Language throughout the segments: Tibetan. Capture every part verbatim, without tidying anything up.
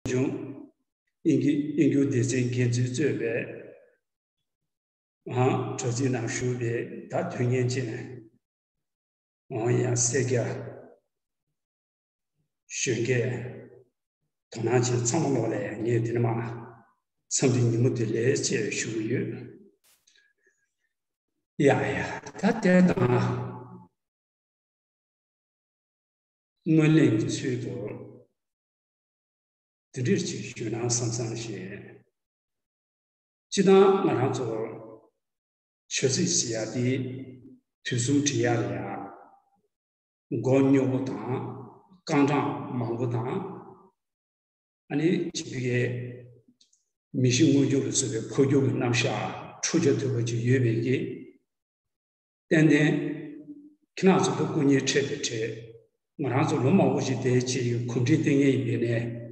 བྱུང་། དབྱིན་ཇི་དབྱིན་སྐྱོར་སྡེ་ཚན་འགན་འཛིན་གཙོས་པའི་ཨང་དྲ་ཚིགས་ནང་བཞུགས་པའི་ད་དོན་གཉེར་ཅན་ཨང་ཡང་སེར་སྐྱ་གཞོན་སྐྱེས་དོ་སྣང་ཅན་ཚང་མ་ལོག་ལས་ངས་དེ་ནས་མ་འཚམས་འདྲི་ཉིན་མོ་བདེ་ལེགས་ཅེས་ཞུ་གི་ཡོད། ཡ་ཡ་ད་དེ་དང་། སྔོན་གླེང་གི་ཚུལ་དུ་འདི་འདྲ་ཅིག་ཞུས་ན་བསམ་བསམ་ཞེས། སྤྱིར་བཏང་ང་རང་ཚོར་བྱ་ཚིག་ཟེར་ཡ་དེ་དུས་གསུམ་བྲི་ཡ་ལ་ཡ་མགོ་སྨྱོ་པོ་དང་རྐང་གྲངས་མང་པོ་དང་། ཨ་ནི་ཅིག་གི་མི་གཤིས་མངོན་གྱུར་ལ་སོགས་པའི་འཕོ་འགྱུར་གྱི་རྣམ་གཞག་འཕྲོ་བརྒྱབ་ཐུབ་པ་ཅིག་ཡོད་པའི་གི། ཏན་ཏན་ཁྱེད་རང་ཚོ་ལ་སྐུ་ཉིད་འཕྲད་དེ་འཕྲད། ང་རང་ཚོ་ལོ་མང་པོ་ཞིག་དེ་ཅིག་གོམས་འདྲིས་བསྟེན་མཁན་ཡིན་པས་ནས།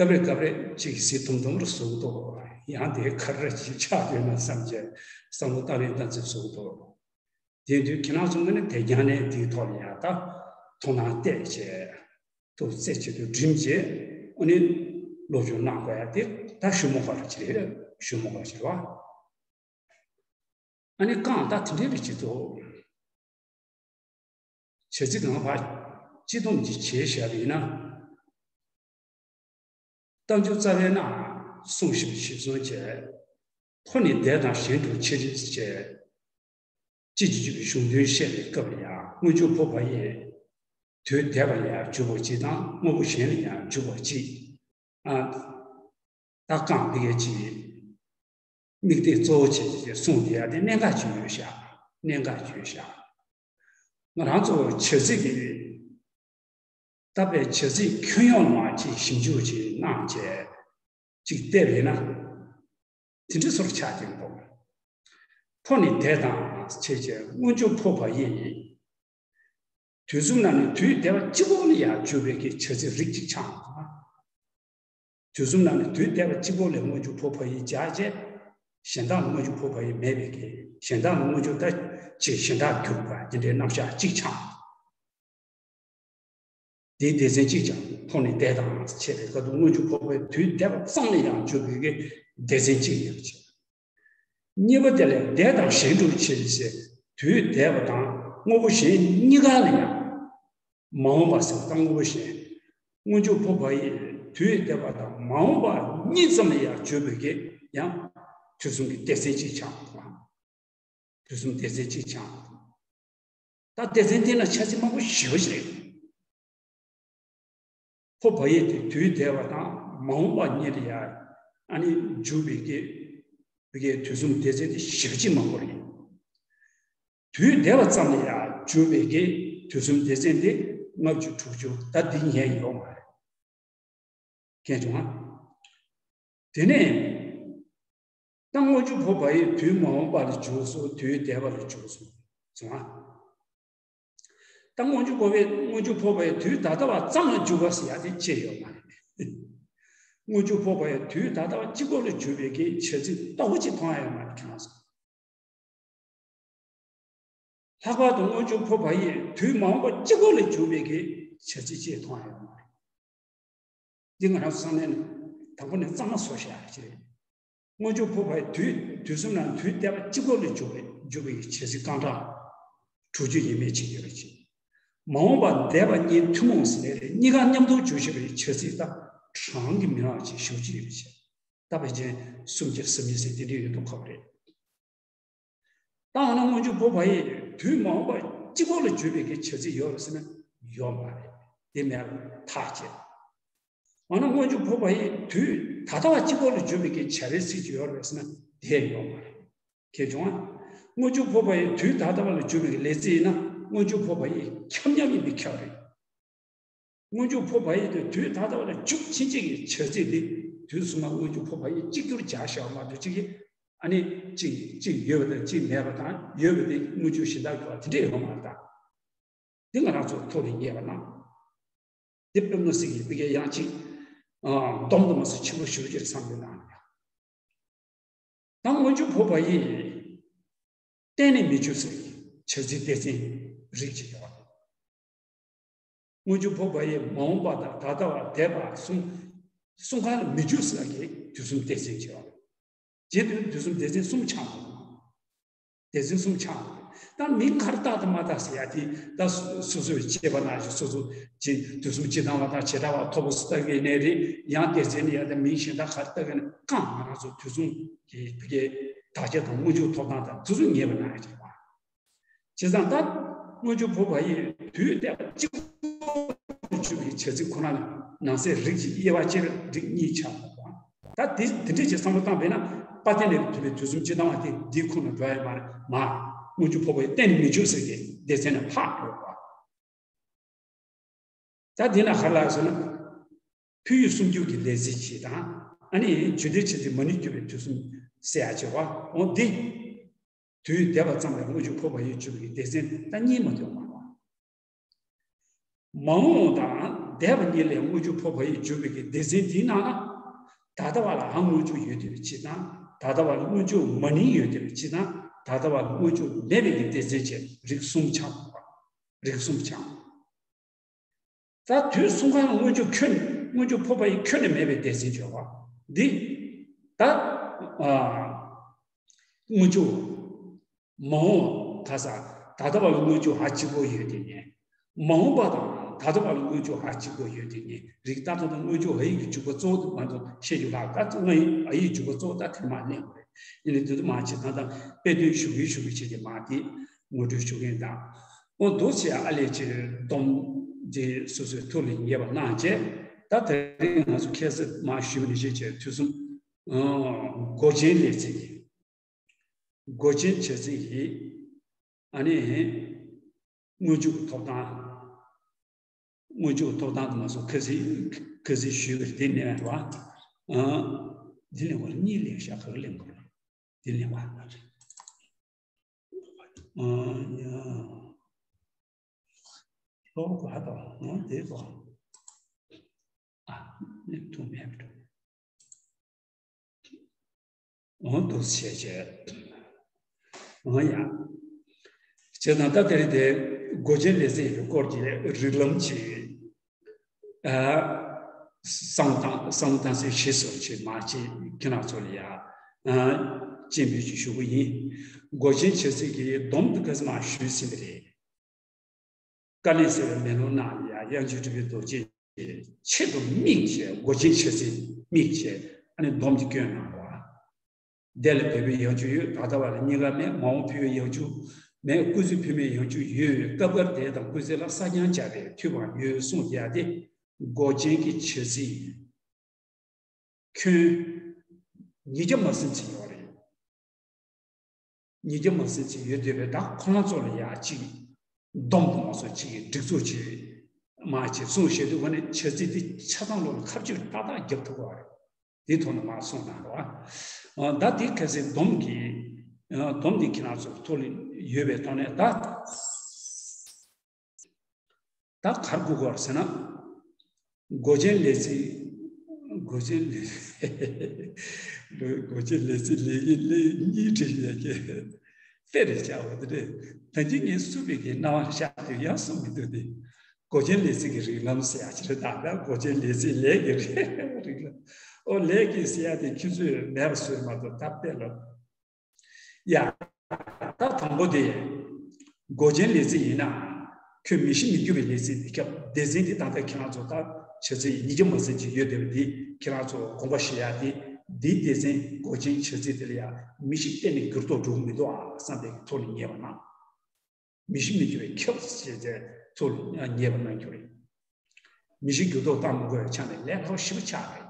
སྐབས་རེ་སྐབས་རེ་ཅིག་གཟི་དུམ་དུམ་རུ་བཟོ་གི་འདུག་ཡང་དེ་ག་རེ་ཅིག་ཆགས་འདུག་ན་བསམ་བྱས་བསམ་བློ་བཏང་རིང་བཏང་ཚེ་བཟོ་གི་འདུག་དེ་དུས་ཁྱེད་རང་ཚོ་ངོས་ནས་དེ་རྒྱང་ནས་དེའི་ཐོག་ལ་ཡང་ད་དོ་སྣང་གཏད་བྱས། ཐུགས་རྩེ་གཅིག་ཏུ་སྒྲིམ་བྱས་ཨ་ནི་སློབ་སྦྱོང་གནང་དགོས་ཡ་དེ་ད་ཞུ་མོ་ག་རེ་ཅིག་རེད། ཞུ་མོ་ག་རེ་ཅིག་རེད་བ། ཨ་ནི་རྐང་ད་དེ་འདྲའི་རིགས་ཅིག་ཏུ། བྱ་ཚིག་གང་ཕར་སྤྱི་སྡོམ་གྱིས་བྱས་བཞག་པ་ཡིན་ན། རྟགས་འཇུག་རྩ་བའི་ནང་གསུངས་བཞིན་ཞིབ་གསུངས་བྱས། འཕོ་ནས་འདས་དང་གཞན་འགྲུབ་ཕྱིར་བྱས། ཅེས་ཀྱི་གཞུང་དོན་བཤད་པའི་སྐབས་ལ་ཡང་སྔོན་འཇུག་འཕོ་བ་ཡི་དུས་འདས་པ་ལ་ཡང་འཇུག་པ་གཅིག་དང་དངོས་པོ་གཞན་ལ་ཡང་འཇུག་པ་གཅིག་ཨ། ད་རྐང་འདི་གའི་ཅིག་དམིགས་གཏད་གཙོ་བོ་བྱས་ཀྱི་གསུངས་དེ་ཡང་དེ་གནད་འགག་ཅིག་ཡོད་ཤག་གནད་འགག་ཅིག་ཡོད་ཤག་ང་རང་ཚོ་བྱ་ཚིག་གི་ད་པའི་བྱ་ཚིག་ཁྱོན་ཡོངས་ལ་མ་ཅིག་ཞིབ་འཇུག་ཅིག་གནང་བྱས་ཅིག་བལྟས་པས་ན། དེ་འདྲ་སོར་ཆགས་ཀྱི་འདུག་འཕོ་ནས་འདས་དང་བྱས་བྱས་སྔོན་འཇུག་འཕོ་བ་ཡི། དུས་གསུམ་ན་ནི་དུས་འདས་པ་གཅིག་པོ་ལ་ཡང་འཇུག་པའི་གི་བྱ་ཚིག་རིགས་གཅིག་ཆགས་འདུག་དུས་གསུམ་ན་ནི་དུས་འདས་པ་གཅིག་པོ་ལས་སྔོན་འཇུག་འཕོ་བ་ཡི་སྦྱར་བྱས། གཞན་དག་ལ་སྔོན་འཇུག་འཕོ་བ་ཡི་མེད་པའི་གི་གཞན་དག་ལ་སྔོན་འཇུག་ད་ཅེས་གཞན་དག་འཇུག་པ་འདི་འདྲའི་རྣམ་གཞག་གཅིག་ཆགས། དེའི་སྡེ་ཚན་གཅིག་ཀྱང་འཕོ་ནས་འདས་དང་བྱས་པའི་སྐབས་དུ་སྔོན་འཇུག་འཕོ་བའི་དུས་འདས་པ་ཙམ་ལ་ཡང་འཇུག་པའི་གི་སྡེ་ཚན་གཅིག་ཡོད་ཅེས། གཉིས་པ་དེ་ལས་འདས་དང་གཞན་འགྲུབ་ཕྱིར་ཞེས་དུས་འདས་པ་དང་དངོས་པོ་གཞན་གཉིས་ཀ་ལ་ཡང་མ་འོངས་པ་ཟེར་བ་དང་དངོས་པོ་གཞན། སྔོན་འཇུག་འཕོ་བ་ཡི་དུས་འདས་པ་དང་མ་འོངས་པ་གཉིས་ཙམ་ལ་ཡང་འཇུག་པའི་གི་ཡང་དུས་གསུམ་གྱི་སྡེ་ཚན་གཅིག་ཆགས་འདུག་དུས་གསུམ་སྡེ་ཚན་གཅིག་ཆགས་འདུག་ད་སྡེ་ཚན་དེ་ན་ཆ་ཚིག་མང་པོ་ཞེ་པོ་ཞིག་རེད། འཕོ་བ་ཡི་དེ་དུས་འདས་པ་དང་མ་འོངས་པ་གཉིས་ལ་ཡང་ཨ་ནི་འཇུག་པའི་གི་བི་གའི་དུས་གསུམ་སྡེ་ཚན་དེ་ཞེ་པོ་ཅིག་མང་པོ་རེད། དུས་འདས་པ་ཙམ་ལ་ཡང་འཇུག་པའི་གི་དུས་གསུམ་སྡེ་ཚན་དེ་ལྔ་བཅུ་དྲུག་ཅུ་ད་འདི་ཉན་ཡོད་མ་རེད། མཁྱེན་བྱུང་ང་། དེ་ནས་ད་སྔོན་འཇུག་འཕོ་བ་ཡི་དུས་མ་འོངས་པ་ལ་འཇུག་སོ་དུས་འདས་པ་ལ་འཇུག་སོ་སོང་ང་། ད་སྔོན་འཇུག་འཕོ་བའི་སྔོན་འཇུག་འཕོ་བའི་དུས་ད་ལྟ་བ་ཙམ་ལ་འཇུག་པ་ཟེར་ཡ་དེ་ཅི་ཡོད་མ་རེད། སྔོན་འཇུག་འཕོ་བ་ཡི་དུས་ད་ལྟ་བ་གཅིག་པོ་ལ་འཇུག་པའི་གི་བྱ་ཚིག་རྟག་པ་ཅིག་མཐོང་ཡ་ཡོད་མ་རེད་ཁྱེད་རང་ཚོ། ལྷག་པར་དུ་སྔོན་འཇུག་འཕོ་བ་ཡི་དུས་མ་འོངས་པ་གཅིག་པོ་ལ་འཇུག་པའི་གི་བྱ་ཚིག་ཅིག་མཐོང་ཡ་ཡོད་མ་རེད། འདི་ང་རང་ཚོ་བསམ་ནས་དང་པོ་ནས་གཙང་མ་བཟོ་བཞག་ཡ་ཅིག་རེད། སྔོན་འཇུག་འཕོ་བའི་དུས་དུས་གསུམ་ན་དུས་འདས་པ་གཅིག་པོ་ལ་འཇུག་པའི་འཇུག་པའི་བྱ་ཚིག་རྐང་གྲངས་དྲུག་ཅུ་ཡས་མས་ཅིག་ཡོད་རེད་ཅིག་མ་འོངས་པ་འདས་པ་གཉིས་ཐུན་མོང་ཟེར་ནས་རེད། གཉིས་ཀ་མཉམ་དུ་འཇུག་བྱེད་པའི་བྱ་ཚིག་དང་གྲངས་ཀྱི་མི་རང་ཅིག་ཞུ་ཅིག་ཡོད་རེད་ཅིག་ད་བས་ཅན་སུམ་བརྒྱ་ཟིན་མི་ཟེར་དེ་འདྲ་ཡོད་དུ་ཁག་རེད། ད་འོ་ན་སྔོན་འཇུག་འཕོ་བ་ཡི་དུས་མ་འོངས་པ་གཅིག་པོ་ལ་འཇུག་པའི་གི་བྱ་ཚིག་ཡོད་རེད་ཟེར་ན་ཡོད་མ་རེད། དེ་མེད་པ་ཐག་བཅད། འོ་ན་སྔོན་འཇུག་འཕོ་བ་ཡི་དུས་ད་ལྟ་བ་གཅིག་པོ་ལ་འཇུག་པའི་གི་བྱ་བའི་ཚིག་ཅིག་ཡོད་རེད་ཟེར་ན་དེ་ཡོད་མ་རེད། མཁྱེན་བྱུང་ང་། སྔོན་འཇུག་འཕོ་བ་ཡི་དུས་ད་ལྟ་བ་ལ་འཇུག་པའི་གི་ལས་ཚིག་ཡིན་ན་སྔོན་འཇུག་འཕོ་བ་ཡི་ཁྱབ་མཉམ་ཡིན་པས་ཁྱབ་རེད། སྔོན་འཇུག་འཕོ་བ་ཡི་དུས་དུས་ད་ལྟ་བ་ལ་འཇུག་ཕྱིན་ཆད་ཀྱི་བྱ་ཚིག་དེ་དུས་གསུམ་ལ་སྔོན་འཇུག་འཕོ་བ་ཡི་གཅིག་གྱུར་སྦྱར་བཞག་པ་མ་གཏོགས་གཅིག་གིས་ཨ་ནི་གཅིག་གཅིག་ཡོད་པ་དང་གཅིག་མེད་པ་དང་ཡོད་པ་དེ་སྔོན་འཇུག་གཞན་དག་གི་བ་དེ་འདྲས་ཡོད་མ་རེད་ད། འདི་ང་རང་ཚོ་ཐོག་ནས་རྙེད་པ་ན། འདི་དཔེ་མི་སྲིད་ཀྱི་དཔེ་གལ་ཡང་གཅིག་སྡོམ་དུ་མ་སོ་ཆེན་པོ་ཞུ་རྒྱུ་བསམ་པའི་ནང་ནས། ད་སྔོན་འཇུག་འཕོ་བ་ཡིས་གཏན་ནས་མི་འཇུག་ཟེར་བྱ་ཚིག་སྡེ་ཚན་རིགས་ཅིག་ཡོད། སྔོན་འཇུག་འཕོ་བ་ཡིས་མ་འོངས་པ་དང་ད་ལྟ་བ་འདས་པ་གསུམ་ གསུང་ཁང་ལ་མི་འཇུག་ཟེར་གྱི་དུས་གསུམ་སྡེ་ཚན་བྱས་པ་རེད། རྗེས་དུས་དུས་གསུམ་སྡེ་ཚན་གསུམ་ཆགས་འདུག་སྡེ་ཚན་གསུམ་ཆགས་འདུག་ད་མིང་ག་རེ་བཏགས་དང་མ་བཏགས་ཟེར་ཡ་དེ་ད་སོ་སོས་བྱས་པ་ནང་བཞིན་སོ་སོ་ཅིག་དུས་གསུམ་སྤྱི་དང་བ་དང་བྱེ་བྲག་པ་ཐོབ་པ་སུ་ལྟ་གི་ནས་རེད། ཡང་སྡེ་ཚན་ནི་ཡ་ད་མིང་གཞན་དག་ག་རེ་བཏགས་གི་ན་གང་ང་རང་ཚོ་དུས་གསུམ་གྱི་བི་ཀའི་དག་ཆ་དང་སྔོན་འཇུག་ཐོབ་ཐང་དང་དུས་གསུམ་ངེས་པ་ནང་བཞིན་བྱས་པ། བྱས་ཙང་ད་སྔོན་འཇུག་ཕོ་བ་ཡི་དུས་དེ་གཅིག་པུ་བརྗོད་པའི་བྱ་ཚིག་ཁོ་ན་ནི་ནང་གསེས་རིགས་ཀྱི་དབྱེ་བ་ཕྱེ་བའི་རིགས་གཉིས་ཆགས་འདུག་པ། ད་དེ་དེ་འདྲས་ཀྱི་བསམ་བློ་བཏང་བས་ན་དཔལ་ལྡན་ལས་ཐོན་པའི་དུས་གསུམ་སྤྱི་དང་བ་དེ་འདིའི་ཁོངས་ལ་འགྲོ་ཡ་མ་རེད་མ། སྔོན་འཇུག་ཕོ་བ་ཡི་གཏན་ནས་མི་འཇུག་ཟེར་གྱི་སྡེ་ཚན་ནས་ཕར་འགྲོ་བ། ད་འདི་ན་ག་རེ་ལབ་ཟེར་ན། ཕུལ་བྱུང་སུམ་འཇུག་གི་ལས་ཚིག་ཅིག་དང་། ཨ་ནི་རྒྱུ་འབྲས་བྱེད་ཚིག་མ་ནིང་བརྗོད་པའི་དུས་གསུམ་ཟེར་ཡ་བྱེད་པ། འོ་འདི། དུས་འདས་པ་ཙམ་ལས་སྔོན་འཇུག་ཕོ་བ་ཡིས་བརྗོད་པའི་སྡེ་ཚན་ད་གཉིས་མ་གཏོགས་མ་རེད། མ་འོངས་དང་འདས་པ་གཉིས་ལས་སྔོན་འཇུག་ཕོ་བ་ཡིས་བརྗོད་པའི་སྡེ་ཚན་འདིའི་ནང་ན། ད་ལྟ་བ་ལའང་སྔོན་འཇུག་ཡོད་བསྡད་པའི་ཕྱིར་དང་། ད་ལྟ་བ་ལ་སྔོན་འཇུག་མ་ནིང་ཡོད་བསྡད་པའི་ཕྱིར་དང་། ད་ལྟ་བ་ལ་སྔོན་འཇུག་མེད་པའི་སྡེ་ཚན་བཅས་རིགས་གསུམ་ཆགས་འདུག་པ། རིགས་གསུམ་ཆགས། ད་དུས་གསུམ་གང་ལ་སྔོན་འཇུག་ཁྱོན་ནས་སྔོན་འཇུག་ཕོ་བ་ཡི་ཁྱོན་ནས་མེད་པའི་སྡེ་ཚན་བརྗོད་པ་འདི། ད་ཨ་སྔོན་འཇུག་མ་འོངས་ག་ས་ད་ལྟ་བ་ལ་སྔོན་འཇུག་ཧ་གཅིག་པོ་ཡོད་དེ་ཉན། མ་འོངས་པ་དང་ད་ལྟ་བ་ལ་སྔོན་འཇུག་ཧ་གཅིག་པོ་ཡོད་དེ་ཉན། རིགས་ལྟར་དུ་དང་སྔོན་འཇུག་ཧ་ཡིག་གི་འཇུག་པ་གཙོ་བོ་དུ་མ་འདུག་ཤེས་རྒྱུ་ལྷག་ད་ང་ཡི་ཨ་ཡིག་འཇུག་པ་གཙོ་བོ་ད་དེ་མ་གླེང་བ་རེད། ཡིན་ནའི་དེ་དུ་མ་བྱེད་ད་ད་དཔེ་དོན་ཞུ་གིན་ཞུ་གིན་བྱེད་དེ་མ་དེ་ངོ་སྤྲོད་ཞུ་གིན་དང་། འོ་འདུག་བྱས་ཨ་ལས་ཅིག་སྡོམ་དེ་སོ་སོའི་ཐུགས་ལ་ངེས་པ་གནང་བྱས། ད་དེ་རིང་ང་ཚོ་ཁ་སང་མ་ཞུས་པ་ནང་བཞིན་བྱས་དུས་གསུམ་མགོ་ཅན་ལས་ཚིག་མགོ་ཅན་བྱ་ཚིག་གི་ཨ་ནི་སྔོན་འཇུག་གི་ཐོབ་ཐང་། སྔོན་འཇུག་གི་ཐོབ་ཐང་དུ་མ་སོང་ཁ་སང་ཁ་སང་ཞུས་པ་དེ་ནས་རེད་བ། འདི་ལས་བར་གཉིས་ལས་ཤག་ག་གི་ལས་འགོར། དེ་ལས་བར་ཨ་ཡ། ལྷོ་ག་དང་ནང་དེ་ག་ཨ་ནི་ཐུག་མེད་འགྲོ། འོ་འདུག་བྱས་བྱས། འོ་ཡ། བྱས་ཙང་ད་དེ་རིང་དེ་མགོ་ཅན་ལས་ཚིག་གི་སྐོར་གྱི་རིགས་ལམ་གྱི་ཨ་བསམ་བཏང་བསམ་བཏང་སའི་གཞི་བཟོ་ཆེད་མ་ཆེད་ཁྱེད་རང་ཚོ་ལ་ཡ་ཨ་སྤྱན་འབུལ་ཅིག་ཞུ་གི་ཡིན། མགོ་ཅན་བྱ་ཚིག་གི་སྡོམ་དུ་ཁ་སང་མ་ཞུས་ཟིན་པ་རེད། བཀའ་ལན་ཟེར་བའི་མེ་ལོང་ནང་ལ་ཡ་དབྱངས་ཅན་གྲུབ་པའི་རྡོ་རྗེས་ཆེད་དུ་དམིགས་བྱས་མགོ་ཅན་བྱ་ཚིག་དམིགས་བྱས་ཨ་ནི་སྡོམ་གྱི་སྐྱོན་གནང་བ། འདས་ལ་འབད་པའི་ཡང་འཇུག་ཡོད། ད་ལྟ་བ་ལ་གཉིས་ཀ་མེད། མ་འོངས་ཕན་ཡོན་ཡང་འཇུག་མེད། སྐུལ་ཚིག་ཕན་མེད་ཡང་འཇུག་ཡོད། སྐབས་འགར་དེ་དང་སྐུལ་ཚིག་ལ་ས་རྐྱང་སྦྱར་བའི་མཐུན་པའང་ཡོད་གསུངས་ཀྱང་སྟེ། མགོ་ཅན་གྱི་བྱ་ཚིག་ཁྱོན་ཉིས་བརྒྱ་མ་ཟིན་ཅིག་ཡོད་རེད། ཉིས་བརྒྱ་མ་ཟིན་ཅིག་ཡོད་དེ་བས་ད་ཁོ་རང་ཚོ་ལ་ཡ་གཅིག་སྡོམ་དུ་མ་སོང་གཅིག་གི་སྒྲིག་འཛུགས་ཅིག་མ་ཅིག་གསུངས་བཞག་དུས་ཁོ་ནས་བྱ་ཚིག་འདི་ཆ་ཚང་ལོ་ལ་ཁ་གཅིག་ཏག་ཏག་རྒྱབ་ཐུབ་པ་རེད། དེའི་ཐོག་ནས་མར་གསུངས་གནང་རོགས། ཨ། ད་དེ་གལ་སྲིད་སྡོམ་གྱི། ཨ། སྡོམ་འདི་ཁྱེད་རང་ཚོ་ཐོག་ལ་ཡོད་པའི་ཐོག་ནས་ད། ད་ག་རེ་དགོས་ཀྱི་ཡོད་ཟེར་ན། མགོ་ཅན་ལས་ཚིག་མགོ་ཅན་ལས། མགོ་ཅན་ལས་ཚིག་ལས་ཀྱི་ལས་གཉིས་བྲིས་ཡོད་ཀྱི། དཔེ་རེ་བྱ་བ་དེ་རེད། ད་གིན་ངས་བསུབས་པའི་གི་སྣང་བ་ཤར་དུས་ཡང་གསུང་མི་འདུག་སྟེ། མགོ་ཅན་ལས་ཚིག་གི་རིགས་ལམ་ཟེར་ཡ་ཅིག་རེད། ད་ལྟ་མགོ་ཅན་ལས་ཚིག་ལས་ཀྱི་རིགས་ལམ། ཨོ་ལས་ཀྱི་ཟེར་ཡ་དེ་ཁྱེད་ཚོས་མེད་པ་བཟོས་མ་གཏོགས་ད་དཔེ་ལ། ཡ། ད་དང་པོ་དེ། མགོ་ཅན་ལས་ཚིག་ཡིན་ན། ཁྱོད་མི་ཤི་མི་སྐྱོ་བའི་ལས་ཚིག་འདི་སྐབས་སྡེ་ཚན་འདི་ད་ལྟ་ཁྱེད་རང་ཚོ་ད་བྱ་ཚིག་ཉིས་བརྒྱ་མ་ཟིན་ཅིག་ཡོད་བསྡད་པ་འདི་ཁྱེད་རང་ཚོ་དགོངས་པ་བཞེས་ཡ་དེ། འདིའི་སྡེ་ཚན་མགོ་ཅན་བྱ་ཚིག་དེ་ལ་ཡ་མི་ཤི་གཏན་ནས་འགྱུར་ལྡོག་འགྲོ་གི་མི་འདུག་ཨ་བསམ་པའི་ཐོག་ནས་ཉན་པ་ན། མི་ཤི་མི་སྐྱོ་བའི་ཁྱབ་ཟེར་ཏེ་ཐུགས་ལ་ངེས་པ་གནང་རྒྱུ་རེད། མི་ཤི་འགྱུར་ལྡོག་བཏང་མི་དགོས་པའི་ཆ་ནས་ལས་སླ་པོ་ཞེ་པོ་ཆགས་རེད།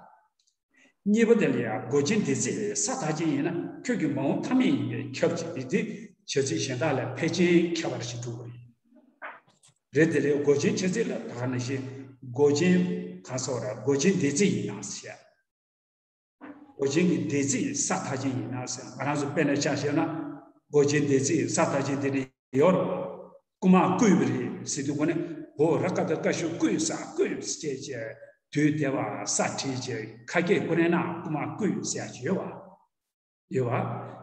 གཉིས་པ་དེ་ལ་ཡང་མགོ་ཅན་འདས་ཚིག་ས་མཐའ་ཅན་ཡིན་ན་ཁྱོད་ཀྱི་མ་འོངས་མཐའ་མེད་ཡིན་པས་ཁྱབ་ཅིང་། དེ་དུས་བྱ་ཚིག་གཞན་དག་ལས་ཕལ་ཆེར་ཁྱད་པར་ཞིག་འགྲོ་གི་རེད། རེད། དེ་ལས་མགོ་ཅན་བྱ་ཚིག་ལ་ད་ག་ནང་བཞིན་མགོ་ཅན་གང་ཟེར་བ་རེད། མགོ་ཅན་འདས་ཚིག་ཡིན་ན་ཟེར། མགོ་ཅན་གྱི་འདས་ཚིག་ས་མཐའ་ཅན་ཡིན་ན་ཟེར། ང་རང་ཚོ་དཔེར་ན་ཆ་བཞག་ན་མགོ་ཅན་འདས་ཚིག་ས་མཐའ་ཅན་དེ་ནི་ཡོད་རེད། རྐུ་མ་རྐུས་པ་རེད་ཟེར་དུས་ཁོ་ནས་འོ་ར་ཀ་ད་ཀ་ཤོ་རྐུས་ས་རྐུས་ཟེར་བྱས་དུས་དེ་བ་ས་བྲིས་བྱས་ཁ་སྐད་ཁོ་ནས་ན་རྐུ་མ་རྐུས་ཟེར་ཡ་ཅིག་ཡོད་བ། ཡོད་བ།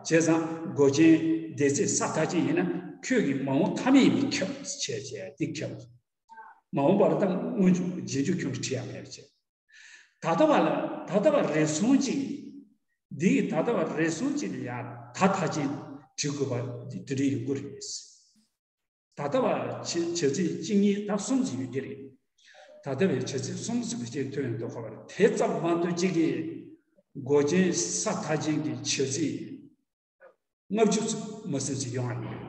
བྱས་ཙང་མགོ་ཅན་འདས་ཚིག་ས་མཐའ་ཅན་ཡིན་ན་ཁྱོད་ཀྱི་མ་འོངས་མཐའ་མེད་ཡིན་པས་ཁྱབ་བྱས་བྱས་དེ་ཁྱབ། མ་འོངས་པར་ད་སྔོན་འཇུག་རྗེས་འཇུག་ཁྱོད་ཀྱིས་བྲིས་ཡ་མེད་བྱས། ད་ལྟ་བ་ལ་ད་ལྟ་བ་རེ་ཟུང་གཅིག་འདི་ཡི་ད་ལྟ་བ་རེ་ཟུང་གཅིག་ལ་ཡང་ད་མཐའ་ཅན་བྲི་དགོས་པ་དེ་འདྲ་ཡོང་གི་རེད། ད་ལྟ་བ་བྱ་བྱ་ཚིག་གཅིག་གཉིས་ད་གསུམ་ཞིག་ཡོད་ཀྱི་རེད། ད་ལྟ་བའི་བྱ་ཚིག་གསུམ་ཞིག་གི་སྟེང་ཐོན་ཡོང་དུས་ཁོ་པར་དེ་ཙམ་མ་གཏོགས་གཅིག་གིས་མགོ་ཅན་ས་མཐའ་ཅན་གྱི་བྱ་ཚིག་ལྔ་བཅུ་མ་ཟིན་ཞིག་ཡོང་བ་ཡིན།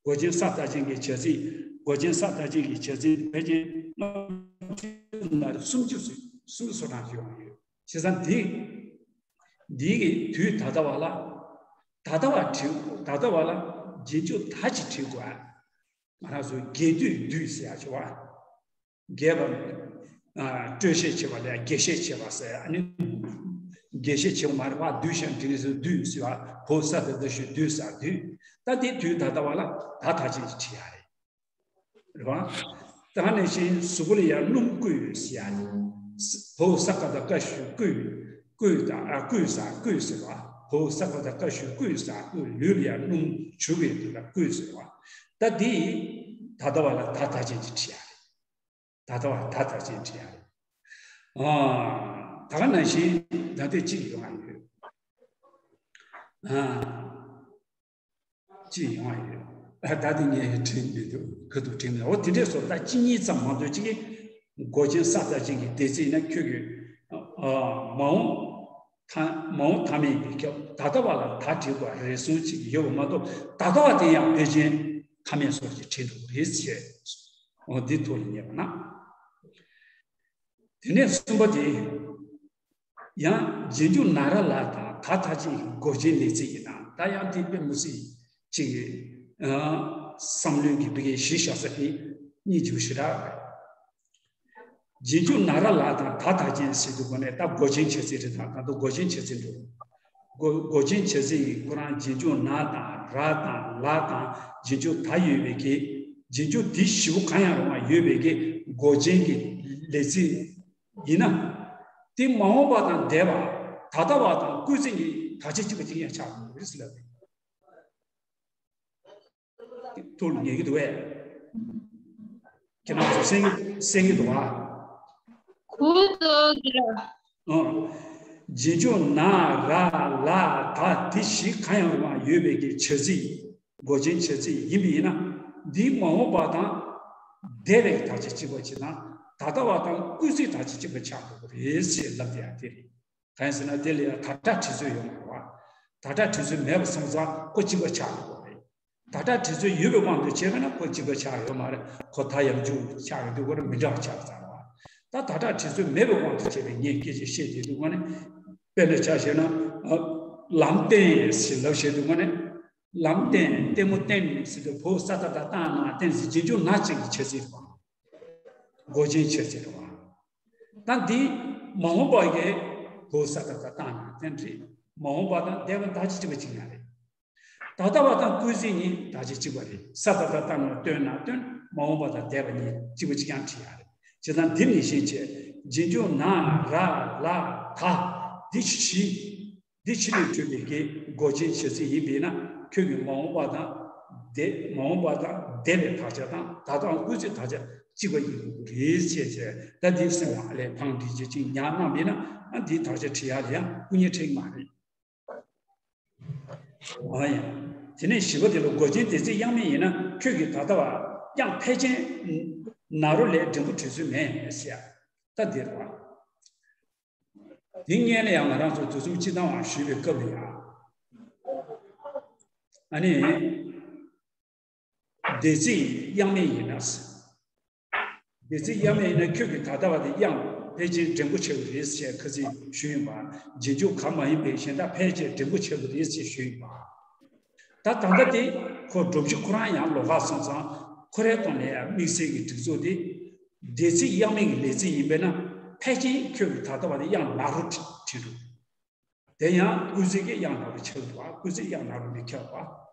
མགོ་ཅན་ས་མཐའ་ཅན་གྱི་བྱ་ཚིག་མགོ་ཅན་ས་མཐའ་ཅན་གྱི་བྱ་ཚིག་ཕལ་ཆེར་ལྔ་བཅུ་ན་རེ་སུམ་ཅུ་ཟིན་སུམ་ཅུ་སོ་གྲངས་ཤིག་ཡོང་བ་ཡོད། བྱས་ཙང་འདི་འདི་གི་དུས་ད་ལྟ་བ་ལ་ད་ལྟ་བ་བྲིས་ད་ལྟ་བ་ལ་རྗེས་འཇུག་ད་ཅིག་བྲིས་དགོས། ང་རང་ཚོ་རྒྱས་བསྡུས་བསྡུས་ཟེར་ཡ་ཆེ་བ། རྒྱས་པ། ཨ། སྤྲོས་བཤད་བྱེད་པ་ལ་རྒྱས་བཤད་བྱེད་པ་ཟེར། ཨ་ནི། རྒྱས་བཤད་བྱེད་པ་མ་རེད་པ། བསྡུས་ཤིང་འབྲིང་ཟེར་བསྡུས་ཟེར་བ། བོ་ས་ད་ད་ཞོ་བསྡུས་ཟེར་བསྡུས། ད་དེ་དུས་ད་ལྟ་བ་ལ་ད་མཐའ་ཅན་ཞིག་བྲིས་ཡ་རེད། རེད་པ། ད་ནང་བཞིན་གཟུགས་པོ་ལ་ཡང་སྣུམ་བསྐུས་ཟེར་ཡ་རེད། བོ་ས་ཀ་ད་ཀ་ཞོ་བསྐུས། བསྐུས་དང་ཨ་བསྐུས་ཟེར་བསྐུས་ཟེར་བ། བོ་ས་ཀ་ད་ཀ་ཞོ་བསྐུས་ཟེར་བསྐུས། ལུས་ལ་ཡང་སྣུམ་བྱུག་པའི་དུས་ལ་བསྐུས་ཟེར་བ། ད་འདི་ད་ལྟ་བ་ལ་ད་མཐའ་ཅན་གྱི་བྲིས་ཡ་རེད། ད་ལྟ་བ་ད་མཐའ་ཅན་བྲིས་ཡ་རེད། ཨ། ད་ག་ནང་བཞིན་ད་ལྟའི་གཅིག་ཡོང་བ་ཡོད། ཨ། གཅིག་ཡོང་བ་ཡོད། ཨ། ད་དེ་ངས་བྲིས་མི་འདུག་ཁ་ཐུག་བྲིས་མེད། འོ་དེ་འདྲས་སོ། ད་གཅིག་གཉིས་ཙམ་མ་གཏོགས་གཅིག་གིས་མགོ་ཅན་ས་མཐའ་ཅན་གྱི་འདས་ཚིག་ཡིན་ན་ཁྱོད་ཀྱིས། ཨ། མ་འོངས་མཐའ་མ་འོངས་མཐའ་མེད་པའི་སྐབས་ད་ལྟ་བ་ལ་ད་བྲིས་པ་རེ་ཟུང་གཅིག་ཡོད་པ་མ་གཏོགས་ད་ལྟ་བ་དེ་ཡང་ཕལ་ཆེར་མཐའ་མེད་སོགས་ཀྱིས་བྲིས་འགྲོ་གི་རེད་ཅེས། འོ་འདི་ཐོག་ལ་ཉན་པ་ན། དེ་ནས་གསུམ་པ་དེ། ཡང་རྗེས་འཇུག་ན་ར་ལ་དང་ད་མཐའ་ཅན་གྱི་མགོ་ཅན་ལས་ཚིག་ཡིན་ན་ད་ཡང་དེ་དཔེ་མི་སྲིད་ཅིག་ཨ། བསམ་བློའི་གི་བི་གའི་གཞི་བཞག་ས་དེ་སྙིང་རྗེ་པོ་ཞེ་དྲག་རེད། རྗེས་འཇུག་ན་ར་ལ་དང་ད་མཐའ་ཅན་ཟེར་དུས་སྒོ་ནས་ད་མགོ་ཅན་བྱ་ཚིག་རེད། ད་ད་དུང་མགོ་ཅན་བྱ་ཚིག་འགྲོ། མགོ་མགོ་ཅན་བྱ་ཚིག་ཡིན་ཁོ་རང་རྗེས་འཇུག་ན་དང་ར་དང་ལ་དང་རྗེས་འཇུག་ད་ཡོད་པའི་གི་རྗེས་འཇུག་འདི་བཞི་པོ་གང་ཡང་རུང་བ་ཡོད་པའི་གི་མགོ་ཅན་གྱི་ལས་ཚིག་ཡིན་ན། དེ་མ་འོངས་པ་དང་འདས་པ། ད་ལྟ་བ་དང་སྐུལ་ཚིག་གཉིས་དག་ཆ་གཅིག་པ་གཅིག་རྐྱང་ཆགས་འགྲོ་གི་རེད་ཟེར་ལབ་པས། ཐུགས་ལ་ངེས་ཀྱི་འདུག་གས། ཁྱེད་རང་ཚོ་གསན་གསན་གྱི་འདུག་ག་གུ་དོག་གི་ར། ཨང་། རྗེས་འཇུག་ན་ར་ལ་ད་དེ་བཞི་གང་ཡང་རུང་བ་ཡོད་པའི་གི་བྱ་ཚིག་མགོ་ཅན་བྱ་ཚིག་ཡིན་པ་ཡིན་ན། འདིའི་མ་འོངས་པ་དང་འདས་པའི་དག་ཆ་གཅིག་པ་ཅིག་དང་ད་ལྟ་བ་དང་སྐུལ་ཚིག་དག་ཆ་གཅིག་པ་ཆགས་དགོས་པ་རེད་ཅེས་ལབ་བསྡད་ཡ་དེ་རེད། གང་ཡིན་ཟེར་ན་དེ་ལ་ཡང་ད་སྒྲ་བྲི་ཚུལ་ཡོད་མ་རེད་བ། ད་སྒྲ་བྲི་ཚུལ་མེད་པ་སོང་ཙང་ཁོ་གཅིག་པ་ཆགས་དགོས་པ་རེད། ད་སྒྲ་བྲི་ཚུལ་ཡོད་པའི་དབང་དུ་བྱས་པ་ན་ཁོ་གཅིག་པ་ཆགས་ཡོད་མ་རེད། ཁོ་ད་ཡང་འཇུག་ཆགས་ཡོད་དུས་ཁོ་རང་མི་འདྲ་བ་ཆགས་ཚར་བ། ད་ད་སྒྲ་བྲི་ཚུལ་མེད་པའི་དབང་དུ་བྱས་པའི་ངས་སྐད་ཆ་བཤད་བསྡད་དུས་ཁོ་ནི། དཔེར་ན་ཆ་བཞག་ན། ཨ། ལམ་བསྟན་ཞེས་ལབ་བཤད་དུས་ཁོ་ནི། ལམ་བསྟན་ལྟད་མོ་བསྟན་ཟེར་དུས་བོ་ས་ད་ད་བཏང་ན་བསྟན་ཟེར་རྗེས་འཇུག་ན་ཅན་གྱི་བྱ་ཚིག་རེད་བ། མགོ་ཅན་བྱ་ཚིག་རེད་བ། ད་འདི་མ་འོངས་པ་གི་བོ་ས་ད་ད་བཏང་ན་བསྟན་རེད། མ་འོངས་པ་དང་འདས་པ་ད་ཅི་བྱེད་པ་ཅིག་ཡང་རེད། ད་ལྟ་བ་དང་སྐུལ་ཚིག་གཉིས་ད་ཅི་གཅིག་པ་རེད། ས་ད་ད་བཏང་ན་སྟོན་ན་སྟོན། མ་འོངས་པ་དང་འདས་པ་གཉིས་གཅིག་པ་གཅིག་རྐྱང་བྲིས་ཡ་རེད། བྱས་ཙང་འདི་ནི་ཤེས་བྱས་རྗེས་འཇུག་ན་ར་ལ་ད་འདི་བཞི། འདི་ཕྱི་ནས་གྲུབ་པའི་གི་མགོ་ཅན་བྱ་ཚིག་ཡིན་པས་ན་ཁྱོད་ཀྱི་མ་འོངས་པ་དང་འདས། མ་འོངས་པ་དང་འདས་པའི་དག་ཆ་དང་ད་ལྟ་སྐུལ་ཚིག་དག་ཆ་གཅིག་པ་ཡིན་དགོས་རེད་ཅེས་བྱས། ད་འདི་སེམས་ལ་ལས་ཕངས་འདྲི་རྗེས་ཅིག་ཉར་གནང་བས་ན་ཨ་འདིའི་དག་ཆ་བྲི་ཡག་ལ་ཡང་སྐུ་ཉིད་ཁྲིད་མ་རེད། འོ་ཡ། དེ་ནས་བཞི་པ་དེ་ལ་མགོ་ཅན་འདས་ཚིག་དབྱངས་མེད་ཡིན་ན་ཁྱོད་ཀྱི་ད་ལྟ་བ་དབྱངས་ཕལ་ཆེན་ན་རོ་ལས་འགྲེང་བུ་བྲི་ཚུལ་མེད་ཟེར་ཡ། ད་འདིར་བ། དེ་སྔོན་ལ་ཡང་ང་རང་ཚོ་དུས་གསུམ་སྤྱི་དང་བ་ཞུས་པའི་སྐབས་ལ་ཡང་། ཨ་ནི། འདས་ཚིག་དབྱངས་མེད་ཡིན་ན། འདས་ཚིག་དབྱངས་མེད་ཡིན་ན་ཁྱོད་ཀྱི་ད་ལྟ་བ་དེ་དབྱངས་ཕལ་ཆེར་འགྲེང་བུ་ཆགས་ཀྱི་རེད་ཅེས་ཁ་ཚིག་ཞུས་ཡིན་པ། རྗེས་འཇུག་ག་མ་ཡིན་པའི་གཞན་དག་ཕལ་ཆེར་འགྲེང་བུ་ཆགས་ཀྱི་རེད་ཅེས་ཞུས་ཡིན་པ། ད་ད་ལྟ་དེ་ཁོ་སྒྲོམ་གཞི་ཁོ་རང་ཡང་ལོགས་ཀ་སོང་ཙང་ཁོ་རའི་ཐོག་ནས་དམིགས་བསལ་གྱི་སྒྲིག་འཛུགས་དེ། འདས་ཚིག་དབྱངས་མེད་ཀྱི་ལས་ཚིག་ཡིན་པས་ན་ཕལ་ཆེར་ཁྱོད་ཀྱི་ད་ལྟ་བ་དེ་དབྱངས་ན་རོ་བྲིས་འགྲོ། དེ་ཡང་སྐུལ་ཚིག་གི་དབྱངས་ན་རོ་ཆགས་འདུག་བ། སྐུལ་ཚིག་དབྱངས་ན་རོ་མི་ཁྱབ་པ།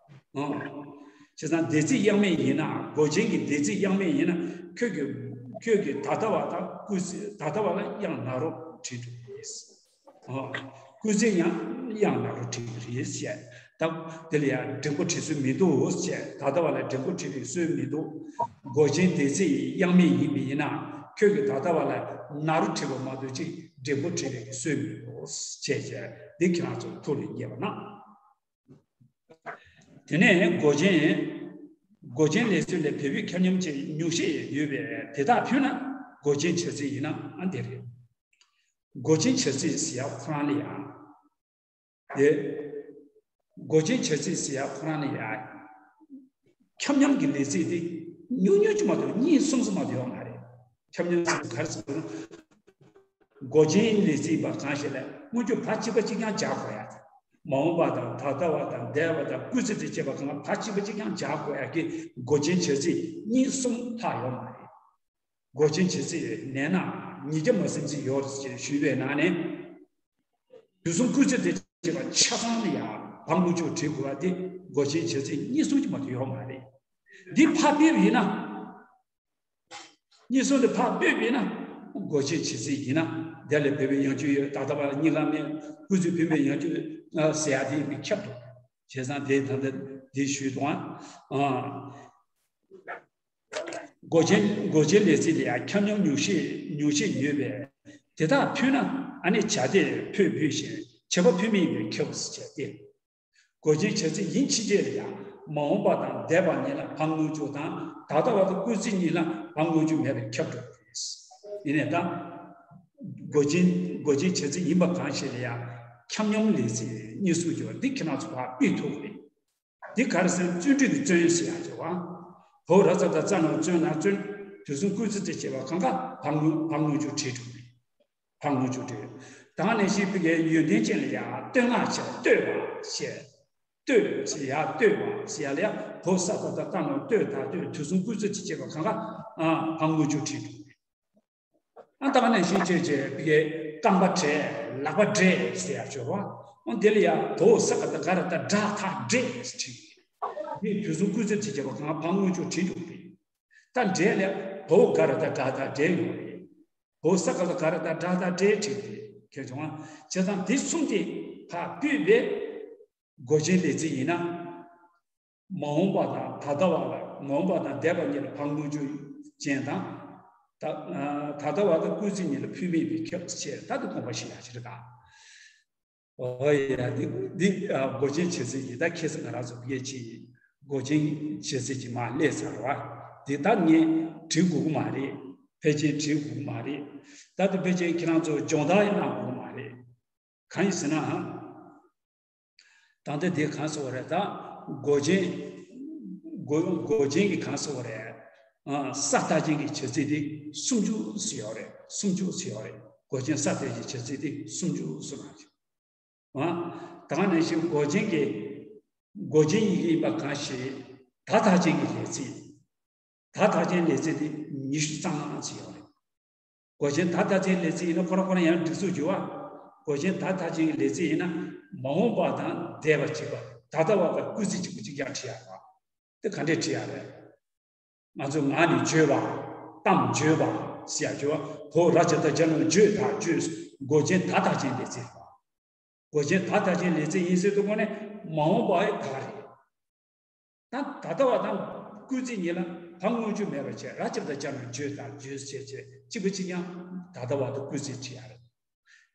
ཨང་། བྱས་ཙང་འདས་ཚིག་དབྱངས་མེད་ཡིན་ན་མགོ་ཅན་གྱི་འདས་ཚིག་དབྱངས་མེད་ཡིན་ན་ཁྱོད་ཀྱི་ཁྱོད་ཀྱི་ད་ལྟ་བ་དང་སྐུལ་ཚིག་ད་ལྟ་བ་ལ་དབྱངས་ན་རོ་བྲིས་འགྲོ་གི་རེད། ཨང་། སྐུལ་ཚིག་ཡང་དབྱངས་ན་རོ་བྲིས་ཀྱི་རེད་ཟེར། ད་དེ་ལ་ཡང་འགྲེང་བུ་བྲིས་སྲོལ་མི་འདུག་ཟེར། ད་ལྟ་བ་ལ་འགྲེང་བུ་བྲིས་པའི་སྲོལ་མི་འདུག་མགོ་ཅན་འདས་ཚིག་དབྱངས་མེད་ཡིན་པ་ཡིན་ན་ཁྱོད་ཀྱི་ད་ལྟ་བ་ལ་ན་རོ་བྲིས་པ་མ་གཏོགས་ཅིག་འབྲས་བུ་བྲིས་པའི་སྲོལ་མི་འདུག་ཅེས་བྱས་འདི་ཁྱེད་རང་ཚོ་ཐུགས་ལ་ངེས་པ་གནང་། དེ་ནས་མགོ་ཅན། མགོ་ཅན་ལས་ཚིག་ལས་བོད་བོད་ཁྱབ་མཉམ་གྱི་ཉུང་ཤས་ཡོད་པས་དེ་དག་ཕུད་ན་མགོ་ཅན་བྱ་ཚིག་ཡིན་ན་ཨ་འདི་རེད། མགོ་ཅན་བྱ་ཚིག་ཟེར་ཡག་ཁོ་རང་ལ་ཡང་། དེ། མགོ་ཅན་བྱ་ཚིག་ཟེར་ཡག་ཁོ་རང་ལ་ཡང་། ཁྱབ་མཉམ་གྱི་ལས་ཚིག་དེ་ཉུང་ཉུང་ཅིག་མ་གཏོགས་གཉིས་གསུམ་ཙམ་མ་གཏོགས་ཡོད་མ་རེད། ཁྱབ་མཉམ་ཟེར་ག་རེ་ཟེར་ན། མགོ་ཅན་ལས་ཚིག་པ་གང་ཞིག་ལ་སྔོན་འཇུག་བ་གཅིག་པ་གཅིག་རྐྱང་སྦྱར་དགོས་ཡ། མ་འོངས་པ་དང་ད་ལྟ་བ་དང་འདས་པ་དང་སྐུལ་ཚིག་དང་བཅས་པ་གང་ལ་བ་གཅིག་པ་གཅིག་རྐྱང་སྦྱར་དགོས་ཡ་གི་མགོ་ཅན་བྱ་ཚིག་གཉིས་གསུམ་ལྷག་ཡོད་མ་རེད། མགོ་ཅན་བྱ་ཚིག་ནས་ན་ཉིས་བརྒྱ་མ་ཟིན་ཚིག་ཡོད་ཅེས་ཞུས་པའི་ནང་ནས། དུས་གསུམ་སྐུལ་ཚིག་དང་བཅས་པ་ཆ་ཚང་ལ་ཡང་བ་སྔོན་འཇུག་བྲིས་དགོས་པ་དེ་མགོ་ཅན་བྱ་ཚིག་གཉིས་གསུམ་གྱིས་མ་གཏོགས་ཡོད་མ་རེད། འདི་ཕར་ཕུད་པ་ཡིན་ན། གཉིས་གསུམ་དེ་ཕར་ཕུད་པ་ཡིན་ན། མགོ་ཅན་བྱ་ཚིག་ཡིན་ན། དེ་ལ་བོད་པའི་ཡང་བསྐྱར་ཡོད་ད་ལྟ་བ་གཉིས་ཀ་མེད་སྐུལ་ཚིག་བུད་མེད་ཡང་བསྐྱར་ཟེར་ཡ་དེ་མི་ཁྱབ་འགྲོ། བྱས་ཙང་དེ་ད་ལྟ་འདི་ཞུས་དང་། ཨ། མགོ་ཅན་མགོ་ཅན་ལས་ཚིག་ལ་ཡང་ཁྱབ་མཉམ་ཉུང་ཤས་ཉུང་ཤས་ཡོད་པས་དེ་དག་ཕུད་ན་ཨ་ནི་བྱ་དེ་ཕུད་ཕུད་ཞིང་བྱེད་པ་ཕུད་མིན་པས་ཁྱབ་ཟེར་བྱས་ཏེ། མགོ་ཅན་བྱ་ཚིག་ཡིན་ཕྱིན་ཆད་ལ་ཡང་མ་འོངས་པ་དང་འདས་པ་གཉིས་ལ་བ་སྔོན་འཇུག་དང་ད་ལྟ་བ་དང་སྐུལ་ཚིག་གཉིས་ལ་བ་སྔོན་འཇུག་མེད་པས་ཁྱབ་འགྲོ་གི་རེད། ཡིན་ནའི་ད། མགོ་ཅན་མགོ་ཅན་བྱ་ཚིག་ཡིན་པ་གང་ཞིག་ལ་ཡང་ཁྱབ་མཉམ་ལས་ཚིག་གཉིས་སུ་འགྱུར་བ་འདི་ཁྱེད་རང་ཚོ་ཕར་ཕུད་ཐུབ་ཀྱི་རེད། འདི་ག་རེ་ཟེར་ན་བརྩོན་འགྲུས་ཀྱི་བརྩོན་ཟེར་ཡག་ཅིག་ཡོད་པ། བ་འོག་ར་ཙ་བཏགས་རྩ་ན་བརྩོན་ན་བརྩོན། དུས་གསུམ་སྐུལ་ཚིག་དང་བཅས་པ་གང་ག་བ་སྔོན་བ་སྔོན་འཇུག་བྲིས་འགྲོ་གི་རེད། བ་སྔོན་འཇུག་བྲིས། ད་ནས་ཤེས་པའི་གི་ཡོན་ཏན་ཅན་ལ་ཡང་བསྟོད་བསྔགས་བྱས་བསྟོད་པ་ཞེས། བསྟོད་ཟེར་ཡག་བསྟོད་པ་ཟེར་ཡག་ལ་ཡང་བ་འོག་ས་བཏགས་སྟ་ན་བཏགས་སྟོད་ད་བསྟོད། དུས་གསུམ་སྐུལ་ཚིག་དང་བཅས་པ་གང་ག་བ་སྔོན་འཇུག་བྲིས་འགྲོ་གི་རེད། ཨ་ད་ག་ནང་བཞིན་བྱས་བྱས་པའི་རྐང་པ་བྲེགས་ལག་པ་བྲེགས་ཟེར་ཡག་ཅིག་ཡོད་པ། འོ་དེ་ལ་ཡང་བ་འོག་ས་ག་བཏགས་སྒ་ར་བཏགས་སྒྲ་ད་བྲེགས་ཟེར་བྲིས། དེ་དུས་གསུམ་སྐུལ་ཚིག་དང་བཅས་པ་གང་བ་སྔོན་འཇུག་བྲིས་འགྲོ་གི་རེད། ད་བྲེགས་ལ་བ་འོག་སྒ་ར་བཏགས་སྒྲ་ད་བྲེགས་ཡོང་རེད། བ་འོག་ས་ག་བཏགས་སྒ་ར་བཏགས་སྒྲ་ད་བྲེགས་བྲིས་ཏེ་ཁྱེད་ཚོ་བྱས་ཙང་དེ་གསུམ་དེ་ཕར་ཕུད་པའི་མགོ་ཅན་ལས་ཚིག་ཡིན་ན། མ་འོངས་པ་དང་ད་ལྟ་བ་ལ་མ་འོངས་པ་དང་འདས་པ་གཉིས་ལ་བ་སྔོན་འཇུག་ཅན་དང་། ད་ད་ལྟ་བ་དང་སྐུལ་ཚིག་གཉིས་ལ་ཕུད་མིན་པས་ཁྱབ་ཟེར་ད་དེ་དགོངས་པ་བཞེས་ཡག་ཅིག་རེད་ད། འོ་ཡ་འདི་འདི་མགོ་ཅན་བྱ་ཚིག་ཡིན། ད་ཁྱེད་ཚོ་ང་རང་ཚོ་ཕ་གི་ཅིག་མགོ་ཅན་བྱ་ཚིག་ཅིག་མར་སླེབས་ཚར་བ། འདི་ད་ངས་བྲིས་དགོས་ཀྱི་མ་རེད། ཕལ་ཆེར་བྲིས་དགོས་ཀྱི་མ་རེད། ད་དེ་ཕལ་ཆེར་ཁྱེད་རང་ཚོ་སྦྱོང་བརྡར་ཡང་གནང་དགོས་ཀྱི་མ་རེད། གང་ཡིན་ཟེར་ན། ད་ལྟ་འདི་གང་ཟེར་བ་རེད་ད། མགོ་ཅན། མགོ་མགོ་ཅན་གྱི་གང་ཟེར་བ་རེད། ཨ་ས་མཐའ་ཅན་གྱི་བྱ་ཚིག་འདི་སུམ་ཅུ་ཟེར་ཡོད་རེད། སུམ་ཅུ་ཟེར་ཡོད་རེད། མགོ་ཅན་ས་མཐའ་ཅན་གྱི་བྱ་ཚིག་འདི་སུམ་ཅུ་ཟེར་བ་རེད། ཨ་ད་ག་ནང་བཞིན་མགོ་ཅན་གྱི་མགོ་ཅན་ཡི་གེ་ཡིན་པ་གང་ཞིག་ད་མཐའ་ཅན་གྱི་ལས་ཚིག་ད་མཐའ་ཅན་ལས་ཚིག་དེ་ཉི་ཤུ་རྩ་ལྔ་ཅིག་ཡོད་རེད། མགོ་ཅན་ད་མཐའ་ཅན་ལས་ཚིག་ཡིན་ན་ཁོ་རང་ཁོ་རང་ཡང་སྒྲིག་འཛུགས་བྱུང་བ། མགོ་ཅན་ད་མཐའ་ཅན་གྱི་ལས་ཚིག་ཡིན་ན་མ་འོངས་པ་དང་འདས་པ་གཅིག་པ་ད་ལྟ་བ་དང་སྐུལ་ཚིག་གཅིག་པ་གཅིག་རྐྱང་བྲིས་ཡག་རེད་བ། དེ་ག་འདྲས་བྲིས་ཡག་རེད། ང་ཚོ་ངག་ནས་བརྗོད་པ། གཏམ་བརྗོད་པ་ཟེར་ཡག་བརྗོད་པ། བ་འོག་ར་ཙ་བཏགས་རྒྱ་ན་བརྗོད་ད་བརྗོད། མགོ་ཅན་ད་མཐའ་ཅན་ལས་ཚིག་རེད་བ། མགོ་ཅན་ད་མཐའ་ཅན་ལས་ཚིག་ཡིན་ཟེར་དུས་ངོ་ནས་མ་འོངས་པ་ཡི་ད་རེད། ད་ད་ལྟ་བ་དང་སྐུལ་ཚིག་གཉིས་ལ་བ་སྔོན་འཇུག་མེད་པ་བྱས། ར་ཙ་བཏགས་རྒྱ་ན་རྒྱ་བརྗོད་ད་བརྗོད་བྱས་བྱས་གཅིག་པ་གཅིག་རྐྱང་ད་ལྟ་བ་དང་སྐུལ་ཚིག་བྲིས་ཡག་རེད།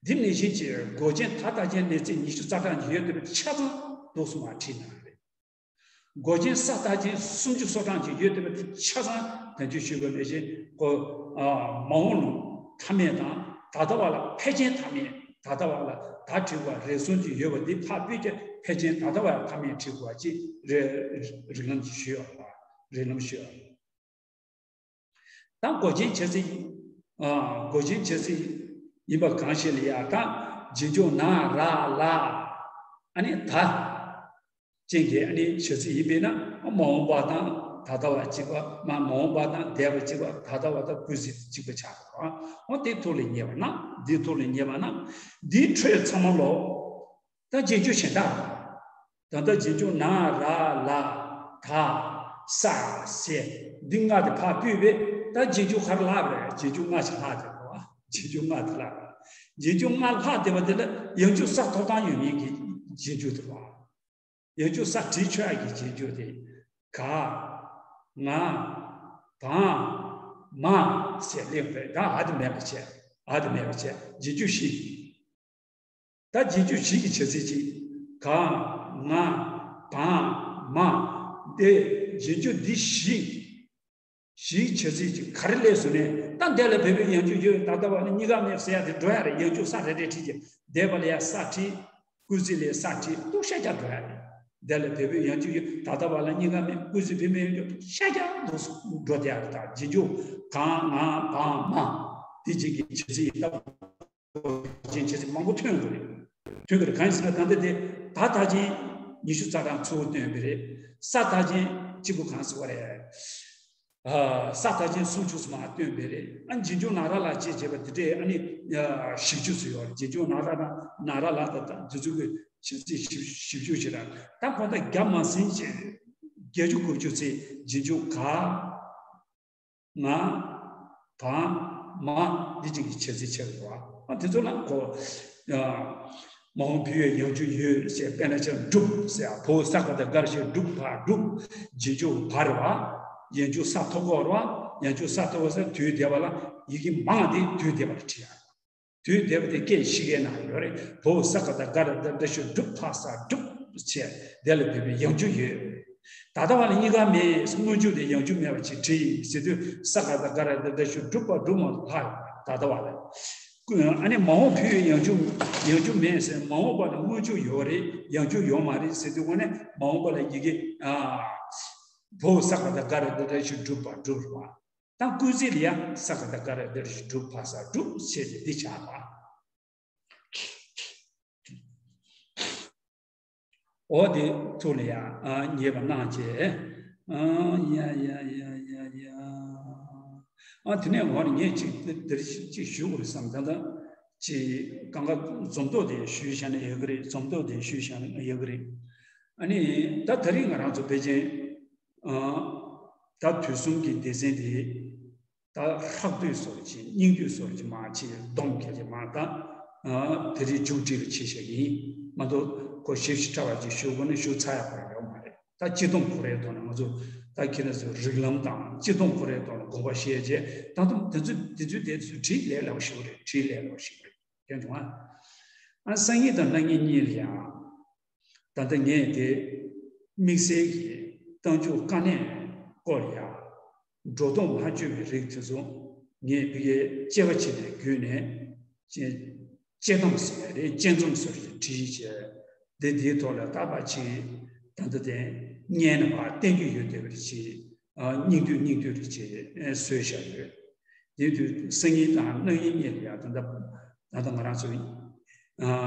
འདི་ནང་བཞིན་གྱི་མགོ་ཅན་ད་མཐའ་ཅན་ལས་ཚིག་ཉི་ཤུ་རྩ་གྲངས་ཀྱི་ཡོད་དེ་བས་ཆ་ཚང་འདུག་སེ་མར་བྲིས་གནང་བ་རེད། མགོ་ཅན་ས་མཐའ་ཅན་སུམ་ཅུ་སོ་གྲངས་ཀྱི་ཡོད་དེ་བས་ཆ་ཚང་དོན་གཅོད་ཞུས་པ་ནང་བཞིན་གོ། ཨ་མ་འོངས་ལུགས་མཐའ་མེད་དང་ད་ལྟ་བ་ལ་ཕལ་ཆེར་མཐའ་མེད། ད་ལྟ་བ་ལ་ད་བྲིས་པ་རེ་ཟུང་ཅིག་ཡོད་པ་འདི་ཕར་ཕུད་ཀྱི་ཕལ་ཆེར་ད་ལྟ་བ་ལ་མཐའ་མེད་བྲིས་དགོས་པ་ཅིག་རེ་རིགས་ལམ་ཅིག་ཞུས་ཡོད་པ། རིགས་ལམ་ཞུས་ཡོད། ད་མགོ་ཅན་བྱ་ཚིག་ཨ་མགོ་ཅན་བྱ་ཚིག་ཡིན་པ་གང་ཞིག་ལ་ཡང་ད་རྗེས་འཇུག་ན་ར་ལ་ཨ་ནི་ད་ཅན་གྱི་ཨ་ནི་བྱ་ཚིག་ཡིན་པས་ན་མ་འོངས་པ་དང་ད་ལྟ་བ་གཅིག་པ། མ་མ་འོངས་པ་དང་འདས་པ་གཅིག་པ། ད་ལྟ་བ་དང་སྐུལ་ཚིག་གཅིག་པ་ཆགས་པ། འོ་དེ་ཐུགས་ལ་ངེས་པ་གནང་། འདི་ཐུགས་ལ་ངེས་པ་གནང་། འདིའི་འཕྲོས་ཚང་མ་ལོ། ད་རྗེས་འཇུག་གཞན་དག་ད་ལྟ་རྗེས་འཇུག་ན་ར་ལ་ད་ས་ཟེར་འདི་ལྔ་དེ་ཕར་ཕུད་པས་ད་རྗེས་འཇུག་ག་རེ་ལྷག་པ་རེད། རྗེས་འཇུག་ལྔ་ཞིག་ལྷག་བསྡད་པ། རྗེས་འཇུག་ལྔ་དེ་ལྷག་རྗེས་འཇུག་ལྔ་ལྷག་བསྡད་པ་དེ་ལ་ཡང་འཇུག་ས་ཐོབ་ཐང་ཡོད་མཁན་གྱི་རྗེས་འཇུག་དེ་རེད་བ། ཡང་འཇུག་ས་བྲིས་ཆོག་ཡག་གི་རྗེས་འཇུག་དེ་ག་ང་བ་མ་ཟེར་སླེབས་པས་ད་འ་དེ་མེད་པ་བྱས། ག་དེ་མེད་པ་བྱས། རྗེས་འཇུག་བཞི། ད་རྗེས་འཇུག་བཞི་གི་བྱ་ཚིག་ཅིག་ག་ང་བ་མ་དེ་རྗེས་འཇུག་འདི་བཞི། བཞིའི་བྱ་ཚིག་ཅིག་ག་རེ་ལས་བཟོས་ནས། ད་འདས་ལ་བོད་པའི་ཡང་འཇུག་ཡོད། ད་ལྟ་བ་ལ་གཉིས་ཀ་མེད་ཟེར་ཡ་དེ་འགྲོ་ཡ་རེད། ཡང་འཇུག་ས་རེ་རེ་བྲིས་ཀྱི། འདས་པ་ལ་ཡ་ས་བྲིས། སྐུལ་ཚིག་ལ་ས་བྲིས། འདུག་ཤ་རྒྱག་འགྲོ་ཡ་རེད། འདས་ལ་བོད་པའི་ཡང་འཇུག་ཡོད། ད་ལྟ་བ་ལ་གཉིས་ཀ་མེད། སྐུལ་ཚིག་བོད་མི་ཡང་འཇུག་འདུག་ཤ་རྒྱག་འདུག་འགྲོ་དེ་ཡ་རེད། ད་རྗེས་འཇུག་ག་ང་བ་མ་དེ་གཅིག་གི་བྱ་ཚིག་ཡིན་སྟབས། ཅན་བྱས་ཚིག་མང་པོ་ཐོན་དགོས་རེད། ཐོན་དགོས་རེད། གང་ཡིན་ཟེར་ན། ད་ལྟ་དེ་ད་མཐའ་ཅན་ཉི་ཤུ་རྩ་གྲངས་ཚུར་བཏོན་པ་རེད། ས་མཐའ་ཅན་གཅིག་པུ་གང་ཟེར་བ་རེད། ཨ། ས་མཐའ་ཅན་སུམ་ཅུ་ཙམ་བཏོན་པ་རེད། ཨ། རྗེས་འཇུག་ན་ར་ལ་བཅས་བྱས་པ་དེ་འདྲས་ཨ་ནི་བཞི་བཅུ་ཙམ་ཡོད་རེད། རྗེས་འཇུག་ན་ར་ན་ན་ར་ལ་ད་ད་དེ་ཚོ་གི་བྱས་ཚིག་བཞི་བཅུ་ཞིག་ར། ད་ཁོ་ད་བརྒྱ་མ་ཟིན་བྱས་བརྒྱད་ཅུ་དགུ་བཅུ་ཚེ་རྗེས་འཇུག་ག་ང་བ་མ་འདི་གཅིག་གི་བྱ་ཚིག་ཆགས་འདུག་བ། ཨ། དེ་ཚོ་ལ་གོ། ཨ། མ་འོངས་བོད་ཡུལ་ཡང་འཇུག་ཡོད་ཟེར། དཔེར་ན་ཆ་བསྒྲུབས་ཟེར། བ་འོག་ས་ག་བཏགས་སྒ་ར་བཞག་བསྒྲུབ་པ་བསྒྲུབས། རྗེས་འཇུག་བ་རེད་བ། ཡང་འཇུག་ས་ཐོག་ཁ་རེད་བ། ཡང་འཇུག་ས་ཐོག་ཁ་ཟེར་དུས་འདས་པ་ལ། ཡི་གེ་མང་དེ་དུས་འདས་པ་ལ་བྲིས་ཡ། དུས་འདས་པ་དེ་སྐད་ཤེས་མཁན་ན་ཡོད་རེད། བ་འོག་ས་ག་བཏགས་སྒ་ར་བཏགས་སྒྲ་བཞག་བསྒྲུབ་པ་ས་བསྒྲུབས་བྱས། འདས་ལ་བོད་པའི་ཡང་འཇུག་ཡོད། ད་ལྟ་བ་ལ་གཉིས་ཀ་མེད། སྔོན་འཇུག་དེ་ཡང་འཇུག་མེད་པ་ཅིག་བྲིས་ཟེར་དུས། ས་ག་བཏགས་སྒ་ར་བཏགས་སྒྲ་བཞག་བསྒྲུབས་པ་བསྒྲུབས་མ་ལྷག་ད་ལྟ་བ་ལ། ཨ་ནི་མ་འོངས་བོད་ཡུལ་ཡང་འཇུག་ཡང་འཇུག་མེད་ཟེར། མ་འོངས་པ་ལ་སྔོན་འཇུག་ཡོད་རེད། ཡང་འཇུག་ཡོད་མ་རེད་ཟེར་དུས། དངོས་གནས་མ་འོངས་པ་ལ་ཡི་གེ། ཨ། བ་འོག་ས་ག་བཏགས་སྒ་ར་བཏགས་སྒྲ་བཞག་བསྒྲུབས་པ་བསྒྲུབས་རེད་བ། ད་སྐུལ་ཚིག་ལ་ཡ་ས་ག་བཏགས་སྒ་ར་བཏགས་སྒྲ་བཞག་བསྒྲུབས་པ་ས་བསྒྲུབས་བྱས་ཏེ་འདི་ཆགས་པ། འོ་དེ་ཐུགས་ལ་ཡ། ཨ། ངེས་པ་གནང་བྱས། ཨ། ཡ་ཡ་ཡ་ཡ་ཡ། ཨ། དེ་ནས་འོ་ངས་ཅིག་འདིར་ཅིག་ཞུ་དགོས་རེད་བསམ། ད་ལྟ་ཅིག་གང་ག་འཛོམས་ཐོག་དེ་ཞུས་བཞག་ན་ཡག་གི་རེད། འཛོམས་ཐོག་དེ་ཞུས་བཞག་ན་ཡག་གི་རེད། ཨ་ནི་ད་ད་རིང་ང་རང་ཚོ་ཕལ་ཆེར། ཨ། ད་དུས་གསུམ་གྱི་སྡེ་ཚན་དེ། ད་ལྷག་བསྡུས་བཟོ་ཅིག་སྙིང་བསྡུས་བཟོ་ཅིག་མ་བྱེད། སྡོམ་ཁྱེར་ཅིག་མ་ད། ཨ། དེ་རིང་མཇུག་སྒྲིལ་བྱེད་བཞག་ཡིན་མ་གཏོགས། ཁོ་ཞིབ་ཕྲ་བ་ཅིག་ཞུ་དགོས་ན་ཞུ་ཚར་ཡག་པོ་ཡོད་མ་རེད། ད་སྤྱི་སྡོམ་ཁོ་རའི་ཐོག་ནས་ང་ཚོ་ད་ཁྱེད་རང་ཚོའི་རིགས་ལམ་དང་སྤྱི་སྡོམ་ཁོ་རའི་ཐོག་ནས་དགོངས་པ་བཞེས་རྗེས། ད་དུང་དེ་ཚོ་དེ་ཚོའི་དེ་ཚོ་བྲིས་ལས་སླ་པོ་ཞིག་རེད། བྲིས་ལས་སླ་པོ་ཞིག་རེད། ཡང་བྱུང་ཨ། ཨ། སང་ཉིན་དང་གནངས་ཉིན་གཉིས་ལ་ཡང་། ད་ལྟ་ངས་དེ་དམིགས་བསལ་གྱི་རྟགས་འཇུག་དཀའ་གནད་སྐོར་ལ་ཡང་། འགྲོ་སྟངས་མ་བཅོས་པའི་རིགས་དེ་ཚོ་ངས་ཕ་གིར་དཔྱད་པ་བྱས་ནས་བརྒྱུད་ནས། དཔྱད་དཔྱད་གཏམ་ཟེར་ནས་རེད། དཔྱད་རྩོམ་སོགས་ཀྱི་བྲིས་བྱས། འདི་འདིའི་ཐོག་ལ་ད་ཕར་ཅིག་ད་ལྟ་དེ་སྙན་ནས་ཕར་བསྟན་རྒྱུ་ཡོད་བསྡད་པ་རེད། ཅིག་ཨ། སྙིང་བསྡུས་སྙིང་བསྡུས་རེད། ཅིག་ཨ། བཟོས་བཞག་ཡོད། དེ་དུས་སང་ཉིན་དང་གནངས་ཉིན་གཉིས་ལ་ཡང་ད་ལྟ་ད་ལྟ་ང་རང་ཚོ། ཨ།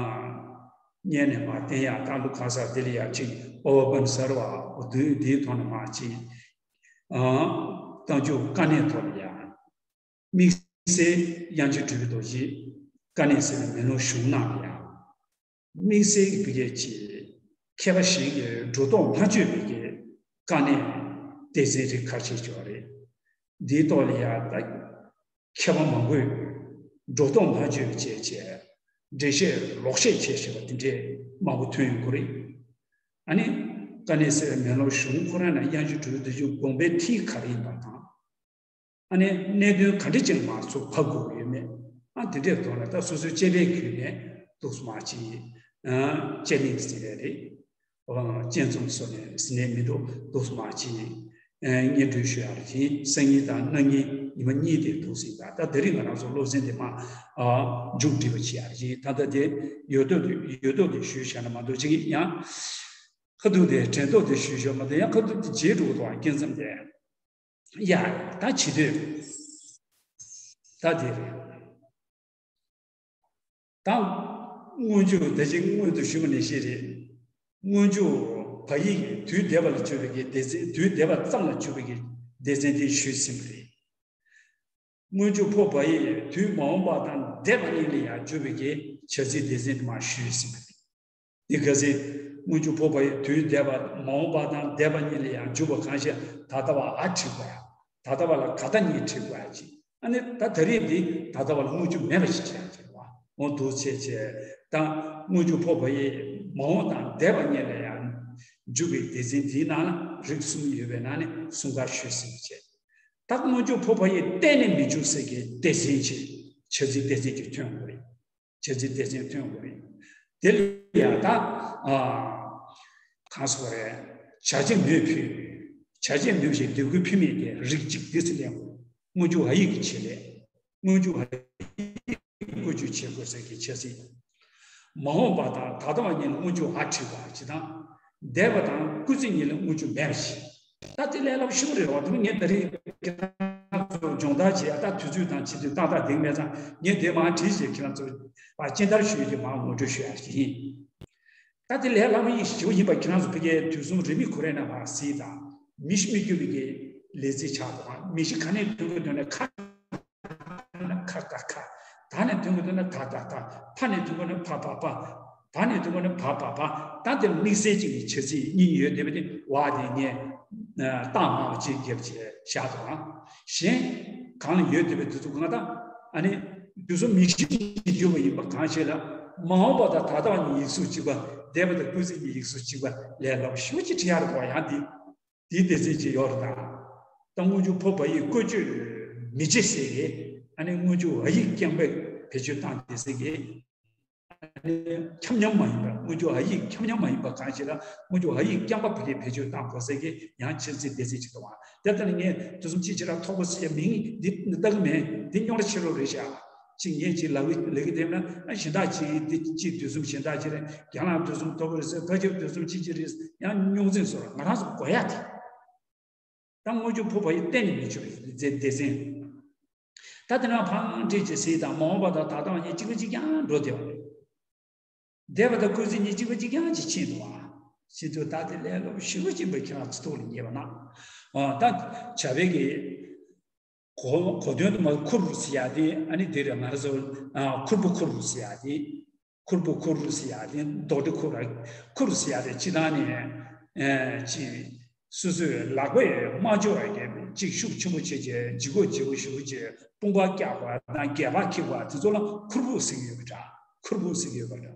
སྙན་ནས་མར་བསྟན་ཡག་ད་ལུ་ག་ས་དེ་ལ་ཡང་ཅིག་པ་བ་བན་ཟེར་བ་འོ་དུས་དེའི་ཐོག་ནས་མར་ཅིག་ཨ། རྟགས་འཇུག་དཀའ་གནད་ཐོག་ལ་ཡང་། དམིགས་བསལ་དབྱངས་ཅན་གྲུབ་པའི་རྡོ་རྗེ་དཀའ་གནད་ཟེར་བའི་མེ་ལོང་གཞུང་ནང་ལ་ཡང་། དམིགས་བསལ་གྱི་བི་གས་ཀྱི་མཁས་པ་ཞིག་གིས་འགྲོ་ལྡོག་མ་བཅོས་པའི་གི་དཀའ་གནད་སྡེ་ཚན་རིགས་ཁ་ཤས་ཡོད་རེད། འདིའི་ཐོག་ལ་ཡང་ད་མཁས་པ་མང་པོས་འགྲོ་ལྡོག་མ་བཅོས་པའི་བྱས་བྱས་འགྲེལ་བཤད་ལོག་བཤད་བྱས་བྱས་པ་དེ་འདྲས་མང་པོ་ཐོན་ཡོང་གི་རེད། ཨ་ནི་དཀའ་གནད་ཟེར་བའི་མེ་ལོང་གཞུང་ཁོ་རང་ནང་དབྱངས་ཅན་གྲུབ་པའི་རྡོ་རྗེ་དགོངས་པའི་མཐིལ་ག་རེ་ཡིན་པ་དང་། ཨ་ནི་གནད་དོན་ག་འདྲ་ཅིག་མར་ཚུར་ཕབ་དགོས་ཡོད་མེད། ཨ། དེ་འདྲའི་ཐོག་ལ་ད་སོ་སོའི་དཔྱད་པའི་བརྒྱུད་ནས་འདུག་སེ་མར་ཅིག་ཨ། དཔྱད་གླེང་ཟེར་ཡ་རེད། ཨ། དཔྱད་རྩོམ་སོགས་ནས་ཟེར་ནས་མི་འདུག་འདུག་སེ་མར་ཅིག་ཨ། སྙན་སྒྲོན་ཞུ་ཡག་ལ་ཡིན། སང་ཉིན་དང་གནངས་ཉིན་ཉི་མ་གཉིས་དེ་འདུག་སེ་ཡིན་པ། ད་དེ་རིང་ང་རང་ཚོ་སློབ་ཚན་དེ་མར། ཨ། མཇུག་སྒྲིལ་བ་བྱེད་ཡག་ལ་ཡིན། ད་ལྟ་དེ་ཡོད་དོ་དེ་ཡོད་དོ་དེ་ཞུས་བཞག་ན་མ་གཏོགས་ཅིག་ཡང་ཁ་ཐུག་དེ་དྲན་ཐོག་དེ་ཞུས་བཞག་མ་གཏོགས་ཡང་ཁ་ཐུག་དེ་བརྗེད་འགྲོ་གི་འདུག་ཨ། སྐྱེ་མཚམས་དེ། ཡ། ད་བྱེད་དུས་ད་དེ་རེད། ད་སྔོན་འཇུག་ད་ཅི་སྔོན་དུ་ཞུས་པ་ནང་བཞིན་རེད། སྔོན་འཇུག་བ་ཡིག་དུས་འདས་པ་ལ་བརྗོད་པའི་གི་སྡེ་ཚན། དུས་འདས་པ་ཙམ་ལ་བརྗོད་པའི་གི་སྡེ་ཚན་དེ་ཞུས་ཟིན་པ་རེད། སྔོན་འཇུག་ཕོ་བ་ཡིག་དུས་མ་འོངས་པ་དང་འདས་པ་གཉིས་ལ་ཡང་བརྗོད་པའི་གི་བྱ་ཚིག་སྡེ་ཚན་དེ་མར་ཞུས་ཟིན་པ་རེད། འདི་ག་ཚོད། སྔོན་འཇུག་ཕོ་བ་ཡིག་དུས་འདས་པ་མ་འོངས་པ་དང་འདས་པ་གཉིས་ལ་ཡང་འཇུག་པ་གང་ཞིག་ད་ལྟ་བ་འ་བྲིས་པ་ཡང་། ད་ལྟ་བ་ལ་ག་ད་གཉིས་བྲིས་པ་ཡང་ཅིག་ཨ་ནི་ད་ད་རེས་འདི་ད་ལྟ་བ་ལ་སྔོན་འཇུག་མེད་པ་ཞིག་བྱས་ཡང་ཅིག་བ། འོ་འདུག་བྱས་བྱས། ད་སྔོན་འཇུག་ཕོ་བ་ཡིག་མ་འོངས་དང་འདས་པ་གཉིས་ལ་ཡང་འཇུག་པའི་སྡེ་ཚན་འདིའི་ནང་ལ་རིགས་གསུམ་ཡོད་པའི་ནང་ནས་གསུམ་ཀ་ཞུས་ཟིན་པ་བྱས། ད་སྔོན་འཇུག་ཕོ་བ་ཡིག་གཏན་ནས་མི་འཇུག་ཟེར་གྱི་སྡེ་ཚན་ཅིག་ བྱ་ཚིག་སྡེ་ཚན་གཅིག་ཐོན་དགོས་རེད། བྱ་ཚིག་སྡེ་ཚན་ཐོན་དགོས་རེད། དེ་ལ་ཡང་ད་ཨ་གང་ཟེར་དགོས་རེད། བྱ་བྱེད་མོས་ཕུལ། བྱ་བྱེད་མོས་བྱེད་འདོད་དགུའི་ཕུལ་མིན་གྱི་རིགས་གཅིག་འདི་ཚོ་ལེན་དགོས། སྔོན་འཇུག་ཨ་ཡིག་གི་བྱེད་ལས། སྔོན་འཇུག་ཨ་ཡིག་བཀོལ་སྤྱོད་བྱེད་དགོས་ཟེར་གྱི་བྱ་ཚིག་མ་འོངས་པ་དང་ད་ལྟ་བ་གཉིས་ལ་སྔོན་འཇུག་ཨ་བྲིས་པ་ཅིག་དང་། འདས་པ་དང་སྐུལ་ཚིག་གཉིས་ལ་སྔོན་འཇུག་མེད་པ་ཞིག་ད་དེ་ལས་སླ་པོ་ཞེ་པོ་རེད་བ། དེ་ངས་ད་རེས་ཁྱེད་རང་ཚོ་སྦྱོང་བརྡར་བྱེད་ཡ་ད་དུས་ཚོད་དང་བྱེད་དུས་ཏག་ཏག་འདེང་མེད་ཙང་ངས་དེ་མར་བྲིས་བྱས་ཁྱེད་རང་ཚོ་ལ་སྤྱན་བསྟར་ཞུ་ཡ་དེ་མར་ངོ་སྤྲོད་ཞུ་ཡ་ཞིག་ཡིན། ད་དེ་ལས་སླ་པོ་ཡིན་ཞེ་པོ་ཡིན་པ་ཁྱེད་རང་ཚོ་ཕ་གིའི་དུས་གསུམ་རིས་མེད་ཁོ་རའི་ནང་ཕར་གཟིགས་དང་། མི་ཤི་མི་སྐྱོ་བའི་གི་ལས་ཚིག་ཆགས་འདུག་མི་ཤི་ག་ནས་ཐོན་གི་འདུག་ན་ཁ། ཁ་ཁ་ཁ། ད་ནས་ཐོན་གི་འདུག་ན་ད་ད་ད། ཕ་ནས་ཐོན་གི་ན་ཕ་ཕ་ཕ། བ་ནས་ཐོན་གི་ན་བ་བ་བ། ད་དེར་དམིགས་བསལ་གཅིག་གི་བྱ་ཚིག་གཉིས་ཡོད་བསྡད་པ་དེ་བ་དེ་ངས་རྟགས་མང་པོ་གཅིག་བརྒྱབ་བྱས་བཞག་འདུག་ཨང་། གཞན་གང་ལ་ཡོད་བསྡད་པའི་དེ་ཚོ་གང་ལྟར་ཨ་ནི་དུས་གསུམ་མི་ཤི་མི་སྐྱོ་བ་ཡིན་པ་གང་ཞིག་ལ། མ་འོངས་པ་དང་ད་ལྟ་བ་གཉིས་ཡིག་གཟུགས་གཅིག་པ། འདས་པ་དང་སྐུལ་ཚིག་གཉིས་ཡིག་གཟུགས་གཅིག་པ་ལས་སླ་པོ་ཞེ་པོ་ཅིག་བྲིས་ཡག་རེད་འདུག་ཡང་འདི། དེའི་སྡེ་ཚན་ཅིག་ཡོད་རེད་ད། ད་སྔོན་འཇུག་ཕོ་བ་ཡིག་བཀོལ་སྤྱོད་མི་བྱེད་ཟེར་གི། ཨ་ནི་སྔོན་འཇུག་འ་ཡིག་རྐྱང་པས་བེད་སྤྱོད་བཏང་དེ་ཟེར་གི། ཨ་ནི་འཁྱམ་འཁྱམ་མ་ཡིན་པར་སྔོན་འཇུག་འ་ཡིག་འཁྱམ་འཁྱམ་མ་ཡིན་པ་གང་ཞིག་ལ་སྔོན་འཇུག་འ་ཡིག་རྐྱང་པ་བེད་སྤྱོད་བཏང་དགོས་ཟེར་གི་ཡང་ཕྱིར་ཚིག་སྡེ་ཚན་ཅིག་འདུག་བ། དེ་ལྟར་ངས་དུས་གསུམ་ཅིག་ཅིག་ལ་ཐོགས་པ་ཟེར་ཡ་མིང་འདི་ལྟ་གི་མེད། འདི་རྙོག་དྲ་ཆེ་རུ་རེད་ཤག་ཅིག་ངས་ཅིག་ལབ་ཀྱི་ལབ་ཀྱི་བསྡད་ན་ཨ་གཞན་དག་ཅིག་འདི་ཅིག་དུས་གསུམ་གཞན་དག་ཅིག་རེད། རྒྱ་ནག་དུས་གསུམ་ཐོག་རེད་ཟེར། བཀའ་ཁྱབ་དུས་གསུམ་ཅིག་ཅིག་རེད། ཡང་རྙོག་འཛིང་བཟོ་ར་ང་རང་ཚོ་དགོས་ཡ་དེ། ད་སྔོན་འཇུག་ཕོ་བ་ཡིག་གཏན་ནས་མི་ཆོག་པའི་སྡེ་ཚན། ད་དེ་ནང་ཕང་འདྲེས་ཀྱི་ཟེར་དང་མ་འོངས་པ་དང་ད་ལྟ་བ་གཉིས་གཅིག་པ་གཅིག་རྐྱང་འགྲོ་བསྡད་པ་རེད། འདས་པ་དང་སྐུལ་ཚིག་གཉིས་གཅིག་པ་གཅིག་རྐྱང་གཅིག་ཕྱིན་འདུག་བ། ཟེར་དུས་ད་དེ་ལས་སླ་པོ་ཞེ་པོ་ཅིག་པའི་ཁྱེད་རང་ཚོ་ཐུགས་ལ་ངེས་པ་ན། ཨ་ད་བྱ་བའི་གི་གོ་གོ་དོན་དུ་མ་ཁུར་ཟེར་ཡ་དེ་ཨ་ནི་དེ་རེད། ང་རང་ཚོ་ཨ་ཁུར་པོ་ཁུར་ཟེར་ཡ་དེ། ཁུར་པོ་ཁུར་ཟེར་ཡ་དེ་རྡོག་ཁྲེ་ཁུར་ར་ཁུར་ཟེར་ཡ་དེ་སྤྱི་བཏང་ནས་ཨ་ཅི། སོ་སོས་ལག་པས་མ་ལྕོགས་པའི་གཅིག་ཤུགས་ཆེན་པོ་བྱས་བྱས་ལྗིད་ཁོག་ལྗིད་ཁོག་ཞེ་པོ་བྱས་དཔུང་པ་བཀྱག་པ་དང་སྒལ་པ་འཁྱེར་བ་དེ་ཚོ་ལ་ཁུར་པོ་ཟེར་གྱི་ཡོད་པ་འདྲ། ཁུར་པོ་ཟེར་གྱི་ཡོད་པ་འདྲ།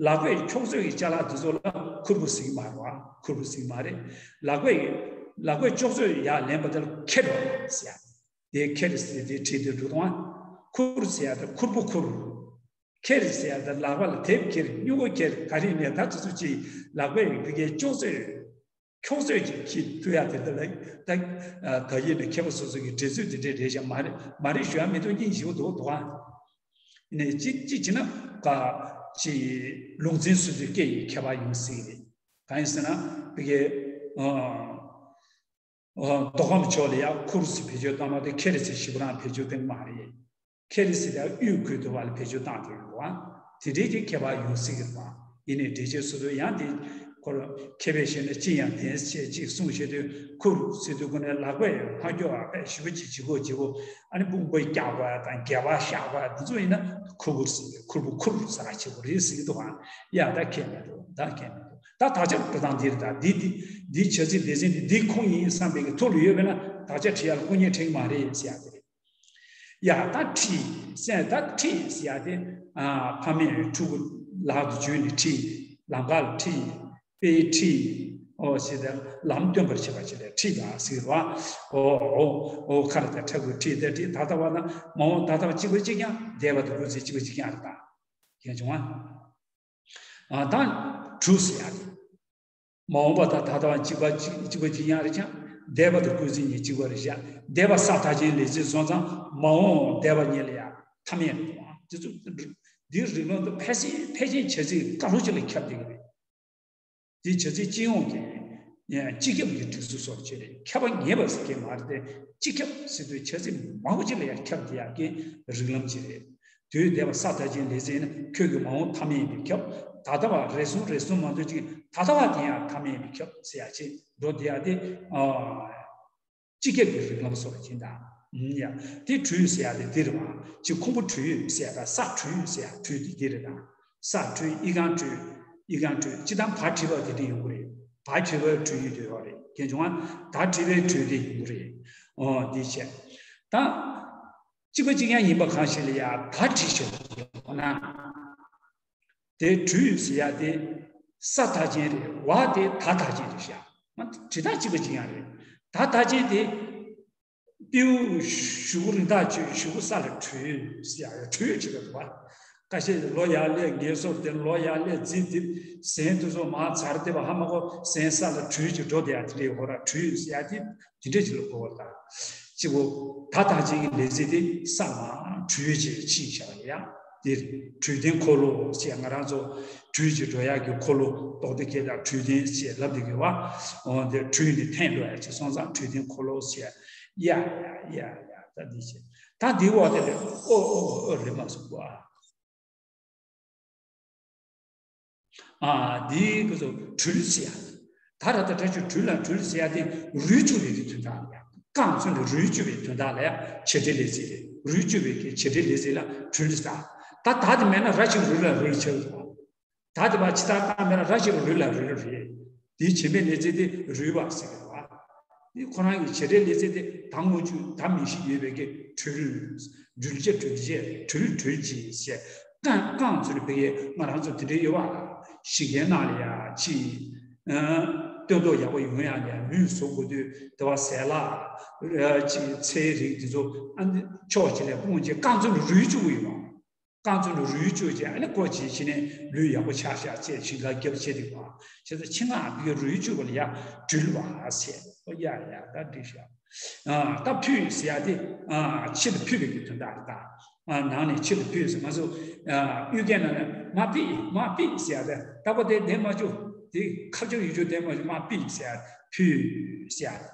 ལག་པས་འཁྱོག་ཚོད་ཀྱི་ཅ་ལག་དེ་ཚོ་ལ་ཁུར་པོ་ཟེར་གྱི་མ་རེད་བ། ཁུར་པོ་ཟེར་གྱི་མ་རེད། ལག་པས་ལག་པས་འཁྱོག་ཚོད་ཡར་ལེན་པ་དེ་ལ་ཁེར་ཟེར་ཡ། དེ་ཁེར་ཟེར་དེ་བྲིས་དེ་འགྲོ་དང་། ཁུར་ཟེར་ཡ་དེ་ཁུར་པོ་ཁུར། ཁེར་ཟེར་ཡ་དེ་ལག་པ་ལ་དེབ་ཁེར་སྨྱུ་གུ་ཁེར་ག་རེ་ནས་ད་དེ་ཚོ་ཅིག་ལག་པས་ཡི་གེ་འཁྱོག་ཚོད། འཁྱོག་ཚོད་ཅིག་ཁྱེར་ཐུབ་ཡ་དེ་འདྲ་ལ་ད་ད་ཡིན་ན་མཁས་པ་སོ་སོ་གི་འགྲེལ་ཚུལ་དེ་འདྲས་རེད་ཤག་མ་རེད་མ་རེད་ཞུ་ཡ་མི་འདུག་སྙིང་རྗེ་པོ་འདུག་འདུག་ཨ། ནས་ཅིག་ཅིག་བྱས་ན་ཀ་ཅིག་ལུང་ཚན་སོ་སོའི་སྐད་ཡིག་ཁྱད་པར་ཡོང་སྲིད་རེད། གང་ཡིན་ཟེར་ན་བི་གའི་མདོ་ཁམས་ཕྱོགས་ལ་ཡ་ཁུར་ཟེར་བེད་སྤྱོད་བཏང་བ་དེ་ཁེར་ཟེར་ཞིབ་རང་བེད་སྤྱོད་བཏང་གི་མ་རེད། ཁེར་ཟེར་ཡ་དབུས་ཁུལ་དུ་བ་ལ་བེད་སྤྱོད་བཏང་གི་ཡོད་པ། དེ་འདྲའི་གི་ཁྱད་པར་ཡོང་སྲིད་ཀྱི་རེད་པ། ཡིན་ནའི་འགྲེལ་བྱེད་སོ་སོ་ཡང་དེ་ཁོ་རང་མཁས་པས་བཤད་ན་ཅི་ཡང་བདེན་ཞེས་ཅིག་གསུངས་བཤད་དུས་ཁུར་ཟེར་དུས་ཁོ་ནས་ལག་པས་ཕར་འཁྱོག་ཨ་ཕས་ཞེ་པོ་ཅིག་ལྗིད་ཁོག་ལྗིད་ཁོག་ཨ་ནི་དཔུང་པ་བཀྱག་པ་དང་སྒལ་པ་བཤགས་པ་འདི་ཚོ་ཡིན་ན་ཁུར་ཁུར་ཟེར་ཁུར་པོ་ཁུར་ཟེར་ཆེ་པོ་རེད་ཟེར་གྱི་འདུག་ཨ། ཡ་ད་ཁྱད་མི་འདུག་ད་ཁྱད་མི་འདུག་ད་དག་ཆ་འགྲོ་སྟངས་འདི་རེད། ད་འདི་འདི་འདི་བྱ་ཚིག་སྡེ་ཚན་འདི་འདི་ཁུངས་ཡིན་བསམ་པའི་གི་ཐུགས་ལ་ཡོད་པས་ན་དག་ཆ་བྲིས་ཡ་ལ་སྐུ་ཉིད་ཁྲིད་མ་རེད་ཟེར་ཡ་དེ་རེད། ཡ་ད་ཁྲིད་ཟེར་ད་ཁྲིད་ཟེར་ཡ་དེ་ཨ་ཕ་མས་ཕྲུ་གུ་ལག་ཏུ་འཇུས་ནས་ཁྲིད། ལམ་ཁ་ལ་ཁྲིད། དཔེ་ཁྲིད། ཨོ་ཟེར་ད་ལམ་སྟོན་པར་བྱེད་པ་ཅིག་ལ་ཁྲིད་པ་ཟེར་བ། ཨོ་ཨོ་ཨོ་ཁ་ལ་ད་ཁྲ་གུ་ཁྲིད་ད་ཁྲིད་ད་ལྟ་བ་ན་མ་འོངས་ད་ལྟ་བ་གཅིག་པ་གཅིག་རྐྱང་འདས་པ་དང་སྐུལ་ཚིག་གཅིག་པ་གཅིག་རྐྱང་རེད་ད། མཁྱེན་བྱུང་ཨ། ཨ་ད་གྲུ་ཟེར་ཡ་དེ། མ་འོངས་པ་དང་ད་ལྟ་བ་གཅིག་པ་གཅིག་གཅིག་པ་གཅིག་རྐྱང་རེད་ཀྱང་འདས་པ་དང་སྐུལ་ཚིག་གཉིས་གཅིག་པ་རེད་བཞག་འདས་པ་ས་མཐའ་ཅན་ལས་ཚིག་སོང་ཙང་མ་འོངས་འདས་པ་གཉིས་ལ་ཡང་མཐའ་མེད་རེད་དང་དེ་ཚོ་འདིའི་རིགས་ལམ་དུ་ཕལ་ཆེར་ཕལ་ཆེར་བྱ་ཚིག་ཀ་ལྷོ་ཅིག་ལ་ཁྱབ་བསྡད་ཀྱི་རེད། འདི་བྱ་ཚིག་སྤྱི་ཡོངས་ཀྱི་སྤྱི་ཁྱབ་ཀྱི་སྒྲིག་འཛུགས་སོགས་བྱས་རེད། ཁྱབ་པ་ངེས་པ་ཟེར་མཁན་མ་རེད་དེ་སྤྱི་ཁྱབ་ཟེར་དུས་བྱ་ཚིག་མང་པོ་ཅིག་ལ་ཡང་ཁྱབ་བསྡད་ཡག་གི་རིགས་ལམ་ཅིག་རེད། དུས་འདས་པ་ས་མཐའ་ཅན་ལས་ཚིག་ནི་ཁྱོད་ཀྱི་མ་འོངས་མཐའ་མེད་པའི་ཁྱབ། ད་ལྟ་བ་རེ་ཟུང་རེ་ཟུང་མ་གཏོགས་ཅིག་ད་ལྟ་བ་དེ་ཡང་མཐའ་མེད་པའི་ཁྱབ་ཟེར་ཡ་ཅིག་འགྲོ་བསྡད་ཡ་དེ་ཨ། སྤྱི་ཁྱབ་ཀྱི་རིགས་ལམ་སོགས་ཡིན་ད། ཡ། དེ་གྲུ་ཟེར་ཡ་དེ་འདི་རེད་བ། ཅིག་ཁུང་པ་གྲུ་ཟེར་ཡ་ད་ས་གྲུ་ཟེར་ཡ་གྲུ་དེ་འདི་རེད་ད། ས་གྲུ་ཨི་ཁང་གྲུ། ཨི་ཁང་གྲུ་སྤྱི་བཏང་བ་བྲིས་པ་དེ་འདྲ་ཡོང་གི་རེད། བ་བྲིས་པའི་གྲུ་ཡིན་དུ་ཡོད་རེད་མཁྱེན་བྱུང་ཨ། ད་བྲིས་པའི་གྲུ་དེ་ཡོང་གི་རེད། ཨོ་འདི་བྱས། ད། གཅིག་པ་གཅིག་རྐྱང་ཡིན་པ་གང་ཞིག་ལ་ཡ་ད་བྲིས་ཤོག་ཡོང་ན། དེ་གྲུ་ཟེར་ཡ་དེ་ས་མཐའ་ཅན་རེད་བ། དེ་ད་མཐའ་ཅན་རེད་ཤག་མ་བྲིས་སྟངས་གཅིག་པ་གཅིག་རྐྱང་རེད། ད་མཐའ་ཅན་དེ་ སྤྲེའུ་གཞུག་གུ་རི་དྭགས་ཆོད། གཞུག་གུ་ས་ལ་བྲོས་ཟེར་ཡ། བྲོས་བྱེད་པ་རེད་པ། ཁ་ཤས་ལོ་ཡར་སླེབས་ངལ་གསོ་དེ། ལོ་ཡར་སླེབས་རྫིས་དེ། ཟན་དེ་ཚོ་མར་ཚར་དེ་བ་ཧ་མ་གོ། ཟན་ས་ལ་བྲོས་ཀྱི་འགྲོ་དེ་ཡ། དེ་འདྲའི་ཧོ་ར་བྲོས་ཟེར་ཡ་དེ། དེ་འདྲ་ཅིག་ལ་གོ་བ་ད། གཅིག་པོ་ད་ཐག་ཅིག་གི་ལས་ཚིག་དེ་ས་མ་བྲོས་ཅེས་ཕྱིན་བཞག་ཡ། དེ་བྲོས་ལྡན་འཁོར་ལོ་ཞེས། ང་རང་ཚོ་བྲོས་ཀྱི་འགྲོ་ཡག་གི་འཁོར་ལོ་རྡོག་རྡེག་སྐད་དང་བྲོས་ལྡན་ཞེས་ལབ་བསྡད་ཀྱི་བ། འོ་དེ་བྲོས་ནས་འཐེན་འགྲོ་ཡག་ཅིག་སོང་ཙང་བྲོས་ལྡན་འཁོར་ལོ་ཞེས། ཡ་ཡ་ཡ་ཡ། ད་འདི་བྱས། ད་འདི་འོག་དེ་ལས་ཨོ་ཨོ་ཨོ་རེད་མ་སོང་བ། ཨ། འདི་གི་ཚོ་བྲུལ་ཟེར་ཡ། ད་ར་ད་དྲ་ཆུ་བྲུལ་ལ་བྲུལ་ཟེར་ཡ་དེ་རུལ་བཅུག་པའི་གི་དོན་དག་ལ་ཡ། རྐང་ཚུན་ལ་རུལ་བཅུག་པའི་དོན་དག་ལ་ཡ། བྱེད་འབྲེལ་ལས་ཚིག་རེད། རུལ་བཅུག་པའི་གི་བྱེད་འབྲེལ་ལས་ཚིག་ལ་བྲུལ་ཟེར། ད་ད་དེ་མེད་ན་ར་ཞིག་རུལ་ལ་རུལ་ཆགས་འདུག་ད་དེ་བ་ཕྱི་ཐག་བཏང་མེད་ན་ར་ཞིག་རུལ་ལ་རུལ་རེད། དེའི་བྱེད་འབྲེལ་ལས་ཚིག་དེ་རུལ་བ་ཟེར་གི་རེད་བ། དེ་ཁོ་རང་གི་བྱེད་འབྲེལ་ལས་ཚིག་དེ་ད་སྔོན་འཇུག་ད་མིང་གཞི་ཡོད་པའི་གི་བྲུལ། འབྲུལ་བྱེད་བྲུལ་བྱེད་བྲུལ་བྲུལ་གྱིས་ཞེས། རྐང་རྐང་ཚུན་ལ་བི་ཡེ་ང་རང་ཚོ་དེ་འདྲའི་ཡོད་བ། ཞིང་ཁའི་ནང་ལ་ཡ་ཅི། ཨ། སྟོན་ཐོག་ཡག་པོ་ཡོང་ཡག་ལ་ཡ་ལུད་བཟོ་དགོས་དུས་དེ་བ་ཟས་ལ། ཨ། ཅི་ཚལ་རིགས་དེ་ཚོ་ཨ་ནི་ཕྱོགས་གཅིག་ལ་སྤུངས་བྱས་རྐང་ཚུན་ལ་རུལ་བཅུག་གི་ཡོད་བ། རྐང་ཚུན་ལ་རུལ་བཅུག་བྱས་ཨ་ནི་སྐོར་ཅིག་བྱས་ནས་ལུད་ཡག་པོ་ཆགས་ཤག་ཅེས་ཞིང་ཁར་རྒྱབ་བྱས་འདུག་བ། བྱས་ཙང་ཆེད་མངགས་བི་ཡེ་རུལ་བཅུག་པ་ལ་ཡ་བྲུལ་བ་ཟེར། ཨོ་ཡ་ཡ་ད་འགྲིག་ཤག་ཨ། ད་ཕུད་ཟེར་ཡ་དེ། ཨ། ཕྱི་ལ་ཕུད་པའི་གི་དོན་དག་རེད་ད། ཨ། ནང་ནས་ཕྱི་ལ་ཕུད་ཟེར། ང་ཚོ། ཨ། གཡུལ་རྒྱལ་ནང་ནས་མ་ཕུད་མ་ཕུད་ཟེར་ཡ་དེ། ད་པོ་དེ་བསྡད་མ་བཅུག་དེ་ཁ་ཆུ་ཡུ་ཆུ་བསྡད་མ་བཅུག་མ་ཕུད་ཟེར་ཡ། ཕུད་ཟེར་ཡ།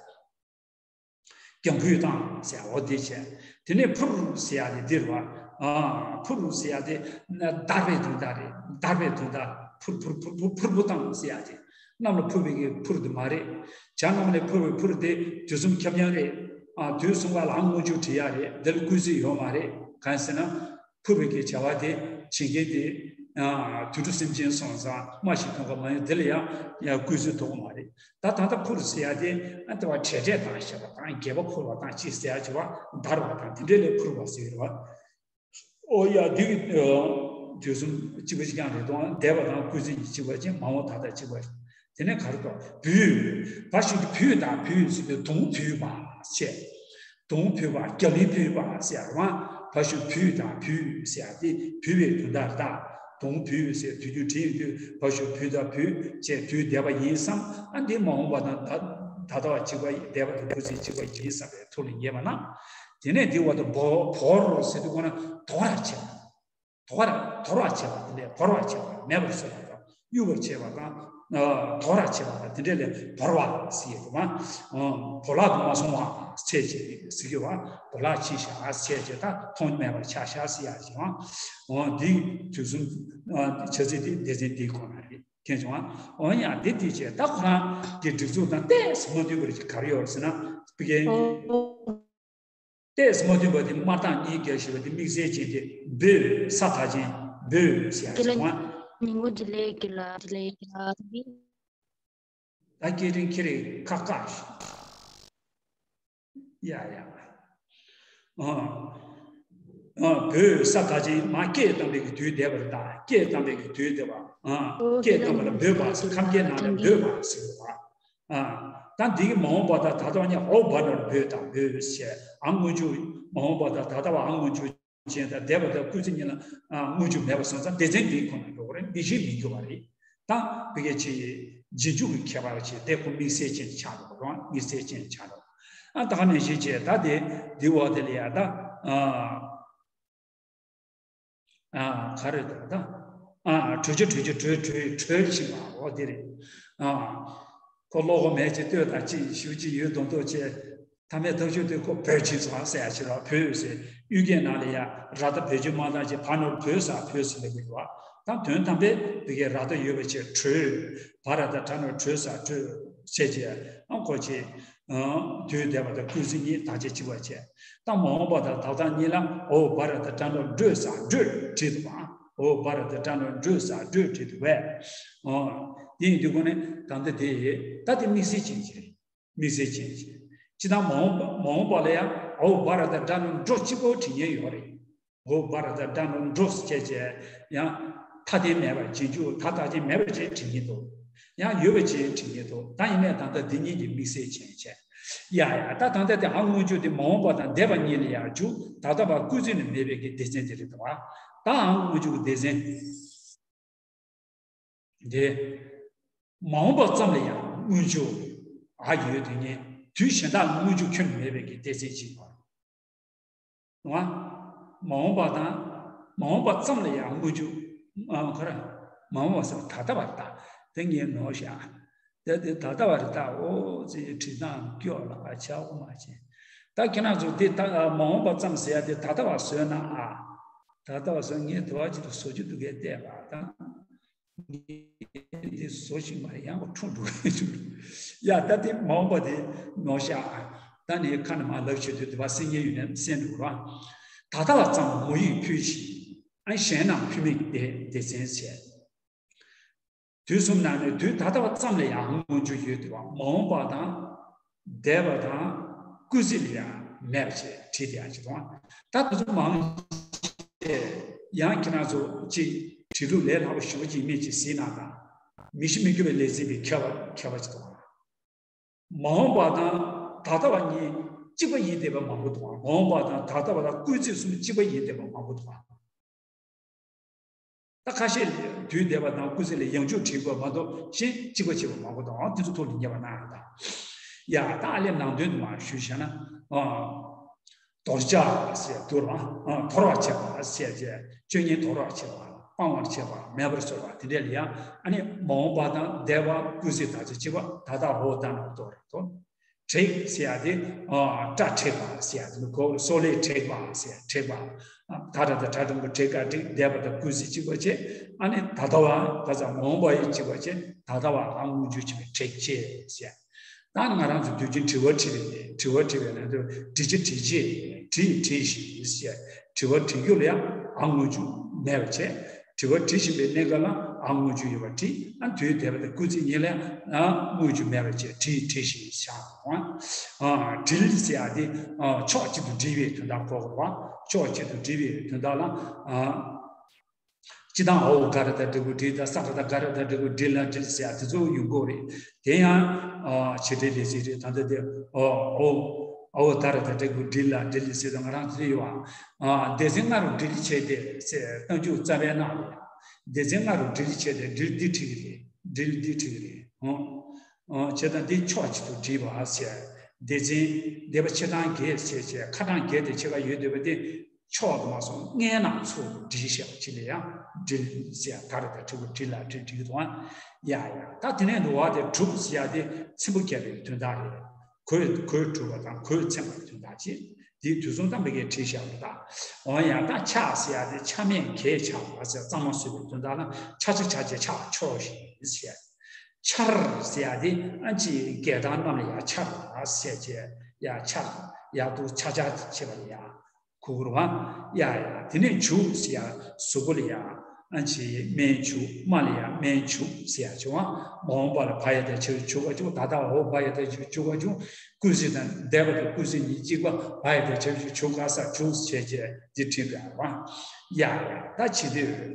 རྒྱང་ཕུད་བཏང་ཟེར་ཡ་འོ་དེ་བྱས། དེ་ནས་འཕུར་ཟེར་ཡ་དེ་འདིར་བ། ཨ། འཕུར་ཟེར་ཡ་དེ་ན་བརྡར་བའི་དོན་དག་རེད། བརྡར་བའི་དོན་དག་འཕུར་འཕུར་འཕུར་འཕུར་འཕུར་བུ་བཏང་ཟེར་ཡ་དེ། གནམ་ལ་འཕུར་བའི་གི་འཕུར་དེ་མ་རེད། བྱ་གནམ་ལ་འཕུར་བའི་འཕུར་དེ་དུས་གསུམ་ཁྱབ་མཉམ་རེད། ཨ། དུས་གསུམ་ཀ་ལའང་སྔོན་འཇུག་བྲི་ཡ་རེད། འདི་ལ་སྐུལ་ཚིག་ཡོད་མ་རེད། གང་ཟེར་ན། འཕུར་བའི་གི་བྱ་བ་དེ་བྱེད་མཁན་དེ། ཨ། དུད་འགྲོ་སེམས་ཅན་སོང་ཙང་སྨྲ་ཤེས་དོན་གོ་མ་ཡིན། འདི་ལ་ཡང་ཡང་སྐུལ་ཚིག་ཐོགས་མ་རེད། ད་ད་ལྟ་འཕུར་ཟེར་ཡ་དེ་ཨ་དེ་བ་བྲེལ་བྲེལ་བཏང་ཤེས་པ་དང་། སྒྱེད་པ་འཕུར་བ་དང་ཅི་ཟེར་ཡ་བྱེད་པ་འདར་བ་དང་དེ་འདྲའི་ལས་འཕུར་བ་ཟེར་བ། ཨོ་ཡ་འདི་གི་དུས་གསུམ་གཅིག་པ་གཅིག་རྐྱང་རེད་དོ། འདས་པ་དང་སྐུལ་ཚིག་གཉིས་གཅིག་པ་ཅན། མ་འོངས་ད་ལྟ་གཅིག་པ། དེ་ནས་ག་རེ་འདུག་བུས། བ་ཞབས་ཀྱུ་བུས་དང་བུས་ཟེར་དུས་དུང་བུས་པ་བྱས། དུང་བུས་པ། རྒྱ་གླིང་བུས་པ་ཟེར་ཡ་རེད་བ། བ་ཞབས་བུས་དང་བུས་ཟེར་ཡ་དེ་བུས་པའི་དོན་དག་རེད་ད། དུང་བུས་ཟེར་དུས་རྒྱུན་བྲིས་ཡོང་དུས་བ་ཞབས་བུས་དང་བུས་བྱས། དུས་འདས་པ་ཡིན་བསམ། ཨ་འདི་མ་འོངས་པ་དང་ད་ད་ལྟ་བ་གཅིག་པ་ཡིན། འདས་པ་དང་སྐུལ་ཚིག་གཅིག་པ་ཡིན་བསམ་པའི་ཐུགས་ལ་ངེས་པ་ན། དེ་ནས་འདི་བར་དུ་བོ་བོར་ཟེར་དུས་ཁོ་ན་དོར་བར་བྱེད་པ། དོར་བར་དོར་བར་བྱེད་པ་དེ་ལས་བོར་བར་བྱེད་པ། མེད་པར་བཟོ་བ་དང་གཡུག་པར་བྱེད་པ་དང་། ཨ། དོར་བར་བྱེད་པ་དང་དེ་འདྲ་ལས་བོར་བ་ཟེར་ཡས་འདུག་ག་བོར་བརླག་ཏུ་མ་སོང་བ་ཟེར་བྱས་ཟེར་གྱི་བ། བོར་བརླག་ཕྱིན་བཞག་ཟེར་བྱས་ད་མཐོང་མེད་པར་ཆགས་བཞག་ཟེར་ཡ་ཞིག་བ། འོ་འདི་དུས་གསུམ། ཨ། བྱ་ཚིག་དེ་སྡེ་ཚན་འདིའི་ཁོངས་ན་རེད། མཁྱེན་བྱུང་ང་། འོ་ཡང་འདི་དེ་བྱས་ད་ཁོ་རང་གི་སྒྲིག་འཛུགས་དང་ཏོག་ཙམ་མ་མཐུན་པ་རེད། ག་རེ་ཡོད་རེད་ཟེར་ན། ཕ་གིའི་ཏོག་ཙམ་མ་མཐུན་པ་དེ་དམར་མདངས་གཉིས་བརྒྱབ་བཞག་པ་དེ་དམིགས་བསལ་ཅན་དེ། བོས་ས་མཐའ་ཅན་བོས་ཟེར་ཡ་ཅིག་བ། ཉིན་གུང་བདེ་ལེགས་ཀྱི་ལ་བདེ་ལེགས་ཀྱི་ལ་དེ། ད་སྐད་འཕྲིན་ཁྱེད་རིག་ཁག་ཁག་ཞིག་ཡ་ཡ། ཨ། ཨ། བོས་ས་མཐའ་ཅན། མ་སྐད་བཏང་བའི་གི་དུས་འདས་པ་རེད་ད། སྐད་བཏང་བའི་གི་དུས་འདས་པ། ཨ། སྐད་བཏང་བ་ལ་བོས་པ་ཟེར། ཁམས་སྐད་ནང་ནས་བོས་པ་ཟེར་བ། ཨ། ད་འདི་གི་མ་འོངས་པ་དང་ད་ལྟ་བ་གཉིས་ཨོ་བ་ན་བོས་དང་བོས་ཟེར། ཨ་སྔོན་འཇུག་མ་འོངས་པ་དང་ད་ལྟ་བ་ཨ་སྔོན་འཇུག་ཅན་དང་འདས་པ་དང་སྐུལ་ཚིག་གཉིས་ལ་ཨ་སྔོན་འཇུག་མེད་པ་སོང་ཙང་སྡེ་ཚན་འདིའི་ཁོངས་ནས་འགྲོ་གི་རེད། མིང་གཞི་མི་འགྱུར་བ་རེད། ད་བི་གེ་ཆེ་ཡི་རྗེས་འཇུག་གི་ཁྱད་པར་ཆེ་དེ་ཁོ་དམིགས་བསལ་ཅན་ཆགས་འགྲོ་གི་རེད། དམིགས་བསལ་ཅན་ཆགས་འགྲོ། ཨ་ད་ག་ནང་བཞིན་བྱས་ད་དེ་འདི་འོག་དེ་ལ་ཡ་ད། ཨ། ཨ། ག་རེ་འདུག་ད། ཨ། བྲོས་བྱ་བྲོས་བྱ་བྲོས་བྲོས་བྲོས་ཕྱིན་པ་འོ་དེ་རེད། ཨ། ཁོ་བློ་ཁོག་མེད་ཅིག་ལྟོས་དང་། ཅིག་ཞུ་ཅིག་ཡོད་མདོག་མདོག་བྱས། ཐ་མའི་ཐག་གཅོད་དེ་ཁོ་བོས་ཕྱིན་སོང་ཟེར་ཡ་ཕྱིར་ར་བོས་ཟེར། གཡུལ་རྒྱལ་ནང་ལ་ཡ་ར་ད་བེད་སྤྱོད་མ་བཏང་བྱས་བ་ནོར་བོས་ས་བོས་ཟེར་ལབ་ཀྱི་འདུག་བ། ད་དོན་དམ་པའི་བི་གེ་ར་ད་ཡོད་པ་བྱས་བྲོས། བ་ར་ད་བྲ་ནོར་བྲོས་ས་བྲོས་བྱས་བྱས། ཨ་ཁོ་ཆེ། ཨ། དུས་འདས་པ་དང་སྐུལ་ཚིག་གཉིས་དག་ཆ་གཅིག་པ་བྱས། ད་མ་འོངས་པ་དང་ད་ལྟ་གཉིས་ལ་ཨོ་བ་ར་ད་བྲ་ནོར་བྲོས་ས་བྲོས་བྲིས་འདུག་བ། ཨོ་བ་ར་ད་བྲ་ནོར་བྲོས་ས་བྲོས་བྲིས་འདུག་བས། ཨོ། དེ་ཡིན་དུས་ཁོ་ནི་ད་ལྟ་དེ་ད་དེ་དམིགས་བསལ་ཅན་ཅིག་རེད། དམིགས་བསལ་ཅན་ཅིག་སྤྱིར་བཏང་མ་འོངས་པ་མ་འོངས་པ་ལ་ཡང་ཨོ་བ་ར་ད་བྲ་ནོར་བྲོ་གཅིག་པོ་བྲིས་མཁན་ཡོད་རེད། ཨོ་བ་ར་ད་བྲ་ནོར་བྲོ་ཟེར་བྱས་ཡང་མཐའ་རྟེན་མེད་པར་རྗེས་འཇུག་ད་མཐའ་རྟེན་མེད་པ་ཅིག་བྲིས་མཁན་འདུག་ཡང་ཡོད་པ་ཅིག་བྲིས་མཁན་འདུག་ད་ཡིན་ནའི་ད་ལྟ་འདི་གཉིས་ཀྱི་དམིགས་བསལ་ཅན་བྱས། ཡ་ཡ། ད་ད་ལྟ་དེ་འ་སྔོན་འཇུག་དེ་མ་འོངས་པ་དང་འདས་པ་གཉིས་ལ་ཡང་འཇུག་ད་ལྟ་བ་སྐུལ་ཚིག་ནི་མེད་པའི་གི་སྡེ་ཚན་དེ་རེད་དོ། ད་འ་སྔོན་འཇུག་གི་སྡེ་ཚན་དེ། མ་འོངས་པ་ཙམ་ལ་ཡང་སྔོན་འཇུག་འ་ཡོད་དེ་ངས་དུས་གཞན་དག་ལ་སྔོན་འཇུག་ཁྱོན་ནས་མེད་པའི་གི་སྡེ་ཚན་གཅིག་པ། ང་མ་འོངས་པ་དང་། མ་འོངས་པ་ཙམ་ལ་ཡང་སྔོན་འཇུག་ཨ་ཁོ་ར། མ་འོངས་པ་ཟེར་ད་ལྟ་བ་རེད་ད། དེ་ངས་ནོར་བཞག་དེ་དེ་ད་ལྟ་བ་རེད་ད། ཨོ་ཙི་བྲིས་སྟངས་སྐྱོ་ལ་ཆགས་འོ་མ་བྱེད། ད་ཁྱེད་རང་ཚོ་དེ་ད་མ་འོངས་པ་ཙམ་ཟེར་ཡ་དེ་ད་ལྟ་བ་བཟོས་ན་ཨ། ད་ལྟ་བ་བཟོས་ངས་དུ་བ་ཅིག་ཏུ་བཟོ་རྒྱུ་འདུག་གས་བལྟས་པ་དང་། འདི་བཟོ་ཞིག་མ་ཡང་འཁྲུངས་འགྲོ་གི་བྱུང་། ཡ་ད་དེ་མ་འོངས་པ་དེ་ནོར་ཤག་ད་ནི་ཁ་ནས་མ་ལབ་བྱེད་དུས་དེ་བ་སེང་གེ་ཡུལ་ནས་གསན་འགྲོ་ར། ད་ལྟ་བ་ཙམ་མོ་ཡིས་ཕུལ་ཞིང་ཨ་གཞན་རྣམས་ཕུལ་མིན་སྡེ་སྡེ་ཚན་བྱས། དུས་གསུམ་ན་ནི་དུས་ད་ལྟ་བ་ཙམ་ལ་ཡང་སྔོན་འཇུག་ཡོད་དེ་བ་མ་འོངས་པ་དང་། འདས་པ་དང་སྐུལ་ཚིག་ལ་ཡང་མེད་པ་བྱས་བྲིས་ཏེ་ཡང་བྱེད་དང་། ད་དུས་ཚོད་མང་ཆེ་ཡང་ཁྱེད་རང་ཚོ་ཅིག་བྲིས་ལུགས་ལས་སླ་པོ་ཞེ་པོ་ཅིག་མེད་ཅིག་གཟིགས་ན་དང་། མི་ཤི་མི་སྐྱོབ་པའི་ལས་ཚིག་པའི་ཁྱད་པར་ཁྱད་པར་ཅིག་དང་། མ་འོངས་པ་དང་ད་ལྟ་བ་གཉིས་གཅིག་པ་ཡིན་བསྡད་པ་མང་པོ་འདུག་མ་འོངས་པ་དང་ད་ལྟ་བ་དང་སྐུལ་ཚིག་གསུམ་གཅིག་པ་ཡིན་བསྡད་པ་མང་པོ་འདུག་ད་ཁ་ཤས་དུས་འདས་པ་དང་སྐུལ་ཚིག་ལ་ཡང་བསྐྱར་བྲིས་དགོས་མ་གཏོགས་གཞན་གཅིག་པ་བྱས་པ་མང་པོ་དང་དེ་ཚོ་ཐོག་ལ་ཉེ་བ་གནང་ཡོད་ད། ཡ་ད་ཨ་ལས་ནང་དོན་དུ་མ་ཞུས་བྱས་ན། ཨ། དོར་བྱ་ཟེར་དུ་ར། ཨ། དོར་བར་བྱེད་པ་ཟེར་བྱས་སྤྱོད་ངན་དོར་བར་བྱེད་པ། སྤང་བར་བྱེད་པ་མེད་པར་བཟོ་བ་དེ་འདྲས་ལ་ཡང་ཨ་ནི་མ་འོངས་པ་དང་འདས་པ་སྐུལ་ཚིག་དག་ཆ་གཅིག་པ་ད་ལྟ་འོ་ད་ནོ་དོ་རེད་དོ། བྲེག་ཟེར་ཡ་དེ། ཨ། སྐྲ་བྲེག་པ་ཟེར་ཡ་དེ་གོ་སོ་ལས་བྲེག་པ་ཟེར་བྲེག་པ། ད་ར་ད་གྲ་གྲུང་པོ་བྲེག་ག་བྲེག་འདས་པ་དང་སྐུལ་ཚིག་གཅིག་པ་བྱས། ཨ་ནི་ད་ལྟ་བ་ད་ཙམ་མ་འོངས་པ་ཡི་གཅིག་པ་བྱས་ད་ལྟ་བ་ཨ་སྔོན་འཇུག་བྱས་པའི་བྲེག་བྱས་ཟེར། ད་ང་རང་ཚོ་དུས་རྒྱུན་དྲི་བ་དྲི་བའི་དྲི་བ་དྲི་བའི་ནང་དུ་དྲི་ཆ་དྲི་རྗེས་དྲིས་དྲིས་ཤིང་ཟེར། དྲི་བ་དྲི་རྒྱུ་ལ་ཡང་ཨ་སྔོན་འཇུག་མེད་པ་བྱས། དྲི་བ་དྲི་བཞིན་པའི་གནས་སྐབས་ལ་ཨ་སྔོན་འཇུག་ཡོད་པ་དྲིས། ཨ་དུས་འདས་པ་དང་སྐུལ་ཚིག་གཉིས་ལ་ཡང་ཨ་སྔོན་འཇུག་མེད་པ་བྱས་དྲིས་དྲིས་ཤིང་བྱ། ཨ་དྲིལ་ཟེར་ཡ་དེ་ཨ་ཕྱོགས་གཅིག་ཏུ་དྲིལ་བའི་དོན་དག་གོ་དགོས་པ། ཕྱོགས་གཅིག་ཏུ་དྲིལ་བའི་དོན་དག་ལ་ཨ། སྤྱི་དང་འོ་ག་ར་ད་འབྲས་བུ་དྲིལ་དང་ས་ག་ད་ག་ར་ད་འབྲས་བུ་དྲིལ་ལ་དྲིལ་ཟེར་ཡ་དེ་ཚོ་ཡོང་གི་རེད། དེ་ཡང་ཨ་བྱེད་འབྲེལ་ལས་ཚིག་རེད། ད་ལྟ་དེ་འོ་འོ་འོ་ད་ར་ད་འབྲས་བུ་དྲིལ་ལ་དྲིལ་ཟེར་དང་ང་རང་ཚོ་ཡོད་ཨ། སྡེ་ཚན་ལྔ་རུ་དྲིལ་བྱས་ཏེ་ཟེར་རྟགས་འཇུག་རྩ་བའི་ནང་ལ་ཡང་སྡེ་ཚན་ལྔ་རུ་དྲིལ་བྱས་ཏེ་དྲིལ་འདི་བྲིས་ཀྱི་རེད། དྲིལ་འདི་བྲིས་ཀྱི་རེད། ཨོ། ཨོ། བྱས་ཙང་འདི་ཕྱོགས་གཅིག་ཏུ་བྲིས་པ་ཟེར། སྡེ་ཚན་སྡེ་པ་ཕྱེད་དང་བརྒྱད་ཟེར་བྱས་ཁ་གྲངས་བརྒྱད་དེ་ཕྱེད་ཀ་ཡོད་འདོད་པ་དེ་ཕྱོགས་དུ་མ་སོང་ལྔའི་ནང་ཚུར་བྲིས་བཞག་པ་ཅིག་ལ་ཡང་དྲིལ་ཟེར་ད་རེ་ད་དྲིལ་བུ་དྲིལ་ལ་དྲིལ་བྲིས་ཀྱི་འདུག་ཨ། ཡ་ཡ་ད་དེ་ནས་འདུག་བ་དེ་གྲུབ་ཟེར་ཡ་དེ་ཚིམ་པོ་བརྒྱབ་པའི་དོན་དག་རེད། གོས་གོས་གྲུབ་པ་དང་གོས་ཚིམ་པའི་དོན་དག་ཅིག་འདིའི་དུས་གསུམ་དང་མི་འགལ་བྲིས་བཞག་པ་དང་། འོ་ཡང་ད་ཆགས་ཟེར་ཡ་དེ་ཆགས་མེད་གས་ཆགས་པ་ཟེར་གཙང་མ་བཟོས་པའི་དོན་དག་ལ་ཆགས་ཆགས་ཆགས་ཀྱི་ཆགས་ཆོག་ཞེས་བཤད། འཆར་ཟེར་ཡ་དེ་ཨ་ཅེ་རྒྱལ་དང་རྣམས་ལ་ཡ་འཆར་ཟེར་བྱས་ཡ་འཆར་ཡ་དུ་ཆ་ཆ་བྱེད་པ་ལ་ཡ་གུ་གུ་རུ་བ་ཡ་ཡ་དེ་ནས་བྱུག་ཟེར་ཡ་གཟུགས་པོ་ལ་ཡ་ཨ་ཅེ་སྨན་བྱུག་སྨན་ལ་ཡ་སྨན་བྱུག་ཟེར་ཡ་བྱུང་བ་མ་འོངས་པ་ལ་བ་ཡ་དང་ཆ་བྱུག་བྱུག་པ་བྱུང་ད་ལྟ་འོ་བ་ཡ་དང་ཆ་བྱུག་བྱུག་པ་བྱུང་། སྐུལ་ཚིག་དང་འདས་པ་དང་སྐུལ་ཚིག་གཉིས་གཅིག་པ་བ་ཡ་དང་ཆ་བྱུག་བྱུག་ག་ས་བྱུག་བྱས་བྱས་འདི་བྲིས་པའི་བ། ཡ་ཡ་ད་བྱེད་དུས་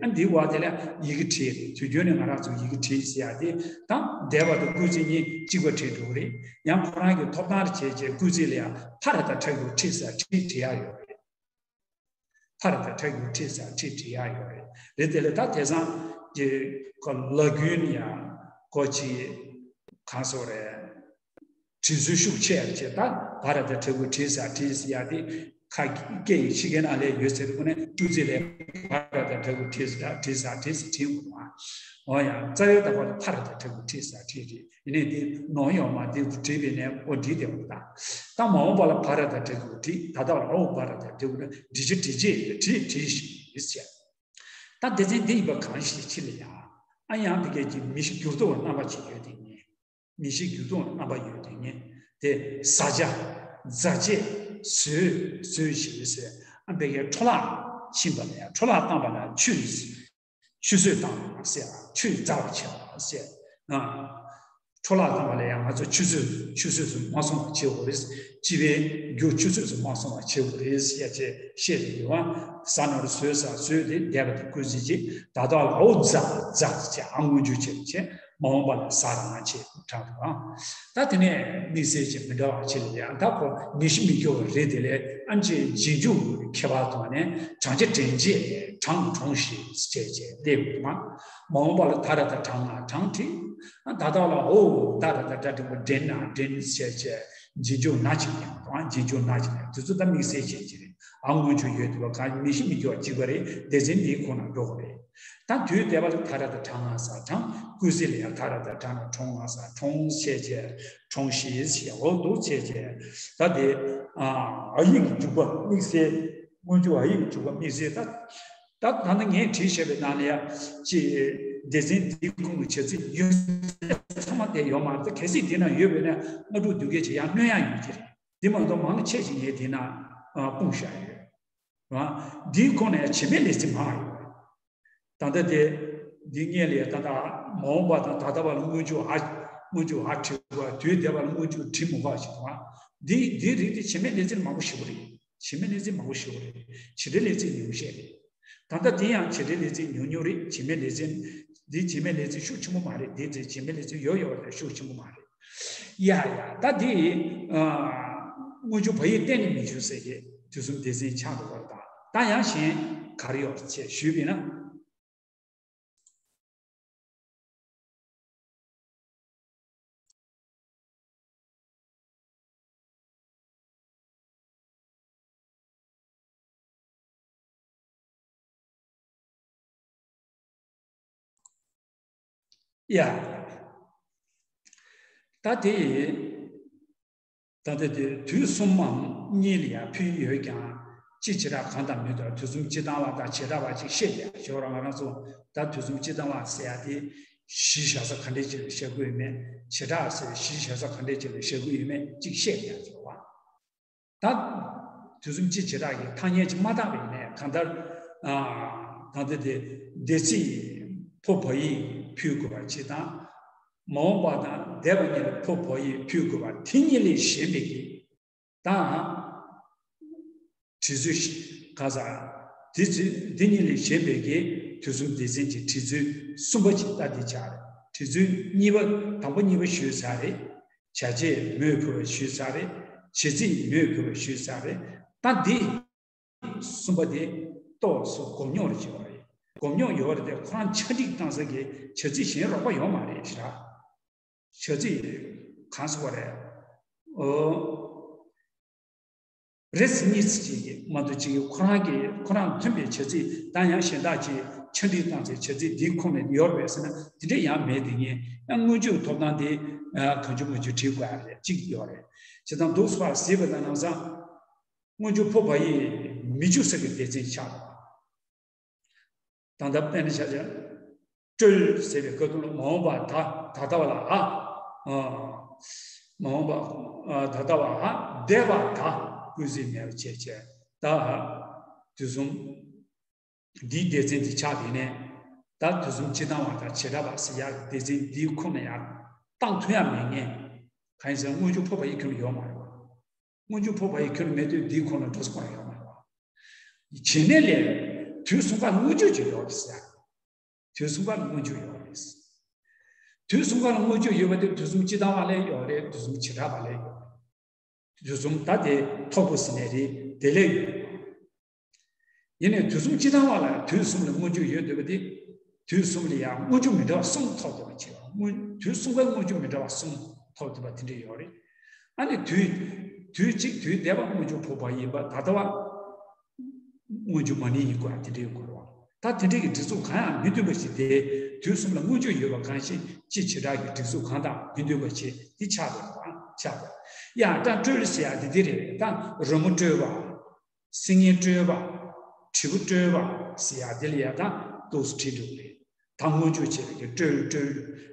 ཨ་འདི་བ་དེ་ལ་ཡི་གེ་བྲིས་རེད། དུས་རྒྱུན་ནས་ང་རང་ཚོ་ཡི་གེ་བྲིས་ཟེར་ཡ་དེ་དང་འདས་པ་དང་སྐུལ་ཚིག་གཉིས་གཅིག་པ་བྲིས་འགྲོ་གི་རེད། ཡང་ཁོ་རང་གི་ཐོབ་ཐང་བྱས་བྱས་སྐུལ་ཚིག་ལ་ཡང་ཕ་ར་དང་ཁྲ་གི་བྲིས་ས་བྲིས་བྲིས་ཡ་ཡོད་རེད། ཕ་ར་དང་ཁྲ་གི་བྲིས་ས་བྲིས་བྲིས་ཡ་ཡོད་རེད། རེད་དེ་ལས་ད་དེང་སང་གི་ཁོ་ལ་རྒྱུན་ནས་ཡང་ཁོ་ཅི་གང་སོ་རེད། བྲིས་ཚུལ་ཤུགས་ཆེ་ཡར་བྱས་ད་བ་ར་དང་ཁྲ་གི་བྲིས་ས་བྲིས་ཡ་དེ་ཁ་སྐད་ཡིག་ཕྱི་རྒྱལ་ནང་ལས་ཡོད་ཟེར་དུས་ནས་སྐུལ་ཚིག་ལས་བ་ར་དང་ཁྲ་གི་བྲིས་ས་བྲིས་ས་བྲིས་ས་བྲིས་དགོས་མ། འོ་ཡང་རྩ་བའི་ད་བ་ལ་ཕ་ར་དང་ཁྲ་གི་བྲིས་ས་བྲིས་རེད། ཡིན་ནའི་འདི་ནོར་ཡོད་མ་འདི་བྲིས་པའི་ནས་འོ་བྲིས་དེ་འོ་ད། ད་མ་འོངས་པ་ལ་བ་ར་དང་ཁྲ་གི་བྲིས་ད་ལྟ་བ་ལ་འོ་བ་ར་དང་ཁྲ་གི་བྲིས་བྲིས་བྱེད་བྲིས་བྱེད་བྲིས་བྲིས་ཤིག་ཟེར། ད་སྡེ་ཚན་འདི་ཡིན་པ་གང་ཞིག་ཕྱི་ལ་ཡང་ཨ་ཡང་དེ་གས་ཀྱི་མི་ཤི་འགྱུར་ལྡོག་རྣམ་པ་ཅིག་ཡོད་དེ་ངེས། མི་ཤི་འགྱུར་ལྡོག་རྣམ་པ་ཡོད་དེ་ངེས། དེ་ཟ་བྱ། འཛག་བྱེད། ཟོས། ཟོས་ཤིག་ཟེར། ཨ་འདི་གས་འཕྲོ་བརླག་ཕྱིན་པ་ལ་ཡང་འཕྲོ་བརླག་བཏང་པ་ལ་ཆུད། ཆུད་ཟོས་བཏང་བ་ཟེར་བ་ཆུད་འཛག་པ་བྱེད་པ་ཟེར། ཨ། འཕྲོ་བརླག་བཏང་བ་ལ་ཡང་ང་ཚོ་ཆུད་ཟོས་ཆུད་ཟོས་སུ་མ་སོང་བ་བྱེད་དགོས་རེད། སྤྱི་པའི་རྒྱུ་ཆུད་ཟོས་སུ་མ་སོང་བ་བྱེད་དགོས་རེད་ཟེར་ཅེས་བཤད་དེ་ཡོད་བ། ཟ་ན་རུ་ཟོས་ཟ་ཟོས་ཏེ་འདས་པ་དེ་སྐུལ་ཚིག་ཅིག་ད་ལྟ་ལ་འོ་འཛག་འཛག་ཅེས་ཨ་སྔོན་འཇུག་བྱེད་བྱེད། མ་འོངས་པ་ལ་ཟ་རང་ཅེས་དྲངས་འདུག་ཨང་། ད་དེ་ནས་དམིགས་བསལ་གྱི་མི་འདྲ་བ་ཅིག་ལ་ཡང་ད་ཁོ་མི་ཤི་མི་སྐྱོ་བ་རེད། དེ་ལས་ཨ་ཅེ་རྗེས་འཇུག་ཁྱད་པར་ཐོག་ནས་བགྲང་བྱ་བགྲང་བྱེད་བགྲང་བགྲངས་ཤིག་ཅེས་བྱས་སླེབས་འདུག་ཨང་། མ་འོངས་པ་ལ་ད་ར་ད་བགྲང་ན་བགྲང་བྲིས། ད་ལྟ་ལ་ཨོ་ད་ར་ད་སྒྲ་འབྲིང་པོ་འདྲེན་ན་འདྲེན་ཅེས་བྱས། རྗེས་འཇུག་ན་ཅིག་ཡང་དང་རྗེས་འཇུག་ན་ཅིག་ཡང་དེ་ཚོ་ད་དམིགས་བསལ་བྱས་ཀྱི་རེད། ཨ་སྔོན་འཇུག་ཡོད་དུས་པ་གང་མི་ཤི་མི་སྐྱོ་བ་གཅིག་པ་རེད། སྡེ་ཚན་འདིའི་ཁོངས་ན་འགྲོ་དགོས་རེད། ད་དུས་འདས་པ་ལ་ད་ར་ད་བགྲང་ང་ས་བགྲང་། ཀུན་གཟིགས་ལ་ཡང་ད་ར་ད་བགྲང་ན་བགྲང་ང་ས་བགྲང་བྱས་བྱས་བགྲངས་ཤིག་ཅེས་འོ་འདུག་བྱས་བྱས། ད་དེ་ཨ་ཡིག་གི་འཇུག་པ་དམིགས་བསལ། སྔོན་འཇུག་ཨ་ཡིག་གི་འཇུག་པ་དམིགས་བསལ་ད། ད་ད་ནི་ངས་བྲིས་བཞག་པའི་ནང་ལ་ཡ་ཅེས་སྡེ་ཚན་འདིའི་ཁོངས་ནས་བྱ་ཚིག་ཡོད་ཚད་ཚང་མ་དེ་ཡོད་མ་རེད། ད་གལ་སྲིད་དེ་ན་ཡོད་པས་ན་ལྔ་དྲུག་བདུན་བརྒྱད་ཅེས་ཡང་སྣོན་ཡ་ཡོད་ཀྱི་རེད། དེ་མ་གཏོགས་མང་ཆེ་ཞིག་ངས་དེ་ན་ཨ་སྤུངས་བཞག་ཡོད། རང་འདིའི་ཁོངས་ནས་བྱེད་མེད་ལས་ཚིག་མང་ཡོད། ད་ལྟ་དེ་འདི་སྔོན་ལ་ཡ་ད་ལྟ་མ་འོངས་པ་དང་ད་ལྟ་བ་ལ་སྔོན་འཇུག་ཨ་སྔོན་འཇུག་ཨ་བྲིས་པ། དུས་འདས་པ་ལ་སྔོན་འཇུག་བྲིས་མི་དགོས་ཞིག་དང་། འདི་འདིའི་རིགས་དེ་བྱེད་མེད་ལས་ཚིག་མང་པོ་ཞིག་རེད། བྱེད་མེད་ལས་ཚིག་མང་པོ་ཞིག་རེད། བྱེད་འབྲེལ་ལས་ཚིག་ཉུང་ཤས་རེད། ད་ལྟ་འདི་ཡང་བྱེད་འབྲེལ་ལས་ཚིག་ཉུང་ཉུང་རེད། བྱེད་མེད་ལས་ཚིག་འདི་བྱེད་མེད་ལས་ཚིག་ཤུགས་ཆེན་པོ་མ་རེད། འདི་ཚེ་བྱེད་མེད་ལས་ཚིག་ཡོད་ཡོད་རེད། ཤུགས་ཆེན་པོ་མ་རེད། ཡ་ཡ་ད་འདི་སྔོན་འཇུག་བ་ཡིག་གཏན་ནས་མི་འཇུག་ཟེར་གྱི་དུས་གསུམ་སྡེ་ཚན་ཆགས་འདུག་པ་དང་། ད་ཡང་གཞན་ག་རེ་ཡོད་ཅེས་ཞུས་པས་ན། ཡ། ད་དེ་ད་ལྟ་དེ་དུས་གསུམ་མམ་གཉིས་ལ་ཡང་ཕུལ་ཡོད་ཀྱང་། སྤྱི་བྱེ་བྲག་གང་དང་མི་འདུག་དུས་གསུམ་སྤྱི་བཏང་བ་དང་བྱེ་བྲག་པ་ཅིག་བཤད་ཀྱང་ཞོར་ང་རང་ཚོ་ད་དུས་གསུམ་སྤྱི་བཏང་བ་ཟེར་ཡ་དེ་གཞི་བཞག་ས་ག་འདྲས་ཅིག་ལ་བཞག་གི་ཡོད་མེད། བྱེ་བྲག་ཟེར་གཞི་བཞག་ས་ག་འདྲས་ཅིག་ལ་བཞག་གི་ཡོད་མེད་ཅིག་བཤད་ཀྱང་ཞོར་བ། ད་དུས་གསུམ་སྤྱི་བྱེ་བྲག་གི་ཐ་སྙད་ཅིག་མ་བཏགས་པ་ཡིན་ནའི་གང་ལྟར་ཨ་གང་ལྟར་དེ་འདས་ཚིག་ཕོ་བ་ཡིག་ཕུལ་དགོས་པ་ཅིག་དང་། མ་འོངས་པ་དང་འདས་པ་གཉིས་ལ་ཕོ་བ་ཡིག་ཕུལ་དགོས་པ་དེ་གཉིས་ལས་གཞན་པའི་གི་དང་། བྲིས་ཚུལ་ག་ས་དེ་ཚོ་དེ་གཉིས་ལས་གཞན་པའི་གི་དུས་གསུམ་སྡེ་ཚན་གྱི་བྲིས་ཚུལ་གསུམ་པ་ཅིག་ད་འདི་ཆགས་རེད། བྲིས་ཚུལ་གཉིས་པ་དང་པོ་གཉིས་པ་ཞུས་ཚར་རེད། བྱ་བྱེད་མོས་གུས་པ་ཞུས་ཚར་རེད། བྱེད་ཚིག་མོས་གུས་པ་ཞུས་ཚར་རེད། ད་འདི་གསུམ་པ་དེ་ཏོག་ཙམ་སྒོམ་ཉོག་རེ་བྱེད་པ་རེད། སྒོམ་ཉོག་ཡོད་རེད་དེ་ཁོ་རང་ཆ་འགྲིག་བཏང་ས་གི་བྱ་ཚིག་གཞན་རོགས་པ་ཡོད་མ་རེད་ཤག་བྱ་ཚིག་གང་ཟེར་བ་རེད། ཨོ། རེ་ཚིག་གཉིས་ཚིག་ཅིག་གིས་མ་གཏོགས་ཅིག་ཁོ་རང་གི་ཁོ་རང་མཐུན་པའི་བྱ་ཚིག་དང་ཡང་གཞན་དག་ཅིག་ཆ་འགྲིག་བཏང་ཚེ་བྱ་ཚིག་འདིའི་ཁོངས་ནས་ཡོད་རེད་ཟེར་ན་དེ་འདྲ་ཡང་མེད་དེ། ངས་ཡང་སྔོན་འཇུག་ཐོབ་ཐང་དེ་གང་བྱུང་མང་བྱུང་བྲིས་དགོས་ཡ་རེད་ཅིག་ཡོད་རེད། བྱས་ཙང་འདུག་སེ་ཕར་གཟིགས་པ་དང་ལམ་སང་སྔོན་འཇུག་ཕོ་བ་ཡིག་མི་འཇུག་ས་གི་སྡེ་ཚན་ཆགས་པ། ད་ལྟ་དཔེར་ན་ཆ་བཞག་སྤྲུལ་ཟེར་བའི་སྐབས་དུ་མ་འོངས་པ་ད་ད་ལྟ་བ་ལ་ཨ། མ་འོངས་པ་ད་ལྟ་བ་ཨ་འདས་པ་ད་ཀུན་གཟིགས་མེད་པ་བྱས་བྱས་ད་དུས་གསུམ་འདིའི་སྡེ་ཚན་འདི་ཆགས་དེ་ནས་ད་དུས་གསུམ་སྤྱི་བཏང་བ་དང་བྱེ་བྲག་པ་ཟེར་ཡག་སྡེ་ཚན་འདིའི་ཁོངས་ནས་ཡང་བཏང་ཐུབ་ཡ་མེད་ངེས། གང་ཡིན་ཟེར་ན་སྔོན་འཇུག་ཕོ་བ་ཡིག་ཁྱོན་ནས་ཡོད་མ་རེད་བ། སྔོན་འཇུག་ཕོ་བ་ཡིག་ཁྱོན་ནས་མེད་དུས་འདིའི་ཁོངས་ལ་འགྲོ་ས་ཁོ་རང་ཡོད་མ་རེད་བ། བྱེད་གནས་ལས་དུས་གསུམ་ཀ་ལ་སྔོན་འཇུག་ཅིག་ཡོད་རེད་ཟེར། དུས་གསུམ་ཀ་ལ་སྔོན་འཇུག་ཡོད་རེད། དུས་གསུམ་ཀ་ལ་སྔོན་འཇུག་ཡོད་པ་དེ་དུས་གསུམ་སྤྱི་བཏང་བ་ལས་ཡོད་རེད། དུས་གསུམ་བྱེ་བྲག་པ་ལས་ཡོད་རེད། དུས་གསུམ་ད་དེ་ཐོབ་དགོས་ཟེར་ནའི་རེད། དེ་ལས་ཡོད་རེད། ཡིན་ནའི་དུས་གསུམ་སྤྱི་བཏང་བ་ལ་དུས་གསུམ་ལ་སྔོན་འཇུག་ཡོད་འདོད་པ་དེ། དུས་གསུམ་ལ་ཡང་སྔོན་འཇུག་མི་འདྲ་བ་གསུམ་ཐོབ་འདོད་པ་བྱེད་པ། སྔོན་དུས་གསུམ་ཀའི་སྔོན་འཇུག་མི་འདྲ་བ་གསུམ་ཐོབ་འདོད་པ་དེ་འདྲ་ཡོད་རེད། ཨ་ནི་དུས་དུས་གཅིག་དུས་འདས་པ་སྔོན་འཇུག་ཕོ་བ་ཡིན་པ་ད་ལྟ་བ་སྔོན་འཇུག་མ་ནིང་ཡིན་དགོས་ཨ་དེ་འདྲ་ཡོད་དགོས་རེད་བ། ད་དེ་འདྲ་གི་སྒྲིག་འཛུགས་གང་ཡང་མི་མཐུན་པ་ཞིག་དེ་དུས་གསུམ་ལ་སྔོན་འཇུག་ཡོད་པ་གང་ཞིག་སྤྱི་བྱེ་བྲག་གི་སྒྲིག་འཛུགས་གང་དང་མི་མཐུན་པ་ཞིག་དེ་ཆགས་འདུག་ཨ་ཆགས་འདུག་ཡང་ད་སྤྲུལ་ཟེར་ཡ་དེ་འདི་རེད། ད་རོལ་མོ་དཀྲོལ་བ། སིལ་སྙན་དཀྲོལ་བ། དྲིལ་བུ་དཀྲོལ་བ་ཟེར་ཡ་དེ་ལ་ཡ་ད་ཏོག་ཙམ་བྲིས་འདུག་རེད། ད་སྔོན་འཇུག་བྱས་པའི་གི་དཀྲོལ་དཀྲོལ་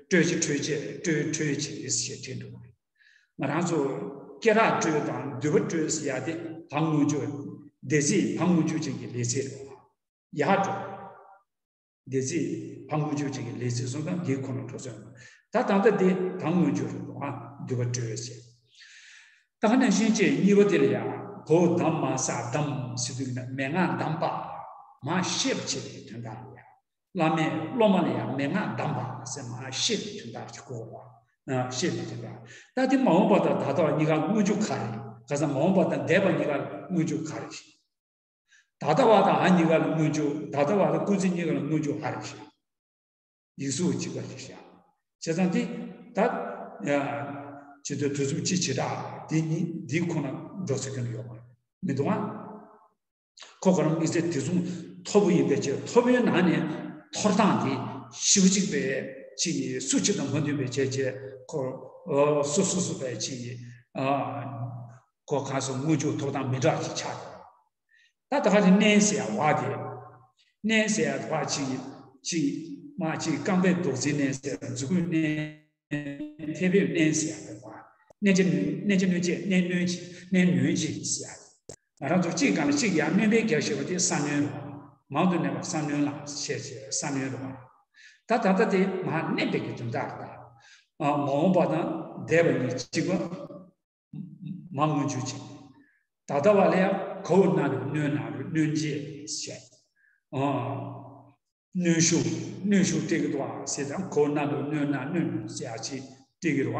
དཀྲོལ་བྱེད་དཀྲོལ་བྱེད་དཀྲོལ་དཀྲོལ་བྱེད་ཟེར་བྲིས་འདུག་རེད། ང་རང་ཚོ་སྐེ་རགས་དཀྲོལ་དང་མདུད་པ་དཀྲོལ་ཟེར་ཡ་དེ་ད་སྔོན་འཇུག་སྡེ་ཚན་ད་སྔོན་འཇུག་ཅན་གྱི་ལས་ཚིག་རེད་བ། ཡར་འགྲོ། སྡེ་ཚན་ད་སྔོན་འཇུག་ཅན་གྱི་ལས་ཚིག་གསུམ་དང་འདིའི་ཁོངས་ལ་འགྲོ་ཚུལ། ད་ད་ལྟ་འདི་ད་སྔོན་འཇུག་རེད་འདུག་ཨ་མདུད་པ་དཀྲོལ་ཟེར། ད་ག་ནང་བཞིན་བྱས་གཉིས་པ་དེ་ལ་ཡང་གོ་བདམས་མ་ཟ་བདམས་ཟེར་དུས་ན་མན་ངག་བདམས་པ་མ་ཤེས་པ་བྱེད་པའི་དོན་དག་ལ་ཡང་ བླ་མས་སློབ་མ་ལ་ཡང་མན་ངག་གདམས་པ་ཟེར་མར་བཤད་པའི་དོན་དག་ཅིག་གོ་བ། ཨ། བཤད་པའི་དོན་དག་ད་དེ་མ་འོངས་པ་དང་ད་ལྟ་བ་གཉིས་ཀ་སྔོན་འཇུག་ག་རེ། ག་ས་མ་འོངས་པ་དང་འདས་པ་གཉིས་ཀ་སྔོན་འཇུག་ག་རེ་ཞེས། ད་ལྟ་བ་དང་ཨ་གཉིས་ཀ་ལ་སྔོན་འཇུག་ད་ལྟ་བ་དང་སྐུལ་ཚིག་གཉིས་ཀ་ལ་སྔོན་འཇུག་ག་རེ་ཞེས། ཡིག་གཟུགས་གཅིག་པ་རེད་ཤག་བྱས་ཙང་དེ་ད་ཡ་ཇི་ལྟར་དུས་གསུམ་སྤྱི་བྱེ་བྲག་དེ་གཉིས་འདི་ཁོ་ན་འགྲོ་ས་ཁྱོན་ནས་ཡོད་མ་རེད། མི་འདུག་ཨ། ཁོ་ཁོ་རང་དམིགས་བསལ་དེ་མཚུངས་མཐོ་པོ་ཡིན་པའི་ཕྱིར། མཐོ་པོའི་ནང་ནས་མཐོར་བཏང་དེ་ཞེ་པོ་གཅིག་པའི་ཅིག་སུ་གཅིག་དང་མ་མཐུན་པའི་བྱས་བྱས་ཁོ་སོ་སོ་སོ་པའི་ཅིག་ཨ། ཁོ་གང་སོ་སྔོན་འཇུག་ཐོབ་ཐང་མི་འདྲ་ཅིག་ཆགས་འདུག་ད་ད་ག་དེ་མནན་ཟེར་ཡ་བ་དེ། མནན་ཟེར་ཡ་བ་ཅིག་ཅིག་མ་ཅིག་རྐང་པའི་རྡོག་རྫིས་མནན་ཟེར་མཛུ་གུས་མནན། མཐེ་བོས་མནན་ཟེར་ཡ་བ། མནན་བྱ་མནན་བྱ་མནན་བྱེད་མནན་གནོན་བྱེད་མནན་གནོན་བྱེད་ཟེར་ཡ། ང་རང་ཚོ་གཅིག་སྒང་ལ་གཅིག་ཡར་མནན་པའི་རྒྱག་ཤེས་པ་དེ་ས་གནོན་རེད་བ། མང་དུ་མནན་པ་ས་གནོན་ལ་བཤད་བྱས་ས་གནོན་རེད་བ། ད་ད་ལྟ་དེ་མར་མནན་པའི་གི་དོན་དག་རེད། ད་མ་འོངས་པ་དང་འདས་པ་གཉིས་གཅིག་པ། མ་སྔོན་འཇུག་ཅིག་ད་ལྟ་བ་ལ་ཡང་ག་འོག་ན་ནི་གནོན་ན་རུ་གནོན་བྱེད་ཟེར། ཨ། གནོན་ཤུགས་གནོན་ཤུགས་སྤྲད་ཀྱི་འདུག་ཨ་ཟེར་དང་། ག་འོག་ན་ནི་གནོན་ན་གནོན་ཟེར་ཡ་ཅིག་སྤྲད་ཀྱི་རེད་བ།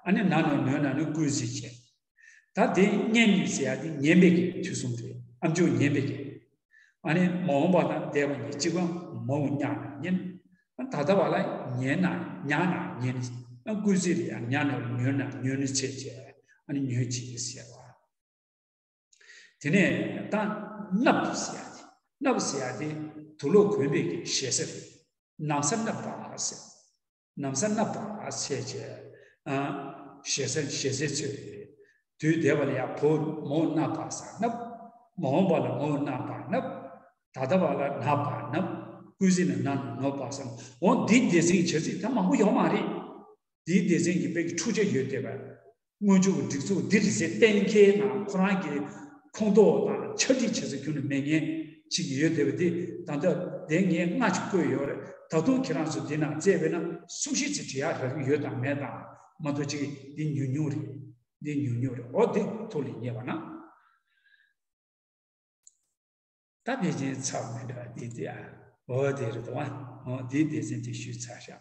ཨ་ནི་ན་ནི་གནོན་ན་ནི་སྐུལ་ཟེར་བྱས། ད་དེ་མནན་ནི་ཟེར་ཡ་དེ་ཉན་པའི་གི་དུས་གསུམ་རེད། ཨམ་ཅོག་ཉན་པའི་གི། ཨ་ནི་མ་འོངས་པ་དང་འདས་པ་གཉིས་གཅིག་པ། མ་འོངས་ཉག་ན་ཉན། ད་ལྟ་བ་ལ་ཉན་ན་ཉག་ན་ཉན། སྐུལ་ཚིག་ལ་ཡང་ཉག་ན་ཉོན་ན་ཉོན་ནི་བྱས་བྱས། ཨ་ནི་ཉོན་ཅིག་ཟེར་བ། དེ་ནས་ད་མནབས་ཟེར་ཡ་དེ། མནབས་ཟེར་ཡ་དེ་དུག་ལོག་གོན་པའི་གི་ཞེ་ས་རེད། ན་བཟའ་མནབས་པ་ཟེར། ན་བཟའ་མནབས་པ་ཟེར་བྱས། ཨ། ཞེ་ས་ཞེ་སའི་ཚོད་རེད། དུས་འདས་པ་ལ་ཡང་བ་འོག་མ་འོག་མནབས་པ་ཟེར་མནབས། མ་འོངས་པ་ལ་མ་འོག་མནབས་པ་མནབས། ད་ལྟ་བ་ལ་མནབས་པ་མནབས། སྐུལ་ཚིག་ན་ན་ནོ་ནོ་པ་ཟེར། འོ་འདི་སྡེ་ཚན་གྱི་བྱ་ཚིག་ད་མང་པོ་ཡོད་མ་རེད། འདིའི་སྡེ་ཚན་གྱི་དཔེ་གི་འཁྲུག་ཆ་ཡོད་བསྡད་པ། སྔོན་འཇུག་གི་སྒྲིག་འཛུགས་འདི་རེད་ཟེར་གཏན་འཁེལ་ནང་ཁོ་རང་གི་ཁོངས་གཏོགས་དང་ཆ་སྒྲིག་བྱེད་ས་ཁྱོན་ནས་མེད་མཁན་ཅིག་ཡོད་བསྡད་པ་འདི། ད་ལྟ་དེ་ངས་ལྔ་ཅིག་བཀོད་ཡོད་རེད། ད་དུང་ཁྱེད་རང་ཚོ་འདི་ནང་བཙལ་བས་ན་སུམ་བཞི་ཙམ་བྲིས་ཡག་རག་གི་ཡོད་དང་མེད་དང་མ་གཏོགས་ཅིག་འདི་ཉུང་ཉུང་རེད། འདི་ཉུང་ཉུང་རེད། འོ་འདི་ཐུགས་ལ་ངེས་པ་ན། ད་ཕལ་ཆེར་ཚར་མི་འདྲ་འདི་དེ་ཨ། འོ་དེ་རེད་དོ། འོ་འདིའི་སྡེ་ཚན་དེ་ཞུས་ཚར་ཤག་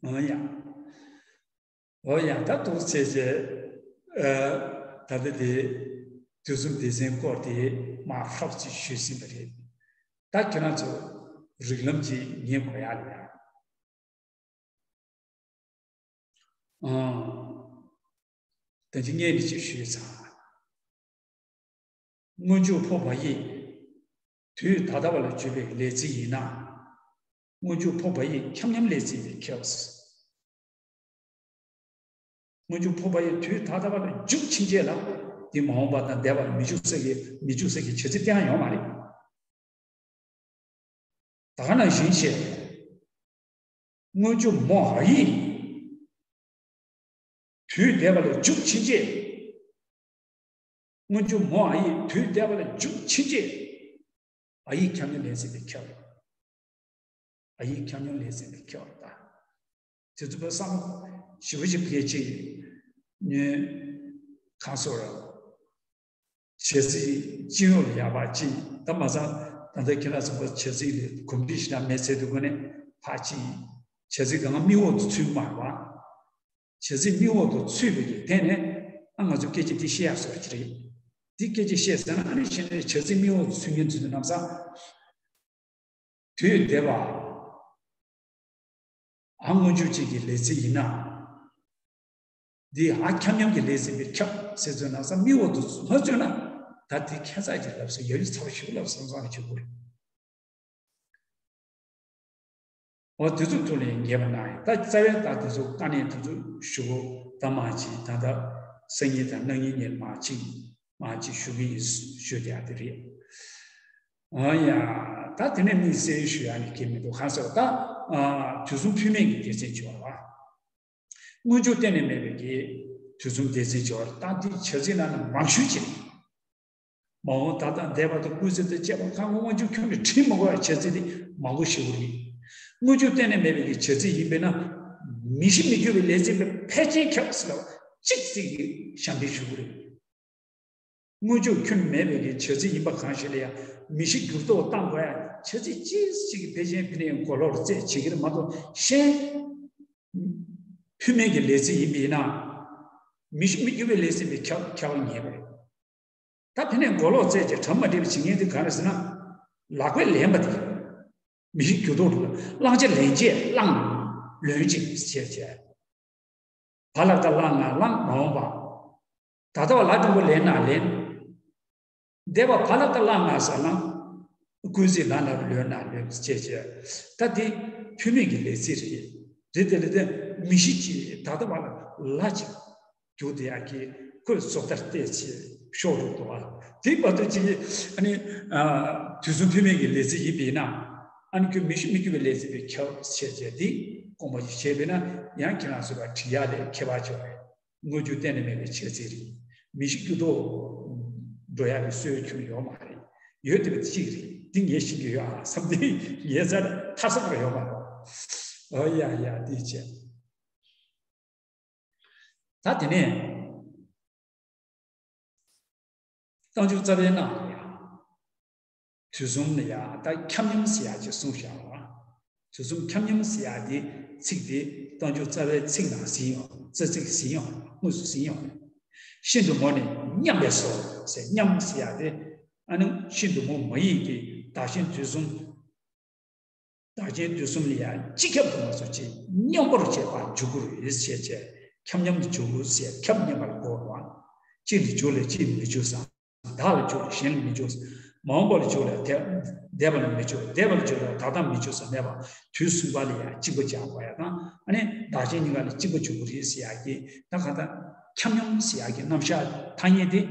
འོ་ཡ། འོ་ཡ། ད་ཐུགས་རྗེ་ཆེ། ཨ། ད་ལྟ་དེ་དུས་གསུམ་སྡེ་ཚན་སྐོར་དེ་མར་ཧྲོབ་ཅིག་ཞུས་ཟིན་པ་རེད། ད་ཁྱེད་རང་ཚོ་རིགས་ལམ་གྱིས་ཉན་དགོས་ཡ་རེད་ཡ། ཨང་། ད་ཅི་ངས་འདི་ཅིག་ཞུས་ཚར། སྔོན་འཇུག་ཕོ་བ་ཡིག་དུས་ད་ལྟ་བ་ལ་བརྗོད་པའི་ལས་ཚིག་ཡིན་ན། སྔོན་འཇུག་ཕོ་བ་ཡིག་ཁྱབ་མཉམ་ལས་ཚིག་ལས་ཁྱབ། སྔོན་འཇུག་ཕོ་བ་ཡིག་དུས་ད་ལྟ་བ་ལ་འཇུག་ཕྱིན་ཆད་ལ། འདི་མ་འོངས་པ་དང་འདས་པ་ལ་མི་འཇུག་ས་གི་མི་འཇུག་ས་གི་བྱ་ཚིག་སྟེང་ཡོང་མ་རེད། ད་ག་ནང་བཞིན་བཤད། སྔོན་འཇུག་མོ་འ་ཡིག་དུས་འདས་པ་ལ་འཇུག་ཕྱིན་ཆད། སྔོན་འཇུག་མོ་འ་ཡིག་དུས་འདས་པ་ལ་འཇུག་ཕྱིན་ཆད། འ་ཡིག་ཁྱབ་མཉམ་ལས་ཚིག་ལས་ཁྱབ། འ་ཡིག་ཁྱབ་མཉམ་ལས་ཚིག་ལས་ཁྱབ་ད། དེ་ཚོ་བསམ་ཞིབ་པོ་ཞིག་བྱེད་ཅིག་ཉོན། གང་སོ་ར། བྱ་ཚིག་སྤྱི་ཡོངས་ལ་ཡག་པ་གཅིག་ད་མ་ཚང་ད་ལྟ་ཁྱེད་རང་ཚོ་བྱ་ཚིག་ལ་གོམས་འདྲིས་ཞེ་དྲག་མེད་ཚེ་དུས་གོ་ནས་ཕར་གཅིག་བྱ་ཚིག་གང་མིག་འོག་ཏུ་ཚུད་མ་རེད་བ། བྱ་ཚིག་མིག་འོག་ཏུ་ཚུད་པའི་གི་སྟེང་ནས་ཨ་ང་ཚོ་སྐད་ཆ་འདི་བཤད་ཡག་བཟོ་གི་རེད། འདི་སྐད་ཆ་བཤད་ཟེར་ན་ཨ་ནི་གཞི་ནས་བྱ་ཚིག་མིག་འོག་ཏུ་ཚུད་མཁན་ཚོས་ནམ་སང་དུས་འདས་པ། ཨ་སྔོན་འཇུག་ཅིག་གི་ལས་ཚིག་ཡིན་ན། འདི་ཨ་ཁྱབ་མཉམ་གྱི་ལས་ཚིག་པས་ཁྱབ་ཟེར་ཚོད་ན་ས་མིག་འོག་ཏུ་མ་ཚུད་ན། ད་འདི་ཁྱད་མཚར་གྱི་ལབ་ས་ཡ་རི་ཚ་བ་ཞིག་ལབ་སང་སང་ལ་བྱེད་དགོས་རེད། འོ་དེ་ཚོ་ཐུགས་ལ་ངེས་པ་ན་ཡང་ད་རྩ་བའི་ད་དེ་ཚོ་དཀའ་གནད་དེ་ཚོ་ཞུ་དགོས་ད་མ་ཅིག་ད་ལྟ་སང་ཉིན་དང་གནངས་ཉིན་ཉིན་མ་ཅིག་མ་ཅིག་ཞུ་གི་ཡིན་ཞུ་རྒྱུ་དེ་རེད། ཨ་ཡ། ད་དེ་ནས་དམིགས་བསལ་ཞུ་ཡ་ནི་གལ་མི་འདུག་གང་ཟེར་བ་ད། ཨ། དུས་གསུམ་ཕུལ་མེད་ཀྱི་སྡེ་ཚན་བྱེད་པ་ལ། སྔོན་འཇུག་གཏན་ནས་མེད་པའི་གི་དུས་གསུམ་སྡེ་ཚན་བྱེད་པ་ལ་ད་འདི་བྱ་ཚིག་ནང་ན་མང་ཤོས་ཅིག་རེད། མ་འོངས་ད་ལྟ་འདས་པ་དང་སྐུལ་ཚིག་དང་བཅས་པ་གང་གི་སྔོན་འཇུག་ཁྱོན་ནས་བྲིས་མི་དགོས་པའི་བྱ་ཚིག་དེ་མང་པོ་ཞིག་རེད། སྔོན་འཇུག་གཏན་ནས་མེད་པའི་གི་བྱ་ཚིག་ཡིན་པས་ན། མི་གཞི་མི་འགྱུར་བའི་ལས་ཚིག་པས་ཕལ་ཆེར་ཁྱབ་ཟེར་ལ་གཅིག་ཚིག་གི་ཞབས་འདེགས་ཞུ་གི་རེད། སྔོན་འཇུག་ཁྱོན་མེད་པའི་གི་བྱ་ཚིག་ཡིན་པ་གང་ཞིག་ལ་ཡང་མི་གཞི་འགྱུར་ལྡོག་བཏང་དགོས་ཡ། བྱ་ཚིག་ཅི་ཞིག་གི་ཕལ་ཆེར་ཕི་ནས་མགོ་ལོག་རྩད་བྱེད་ཀྱི་རེད་མ་གཏོགས། གཞན་ཕུལ་མེད་ཀྱི་ལས་ཚིག་ཡིན་པས་ན། མི་གཞི་མི་འགྱུར་བའི་ལས་ཚིག་པའི་ཁྱབ་ཁྱབ་པ་ངེས་པ་རེད། ད་ཕི་ནས་མགོ་ལོག་རྩད་བཅད་གྲ་མ་འགྲིག་པ་བྱེད་མཁན་དེ་ག་རེ་ཟེར་ན། ལག་པས་ལེན་པ་དེ། མི་གཞི་འགྱུར་ལྡོག་འགྲོ་ལ། བླང་བྱ་ལེན་བྱེད་བླངས། ལོན་ཅིང་བྱས་བྱས། བ་ལ་ད་བླངས་ན་བླངས། མ་འོངས་པ། ད་ལྟ་བ་ལ་འགྲེང་བུ་ལེན་ན་ལེན། འདས་པ་བ་ལ་ད་བླངས་ན་ས་བླངས། ཀུན་གཟིགས་ལ་ན་ལོན་ན་ལོན་བྱས་བྱས། ད་འདི་ཕུལ་མེད་ཀྱི་ལས་ཚིག་རེད། རེད་དེ་ལས་དེ་མི་གཞི་ཅིག་ད་ལྟ་བ་ལ་ལ་ཅིག་རྒྱུ་དེ་ཡང་གི་ཁོས་བཟོ་ལྟར་བལྟས་ཚེ་ཤོག་རུ་འདུག་ཨ། དེ་བར་དུ་ཅིག་ཨ་ནི། དུས་གསུམ་ཕུལ་མེད་ཀྱི་ལས་ཚིག་ཡིན་པས་ན། ཨ་ནི་ཁྱོད་མི་གཞི་མི་འགྱུར་བའི་ལས་ཚིག་པའི་ཁྱབ་བྱས་བྱས་དེ་དགོངས་པ་ཞིག་བྱས་པས་ན། ཡང་ཁྱེད་རང་ཚོ་ལ་བྲི་ཡག་ལས་ཁྱད་པར་ཆེ་བ་རེད། སྔོན་འཇུག་གཏན་ནས་མེད་པའི་བྱ་ཚིག་རེད། མི་གཞི་འགྱུར་ལྡོག་འགྲོ་ཡག་གི་སྲོལ་ཁྱོན་ཡོད་མ་རེད། ཡོད་དེ་བས་གཅིག་རེད། འདི་ངས་ཤེས་ཀྱི་ཡོད་ཨ་བསམ་སྟེ་ངས་ཚར་ཐར་ས་པར་ཡོད་མ་རེད། ཨོ་ཡ་ཡ་དེ་བྱས། ད་དེ་ནས་རྟགས་འཇུག་རྩ་བའི་ནང་ལ་ཡང་། དུས་གསུམ་ལ་ཡང་ད་ཁྱབ་མཉམ་ཟེར་ཡག་ཅིག་གསུངས་བཞག་པ། དུས་གསུམ་ཁྱབ་མཉམ་ཟེར་ཡག་དེ་ཚིག་དེ་རྟགས་འཇུག་རྩ་བའི་ཚིག་ནང་ཟིན་ཡོང་། རྩ་ཚིག་ཟིན་ཡོང་། དངོས་སུ་ཟིན་ཡོང་། ཤིན་ཏུ་མོ་ནི་མཉམ་པས་སོ་ཟེར། མཉམ་ཟེར་ཡག་དེ་ཨ་ནི་ཤིན་ཏུ་མོ་མ་ཡིག་དེ་བདག་གཞན་དུས་གསུམ། བདག་གཞན་དུས་གསུམ་ལ་ཡང་སྤྱི་ཁྱབ་ཏུ་མ་སོགས་ཀྱི་མཉམ་པོར་བྱེད་པར་འཇུག་དགོས་ཞེས་བྱས། ཁྱབ་མཉམ་དུ་འཇུག་དགོས་ཞེས་ཁྱབ་མཉམ་པར་གོ་བ། གཅིག་ལ་འཇུག་ལ་གཅིག་མི་འཇུག་སམ། བདག་ལ་འཇུག་ལ་གཞན་ལ་མི་འཇུག་སམ། མ་འོངས་པ་ལ་འཇུག་ལ་འདས་པ་ལ་མི་འཇུག་འདས་པ་ལ་འཇུག་ལ་ད་ལྟ་མི་འཇུག་སམ་མེད་པ། དུས་གསུམ་པ་ལ་ཡང་གཅིག་པ་སྦྱར་དགོས་ཡ་དང་། ཨ་ནི་བདག་གཞན་གཉིས་ཀ་ལ་གཅིག་པ་འཇུག་དགོས་རེད་ཟེར་ཡ་གི་ད་ག་ད་ཁྱབ་མཉམ་ཟེར་ཡ་གི་རྣམ་གཞག་ཐ་སྙད་དེ་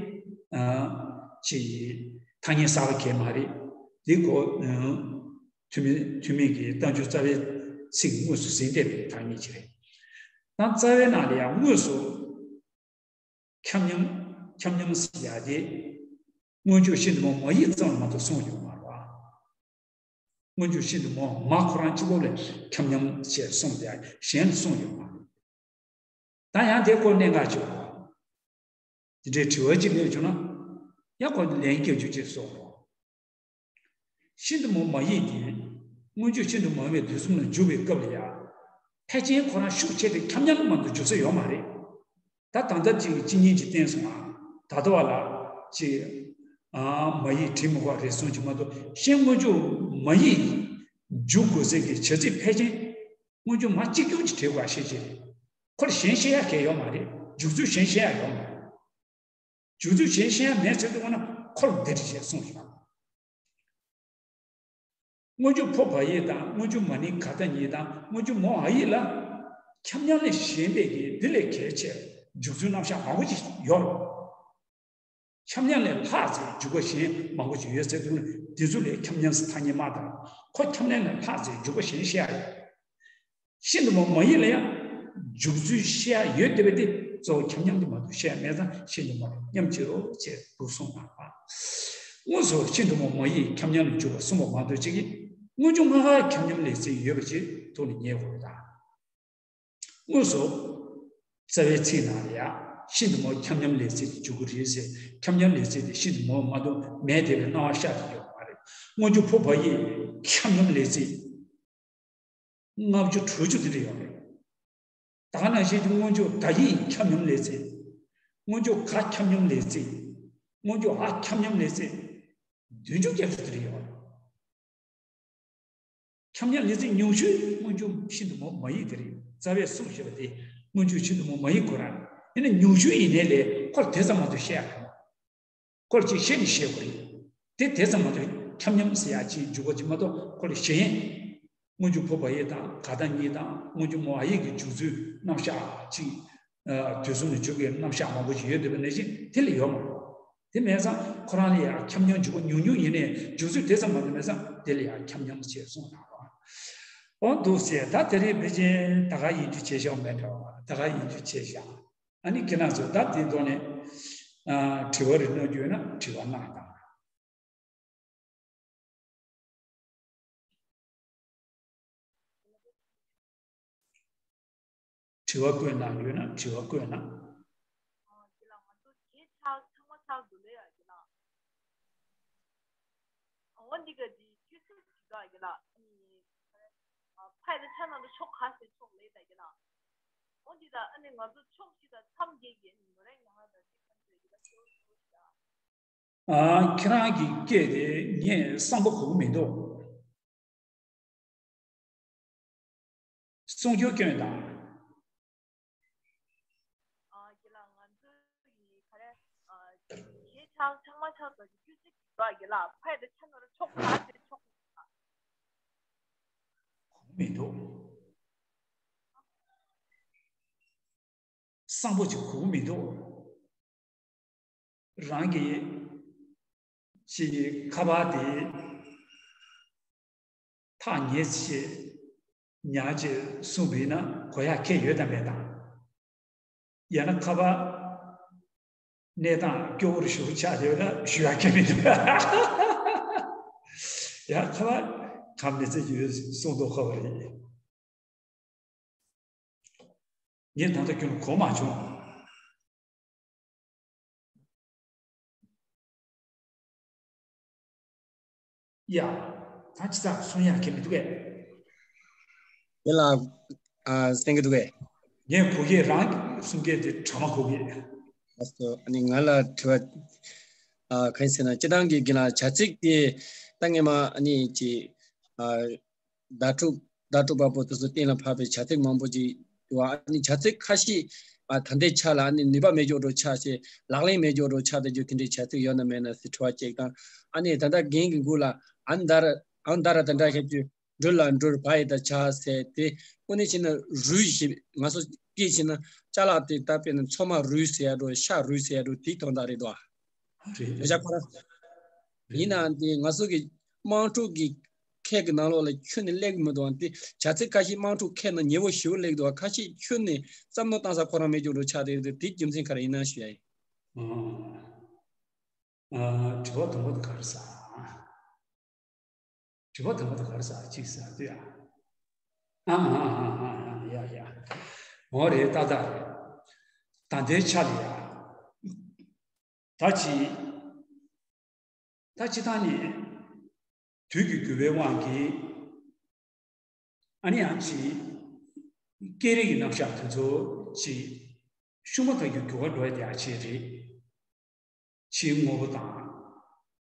ཅི་ཐ་སྙད་གསར་པ་གས་མ་རེད། དེ་གོ་ཐུན་མིན་ཐུན་མིན་གྱི་རྟགས་འཇུག་རྩ་བའི་ཚིག་དངོས་སུ་ཟིན་བསྡད་པའི་ཐ་སྙད་ཅིག་རེད། ད་རྩ་བའི་ནང་ལ་ཡང་དངོས་སུ་ཁྱབ་མཉམ་ཁྱབ་མཉམ་ཟེར་ཡ་དེ་སྔོན་འཇུག་ཤིན་ཏུ་མོ་མ་ཡིག་ཙམ་ལ་མ་གཏོགས་གསུངས་ཡོད་མ་རེད་བ། སྔོན་འཇུག་ཤིན་ཏུ་མོ་མ་ཁོ་རང་གཅིག་པོ་ལ་ཁྱབ་མཉམ་ཞེས་གསུངས་ཏེ་གཞན་ལ་གསུངས་ཡོད་མ་རེད། ད་ཡང་དེ་སྐོར་གནད་འགག་ཅིག་ཡོད་རེད། དེ་འདྲའི་དྲི་བ་ཅིག་སླེབས་བྱུང་ན། ཡང་ཁོ་ལན་བརྒྱབ་རྒྱུ་ཅིག་བཟོ་རོགས། ཤིན་ཏུ་མོ་མ་ཡིག་དེ་སྔོན་འཇུག་ཤིན་ཏུ་མ་ཡིན་པའི་དུས་གསུམ་ལ་འཇུག་པའི་སྐབས་ལ་ཡང་། ཕལ་ཆེར་ཁོ་རང་ཤུགས་ཆེ་སྟེ་ཁྱབ་མཉམ་དུ་མ་གཏོགས་འཇུག་ས་ཡོད་མ་རེད། ད་ད་ལྟ་ཅིག་གཅིག་གཉིས་ཅིག་བསྟན་སོང་ང་། ད་ལྟ་བ་ལ་ཅིག་ཨ་མ་ཡིག་བྲིས་མི་དགོས་རེ་ཟུང་ཅིག་མ་གཏོགས་གཞན་སྔོན་འཇུག་མ་ཡིག་འཇུག་དགོས་ཟེར་གྱི་བྱ་ཚིག་ཕལ་ཆེར་སྔོན་འཇུག་མ་གཅིག་གྱུར་གྱིས་བྲིས་དགོས་ཤེས་ཀྱི་རེད། ཁོ་ལ་གཞན་བཤད་ཡ་གང་ཡང་ཡོད་མ་རེད། འཇུག་ཚུལ་གཞན་བཤད་ཡ་ཡོད་མ་རེད། འཇུག་ཚུལ་གཞན་བཤད་ཡ་མེད་ཟེར་དུས་འོ་ན་ཁོ་ལ་འདི་འདྲ་ཞེས་གསུངས་བཞག་སྔོན་འཇུག་ཕོ་བ་ཡིག་དང་སྔོན་འཇུག་མ་ནིང་ག་ད་ཉིད་དང་སྔོན་འཇུག་མོ་འ་ཡིག་ལ་ཁྱབ་མཉམ་ལས་གཞན་པའི་གི་འདི་ལས་གལ་ཆེ་འཇུག་ཚུལ་རྣམ་གཞག་མང་པོ་ཅིག་ཡོད་རེད། ཁྱབ་མཉམ་ལས་ལྷག་ཚེ་འཇུག་པ་གཞན་མང་པོ་ཅིག་ཡོད་ཟེར་དུས་འདི་ཚོ་ལས་ཁྱབ་མཉམ་ཟེར་ཐ་སྙད་མ་དང་ཁོ་ཁྱབ་མཉམ་ལས་ལྷག་ཚེ་འཇུག་པ་གཞན་བཤད་ཡ་ཡོད། ཤིན་ཏུ་མོ་མ་ཡིག་ལ་ཡང་འཇུག་ཚུལ་བཤད་ཡ་ཡོད་བསྡད་པ་དེ་གཙོ་བོ་ཁྱབ་མཉམ་དུ་མ་གཏོགས་བཤད་ཡ་མེད་ཙང་ཤིན་ཏུ་མོ་མཉམ་བྱེད་རོགས་ཅེས་འདུག་གསུངས་པ། དངོས་སུ་ཤིན་ཏུ་མོ་མ་ཡིག་ཁྱབ་མཉམ་ལ་འཇུག་པ་གསུངས་པ་མ་གཏོགས་ཅིག་གིས་སྔོན་འཇུག་སྔ་ཁར་ཁྱབ་མཉམ་ལས་ཚིག་ཡོད་པ་ཅིག་ཐུགས་ལ་ངེས་དགོས་པ་དང་། དངོས་སུ་རྩ་བའི་ཚིག་ནང་ལ་ཡང་ཤིན་ཏུ་མོ་ཁྱབ་མཉམ་ལས་ཚིག་དེ་འཇུག་གི་རེད་ཟེར། ཁྱབ་མཉམ་ལས་ཚིག་དེ་ཤིན་ཏུ་མོ་མ་གཏོགས་མེད་བསྡད་པའི་སྣང་བ་ཤར་གྱི་ཡོད་མ་རེད། སྔོན་འཇུག་ཕོ་བ་ཡིག་ཁྱབ་མཉམ་ལས་ཚིག་ལྔ་བཅུ་དྲུག་ཅུ་དེ་འདྲ་ཡོད་རེད། ད་ག་ནང་བཞིན་གྱི་སྔོན་འཇུག་ད་ཡིག་ཁྱབ་མཉམ་ལས་ཚིག་སྔོན་འཇུག་ག་ཁྱབ་མཉམ་ལས་ཚིག་སྔོན་འཇུག་འ་ཁྱབ་མཉམ་ལས་ཚིག་བདུན་ཅུ་བརྒྱད་ཅུ་དེ་འདྲ་ཡོད་རེད། ཁྱབ་མཉམ་ལས་ཚིག་ཉུང་ཤོས་སྔོན་འཇུག་ཤིན་ཏུ་མོ་མ་ཡིག་དེ་རེད། རྩ་བའི་གསུང་ཞེས་པ་དེ་སྔོན་འཇུག་ཤིན་ཏུ་མོ་མ་ཡིག་ཁོ་རང་རེད། ཡིན་ན་ཉུང་ཤོས་ཡིན་ནའི་ལས་ཁོ་ལ་དེ་ཙམ་མ་གཏོགས་བཤད་ཡ་གང་། ཁོ་ལ་ཅིག་བཤད་ནི་བཤད་དགོས་རེད། དེ་དེ་ཙམ་མ་གཏོགས་ཁྱབ་མཉམ་ཟེར་ཡ་ཅིག་འཇུག་པ་ཅིག་མ་གཏོགས་ཁོ་ལ་གཞན། སྔོན་འཇུག་ཕོ་བ་ཡིག་དང་ག་ད་ཉིད་དང་སྔོན་འཇུག་མོ་འ་ཡིག་གི་འཇུག་ཚུལ་རྣམ་གཞག་ཅིག་དུས་གསུམ་ལ་འཇུག་པའི་རྣམ་གཞག་མང་པོ་ཅིག་ཡོད་འདུག་པ་ནང་བཞིན་དེ་ལ་ཡོད་མ་རེད། དེ་མེད་ཙང་ཁོ་རང་ལ་ཡང་ཁྱབ་མཉམ་འཇུག་པ་ཉུང་ཉུང་ཡིན་ནའི་འཇུག་ཚུལ་དེ་ཙམ་མ་གཏོགས་མེད་ཙང་དེ་ལ་ཡང་ཁྱབ་མཉམ་ཞེས་གསུངས་གནང་བ། འོ་འདུག་ཟེར། ད་དེ་རིང་ཕལ་ཆེར་ད་ག་ཡིན་རྒྱུ་བྱས་ཤོག་མེད་འགྲོ། ད་ག་ཡིན་རྒྱུ་བྱས་ཤག་ཨ་ནི་ཁྱེད་རང་ཚོ་ད་དེའི་ཐོག་ནས་དྲི་བ་རེ་གནང་རྒྱུ་ཡོད་ན་དྲི་བ་གནང་དང་། དྲི་བ་བཀོད་གནང་ཡོད་ན་དྲི་བ་བཀོད་གནང་། ཨོ། དེ་ལ་ང་ཚོ་གྲས་ཚར་ཚང་མ་ཚར་འདུག་ལེ་ཡ། འོ་འདི་ག་འདི་ཅི་སུ་ཅི་ག་གི་ལ་ཨ་ནི་ཕ་ཡི་ད་ཆ་ན་ད་ཕྱོགས་ག་ཟེར་ཕྱོགས་ལས་ད་གི་ལ། འོ་འདི་ད་ཨ་ནི་ང་ཚོ་ཕྱོགས་ཅི་ད་མཚམས་བརྒྱད་ཀྱི་ཨ་ནི་ནོར་རེ་ང་ད་ཅི་ག་ཟེར་གི་ལ་ཕྱོགས་ཕྱོགས་ཅི་ད། ཨ། ཁྱེད་རང་གི་སྐད་དེ་ངས་བསམ་པ་གོ་གི་མི་འདུག་གསུང་རྒྱུ་སྐྱོན་དང་། ཨ། ཡི་ལ་ང་ཚོ་ཡི་ག་རེ། ཨ། ཞེས་ཆག་ཆག་མ་ཆག་ཏུ་རྒྱུ་ཅིག་གི་ལ་ཡི་ལ་ཕ་ཡི་ད་ཆ་ནོར་ཕྱོགས་ག་ཟེར་ཕྱོགས་ག་གོ་གི་མི་འདུག་བསམ་པ་ཅིག་གོ་གི་མི་འདུག་རང་གི་ཅིག་ཁ་པར་དེ་ཐག་ཉེ་ཆེ་ཉག་ཅེས་གསུངས་པས་ན་གོ་ཡག་ཁེལ་ཡོད་དམ་མེད་དམ། ཡང་ན་ཁ་པར་གནས་སྟངས་སྐྱོ་བོར་ཞུགས་ཆགས་ཡོད་ན་ཞུ་ཡག་ཁེལ་མི་འདུག་ཡང་ཁ་པར་གམ་ནས་ཚེ་ཡོད་གསུངས་འདུག་ཁ་པར་རེད། ངས་ད་ལྟ་ཁྱོད་གོ་མ་བྱུང་། ཡ། ད་ཅི་ཙག་གསུང་ཡག་གི་མི་འདུག་གས། དེ་ལ་ཨ་གསན་གི་འདུག་གས། ངས་གོ་གི་རང་གསུང་གི་དེ་གྲ་མ་གོ་གི། ལགས་སོ། ཨ་ནི་ང་ལ་དྲི་བ་ཨ་གང་ཡིན་ཟེར་ན་སྤྱིར་བཏང་གི་གི་ལ་བྱ་ཚིག་དེ་ད་ངས་མ་ཨ་ནི་ཅི་ཨ། ཟླ་དྲུག་ཟླ་དྲུག་པ་པོ་དེ་ཚོ་གཏན་ལ་ཕབ་པའི་བྱ་ཚིག་མང་པོ་ཅིག་ཡོད། ཨ་ནི་བྱ་ཚིག་ཁ་ཤས་ཨ་ད་ལྟའི་ཆ་ལ་ཨ་ནི་ནུས་པ་མེད་ཀྱོག་འགྲོ་ཆགས་ཤེ་ལག་ལེན་མེད་ཀྱོག་འགྲོ་ཆགས་དེ་རྒྱུ་དེ་འདྲའི་བྱ་ཚིག་ཡོད་ན་མེད་ན་ཟེར་དྲི་བ་གཅིག་དང་། ཨ་ནི་ད་ལྟ་རྒན་གྱི་མགུ་ལ་ཨ་ན་ད་ར་ཨ་ན་ད་ར་དེ་འདྲ་ཞིག་གྱུར་འགྲུལ་ལ་འགྲུལ་བ་ཡི་ད་བྱ་ཟེར་དེ་དངོས་གནས་བྱས་ན་རུལ་ཞིག་ང་ཚོ་སྐད་བྱས་ན་ཅ་ལག་དེ་ད་དཔེར་ན་ཚོད་མ་རུལ་ཟེར་ཡ་འགྲོ་ཤ་རུལ་ཟེར་ཡ་འགྲོ་དེའི་དོན་དག་རེད་དོ། རེད། བྱ་ཁོ་ར་ཡིན་ནའང་དེ་ང་ཚོ་གི་དམངས་ཁྲོད་ཀྱི་ཁྱད་ཀྱི་ནང་ལོགས་ལ་ཁྱོན་ནས་སླེབས་མི་འདུག་ཨ། དེ་བྱ་ཚིག་ཁ་ཤས་དམངས་ཁྲོད་ཁྱད་ནང་ཉེ་བོ་ཞེ་པོ་སླེབས་འདུག་ཨ། ཁ་ཤས་ཁྱོན་ནས་བསམ་བློ་བཏང་ས་ཁོ་རང་མེད་ཀྱོག་འགྲོ་ཆགས་རེད་དེ་དེ་རྒྱུ་མཚན་ག་རེ་ཡིན་ན་ཞུ་ཡ་ཡིན། ཨ། ཨ། དྲི་བ་དང་པོ་དེ་ག་རེ་ཟ། དྲི་བ་དང་པོ་དེ་ག་རེ་ཟ་གཅིག་ཟ་དུས་ཨ། ཨ་ཨ་ཨ་ཨ་ཨ་ཡ་ཡ། འོ་རེད་ཏག་ཏག་རེད། ད་ལྟའི་ཆ་ལ་ཡ། ད་ཅི། ད་སྤྱིར་བཏང་ནས་དུས་ཀྱི་འགྱུར་བའི་དབང་གིས་ཨ་ནི་ཡང་ཅི། སྐད་རིགས་ཀྱི་རྣམ་གཞག་དེ་ཚོ་ཅི། ཤུགས་མ་ཐག་གི་འགྱུར་བ་འགྲོ་ཡ་དེ་ཡང་ཅི་རེད། ཕྱིའི་དངོས་པོ་དང་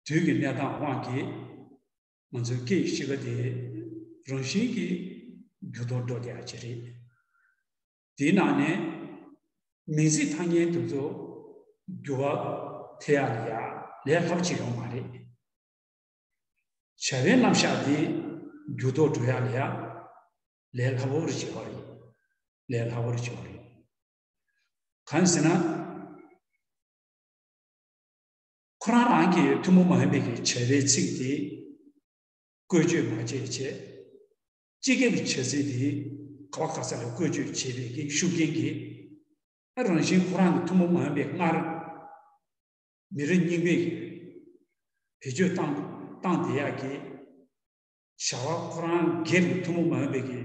དུས་ཀྱི་གནས་སྟངས་དབང་གིས་ང་ཚོའི་སྐད་གཤིས་ཀ་དེ་རང་བཞིན་གྱིས་འགྱུར་ལྡོག་འགྲོ་བསྡད་ཡ་ཅིག་རེད། དེའི་ནང་ནས་མིང་ཚིག་ཐ་སྙད་དེ་ཚོ་འགྱུར་བ་ཐེབས་ཡ་ལ་ཡ་ལས་སླ་པོ་ཅིག་ཡོད་མ་རེད། བྱ་བའི་རྣམ་གཞག་དེ་འགྱུར་ལྡོག་འགྲོ་ཡ་ལ་ཡ་ལས་སླ་པོ་རེ་བྱེད་པ་རེད། ལས་སླ་པོ་རེ་བྱེད་པ་རེད། གང་ཟེར་ན། ཁོ་རང་རང་གི་ཐུན་མོང་མ་ཡིན་པའི་གི་བྱ་བའི་ཚིག་དེ་བཀོལ་སྤྱོད་མ་བྱས་བྱས། སྤྱི་སྒེར་གྱི་བྱ་ཚིག་དེ་ག་བ་ག་ས་ལ་བཀོལ་སྤྱོད་བྱེད་པའི་གི་ཤུགས་རྐྱེན་གྱིས། ཨ། རང་བཞིན་ཁོ་རང་གི་ཐུན་མོང་མ་ཡིན་པའི་སྔར་མི་རེ་རྙིང་པས་བེད་སྤྱོད་བཏང་བཏང་བསྡད་ཡག་གི་བྱ་བ་ཁོ་རང་སྒེར་གྱི་ཐུན་མོང་མ་ཡིན་པའི་གི་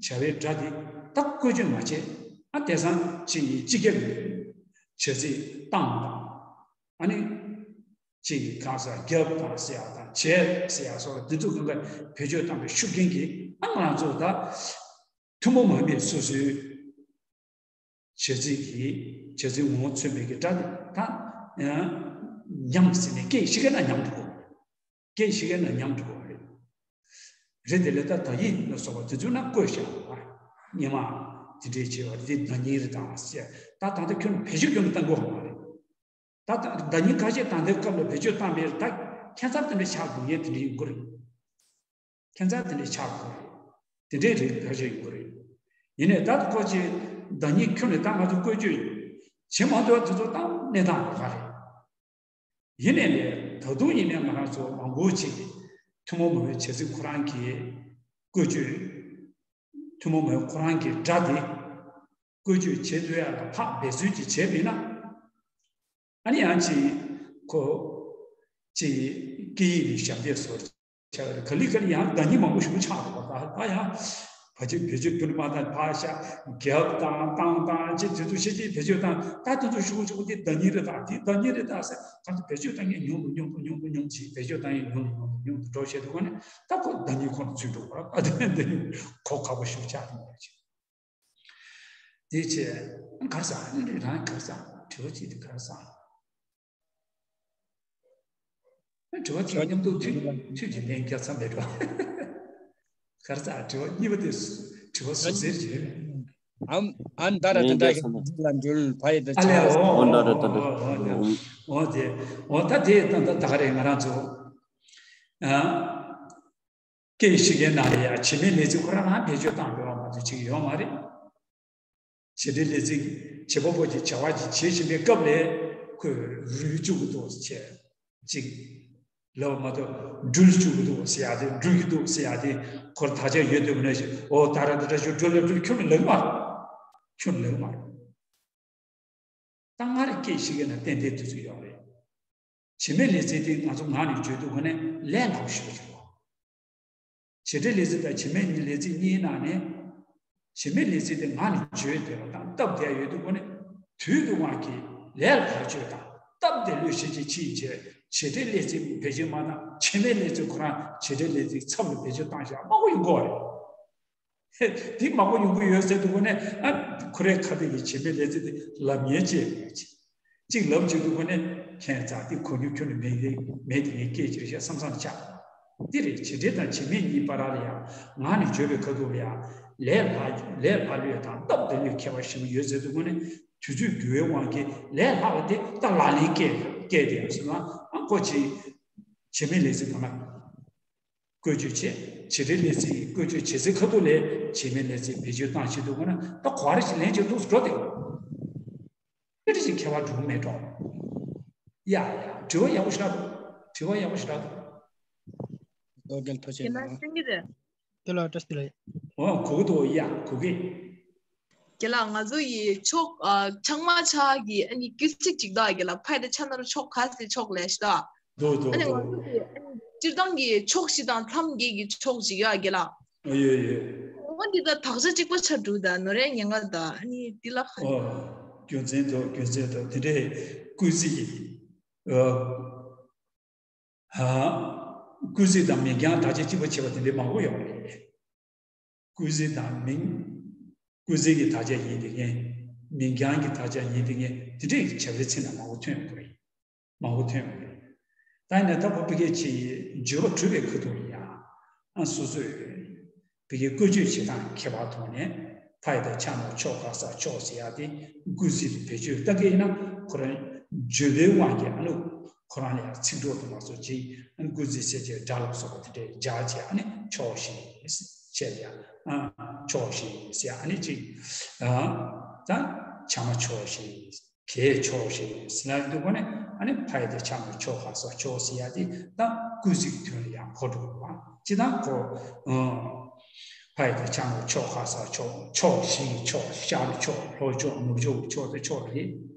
བྱ་བའི་སྒྲ་དེ་ད་བཀོལ་སྤྱོད་མ་བྱས། ཨ། དེང་སང་ཅིག་ཡིན་སྤྱི་ཁྱབ་བྱ་ཚིག་བཏང་དང་། ཨ་ནི་ཅིག་གང་ཟེར་རྒྱབ་དང་ཟེར་ཡག་དང་བྱས་ཟེར་ཡག་སོགས་ལ་དེ་ཚོ་གང་ག་བེད་སྤྱོད་བཏང་བའི་ཤུགས་རྐྱེན་གྱིས། ཨ། ང་རང་ཚོ་ད་ཐུན་མོང་མ་ཡིན་པའི་སོ་སོའི་བྱ་ཚིག་གི་བྱ་ཚིག་ངོ་བོ་མཚོན་པའི་གི་སྒྲ་དེ་ད་ཉམས་ཟིན་ནས་སྐད་ཤི་ག་ན་ཉམས་འགྲོ་གི། སྐད་ཤི་ག་ན་ཉམས་འགྲོ་གི་རེད། རེད། དེ་ལས་ད་ད་ཡིག་ལ་སོགས་པ་དེ་ཚོ་ན་བཀོད་བཞག་པ། སྔོན་མ་དེ་འདྲས་བྱས་པ་དེ་ན་ནིང་རེད་དང་ཟེར། ད་ད་ལྟ་ཁྱོན་ནས་བེད་སྤྱོད་ཁྱོན་ནས་བཏང་དགོས་པ་མ་རེད། ད་ད་ད་ནིང་ཁ་ཤས་ད་ལྟའི་སྐབས་ལ་བེད་སྤྱོད་བཏང་པའི་ད་ཁྱད་མཚར་དེ་འདྲ་ཆགས་དགོས་ངེས་དེ་འདྲ་ཡིན་དགོས་རེད། ཁྱད་མཚར་དེ་འདྲ་ཆགས་དགོས་རེད། དེ་འདྲའི་རིགས་ཕལ་ཆེར་ཡོད་རེད། ཡིན་ནའི་ད་ཁོ་ཅིག་ཟླ་ཉིན་ཁྱོན་ནས་ད་ང་ཚོ་བཀོལ་སྤྱོད་བྱེད་མ་ཐུབ་པ་དེ་ཚོ་ད་གནས་སྟངས་ལོགས་ཀ་རེད། ཡིན་ནའི་ལས་ད་དུང་ཡིན་ནའི་ང་རང་ཚོ་མང་པོ་ཅིག་ཐུན་མོང་མ་ཡིན་པའི་བྱ་ཚིག་ཁོ་རང་གི་བཀོལ་སྤྱོད། ཐུན་མོང་མ་ཡིན་པའི་ཁོ་རང་གི་སྒྲ་དེ་བཀོལ་སྤྱོད་བྱེད་ཐུབ་ཡག་ལ་ཕར་འབད་རྩོལ་ཅིག་བྱས་པ་ཡིན་ན། ཨ་ནི་ཡང་ཅིག་ཁོ་ཅིག་སྐད་ཡིག་གི་ཞབས་འདེགས་སོགས་ཆགས་རེད། ག་ལེ་ག་ལེ་ཡང་ཟླ་ཉིན་མང་པོ་ཞིག་ཆགས་འདུག་པ། ད་ད་ཡང་ ཕལ་ཆེར་བེད་སྤྱོད་ཐུབ་ནི་མ་གཏོགས། ཕར་བཞག་རྒྱབ་དང་སྟངས་དང་ཅི་དེ་ཚོ་ཤེས་ཀྱི་བེད་སྤྱོད་བཏང་། ད་དེ་ཚོ་ཤོག་གུ་ཤོག་གུ་དེ་བདག་ཉིད་རེད་ད། དེ་བདག་ཉིད་རེད་ད་ཟེར། ད་ཚོ་བེད་སྤྱོད་བཏང་མཁན་ཉུང་དུ་ཉུང་དུ་ཉུང་དུ་ཉུང་དུ་ཕྱིན། བེད་སྤྱོད་བཏང་མཁན་ཉུང་དུ་ཉུང་དུ་ཉུང་དུ་འགྲོ་བྱེད་དུས་ཀ་ནས། ད་ཁོ་བདག་ཉིད་ཁོ་ན་ཚུད་འགྲོ་བ། ཨ་དེ་འདི་གོ་ཁག་པོ་ཞིག་ཆགས་འདུག་ཅིག་དེ་བྱས་ག་རེ་ཟ། ཨ་ནི་རང་ག་རེ་ཟ། དྲི་བ་གཅིག་དེ་ག་རེ་ཟ། དྲི་བ་གཅིག་མཉམ་དུ་མཐུད་མཐུད་ཀྱི་ལན་རྒྱག་ས་མེད་འགྲོ། ག་རེ་ཟ། དྲི་བ་གཉིས་པ་དེ་དྲི་བ་ཟུར་ཟེར་གྱི་རེད། ཨམ་ཨན་ད་ར་ད་ལན་ད་རྒྱག་ས་མེད། འགྲུལ་ལ་འགྲུལ་ཕ་ཡི་ད་ཨ་ལས། ཆ་འོ་འོ་འདྲ་རེད། ད་འདྲ། འོ་འོ་འོ་དེ་འོ་ད་དེ་ད་ད་ད་ག་རེ་ང་རང་ཚོ་ཨ། སྐད་ཤེས་མཁན་ནང་ལ་ཡང་བྱེད་མེད་ལས་ཚིག་ཁོ་རང་རང་བེད་སྤྱོད་བཏང་དགོས་པ་མ་གཏོགས་ཅིག་ཡོད་མ་རེད། བྱེད་འབྲེལ་ལས་ཚིག་བྱེད་པ་པོ་གི་བྱ་བ་ཅིག་བྱེད་བཞིན་པའི་སྐབས་ལ་ཁོས་རུལ་བཅུག་གི་འདུག་ཟེར་བྱས་ཅིག་ལབ་མ་གཏོགས། འགྲུལ་བཅུག་གི་འདུག་ཟེར་ཡ་དེ། འགྲུལ་གྱི་འདུག་ཟེར་ཡ་དེ། ཁོར་དག་ཆ་ཡོད་དུས་མ་ནས་ཤིག་འོ་ད་ར་ད་ར་ཞུ་འགྲོ་ལ་འགྲུལ་ཁྱོན་ནས་ལབ་མ་རེད། ཁྱོན་ནས་ལབ་མ་རེད། ད་སྔར་སྐད་ཤེས་མཁན་ན་ཏན་ཏན་དེ་ཚོ་ཡོད་རེད། བྱེད་མེད་ལས་ཚིག་དེ་ང་ཚོ་ངག་ནས་བརྗོད་དུས་ཀ་ནས་ལས་སླ་པོ་ཞེ་པོ་ཅིག་རེད། བྱེད་འབྲེལ་ལས་ཚིག་དང་བྱེད་མེད་ལས་ཚིག་གཉིས་ནང་ནས། བྱེད་མེད་ལས་ཚིག་དེ་ངག་ནས་བརྗོད་བསྡད་པ་དང་སྟབས་བདེ་ཡ་ཡོད་དུས་ཀ་ནས། དུས་ཀྱི་དབང་གིས་ལས་ལ་བེད་སྤྱོད་དང་སྟབས་བདེ་ལོས་ཤེས་ཀྱི་ཕྱིན་ཆད་བྱེད་འབྲེལ་ལས་ཚིག་བེད་སྤྱོད་མ་བཏང་། བྱེད་མེད་ལས་ཚིག་ཁོ་རང་བྱེད་འབྲེལ་ལས་ཚིག་ཚབ་ལ་བེད་སྤྱོད་བཏང་བཞག་མང་པོ་ཡོང་གི་ཡོད་རེད། དེ་མང་པོ་ཡོང་གི་ཡོད་ཟེར་དུས་ཀ་ནས། ཨ། ཁོ་རའི་ཁ་ཏ་གི་བྱེད་མེད་ལས་ཚིག་དེ་ལབ་ཉེན་ཅི་ཡང་མེད་ཅིག་ཅིག་ལབ་བྱེད་དུས་ཀ་ནས་ཁྱད་མཚར་དེ་གོ་རྒྱུ་ཁྱོན་ནས་མེད་དེ་མེད་དེ་ངས་སྐད་ཅིག་རེ་བཤད་བསམ་བསམ་ཆགས། དེ་རེད། བྱེད་འབྲེལ་དང་བྱེད་མེད་གཉིས་བར་ལ་ཡང་ངག་ནས་བརྗོད་པའི་ཁ་ཐུག་ལ་ཡང་ལས་སླ་ལས་སླ་ལོས་དང་སྟབས་བདེ་ལོས་ཁྱད་པར་ཞེ་པོ་ཡོད་ཟེར་དུས་ཀ་ནས། དུས་ཚོད་འགྱུར་བའི་དབང་གིས་ལས་སླ་བ་དེ་ད་ལག་ལེན་སྐྱེལ་སྐྱེལ་དེ་ཡང་སོང་ན། ཨ། ཁོ་ཅིག་བྱེད་མེད་ལས་ཚིག་གང་ལ། བཀོལ་སྤྱོད་བྱེད། བྱེད་འབྲེལ་ལས་ཚིག་བཀོལ་སྤྱོད་བྱེད་ཚེ་ཁ་ཐུག་ལས་བྱེད་མེད་ལས་ཚིག་བེད་སྤྱོད་བཏང་བྱེད་དུས་ཀ་ན། ད་ག་རེ་ཞིག་ལན་ཅིག་འདུག་སེ་འགྲོ་དེ། སྐད་ཅིག་ཁྱད་པར་འགྲོ་གི་མེད་འགྲོ། ཡ་ཡ། དྲི་བ་ཡག་པོ་ཞེ་དྲག་འདུག་དྲི་བ་ཡག་པོ་ཞེ་དྲག་འདུག་རྡོ་རྒྱལ་ཐོ་ཆེན་རྒན་ལགས་ལ། སེང་གེ་རེད། དེ་ལ་བཀྲ་ཤིས་བདེ་ལེགས། འོ་གོ་གི་འདུག་ཡ་གོ་གི། རྒན་ལགས། ང་ཚོ་ཡི་ཕྱོགས། ཨ། ཆང་མ་ཆ་གི་ཨ་ནི་སྐད་ཚིག་ཅིག་འདུག་རྒན་ལགས། ཕ་ཡི་ད་ཆ་ན་རུ་ཕྱོགས་ག་ཟེར་ཕྱོགས་ལས་ཤི་ད། འདུག་འདུག་ཨ་ནི་ང་འདུག་ཚོ་གི་ཨ་ནི་སྤྱིར་བཏང་གི་ཕྱོགས་བཞི་དང་མཚམས་བརྒྱད་ཀྱི་ཕྱོགས་ཅིག་ཡོད་རྒན་ལགས། ཨ། ཡོད་ཡོད། འོ་འདི་ད་དག་ཆ་གཅིག་པ་ཆགས་འདུག་ད་ནོར་ཡ་ཉེན་ཁ་ད། ཨ་ནི་འདི་ལ་ཁ། ཨོ། རྒྱུ་མཚན་འདུག་རྒྱུ་མཚན་འདུག་དེ་འདྲའི་སྐུལ་ཚིག་ཨ། ཧ། སྐུལ་ཚིག་དང་མིང་རྐྱང་དག་ཆ་གཅིག་པ་བྱས་པ་དེ་འདྲའི་མང་པོ་ཡོད་རེད། སྐུལ་ཚིག་དང་མིང་། སྐུལ་ཚིག་གི་དག་ཆ་ཡིན་དེ་ངེས། མིང་རྐྱང་གི་དག་ཆ་ཡིན་དེ་ངེས། དེ་འདྲའི་བྱ་བའི་ཚིག་ན་མང་པོ་ཐོན་ཡོང་གི་རེད། མང་པོ་ཐོན་ཡོང་གི་རེད། ད་ཡིན་ན་ད་ཁོ་ཕ་གི་ཅིག་བརྗོད་པ་གྲུབ་པའི་ཁ་ཐུག་ལ་ཡང་། ཨ། སོ་སོས་ཕ་གི་བཀོལ་སྤྱོད་བྱེད་སྟངས་ཁྱད་པར་ཐོག་ནས། ཕ་ཡི་ད་ཆ་ན་ཕྱོགས་ག་ས་ཕྱོགས་ཟེར་ཡ་དེ་སྐུལ་ཚིག་ལ་བེད་སྤྱོད་ལྟ་གི་ཡིན་ན། ཁོ་རང་བརྗོད་པའི་དབང་གིས། ཨ་ནི་ཁོ་རང་ལ་ཡང་ཚིག་གྲོགས་དང་མ་སོགས་ཀྱིས། ཨ་ནི་སྐུལ་ཚིག་ཟེར་བྱས་སྒྲ་ལ་སོགས་པ་དེ་འདྲའི་སྦྱར་བྱས། ཨ་ནི་ཕྱོགས་ཞེས་བྱས་ཡ། ཨ། ཕྱོགས་ཞེས་ཟེར། ཨ་ནི་ཅིག་ཨ། ད་ཆ་མ་ཕྱོགས་ཞེས། གས་ཕྱོགས་ཞེས་ཟེར་ལབ་དུས་ཀ་ནས། ཨ་ནི་ཕ་ཡི་ད་ཆ་ན་ཕྱོགས་ག་ས་ཕྱོགས་ཟེར་ཡ་དེ་ད་སྐུལ་ཚིག་གི་དོན་ལ་ཡང་གོ་འགྲོ་བ། སྤྱིར་བཏང་ཁོ། ཨ། ཕ་ཡི་ད་ཆ་ན་ཕྱོགས་ག་ས་ཕྱོགས། ཕྱོགས་བཞི་ཡི་ཕྱོགས། ཤར་ཕྱོགས། ལྷོ་ཕྱོགས། ནུབ་ཕྱོགས་ཀྱི་ཕྱོགས་དེ་ཕྱོགས་རེད། རེད་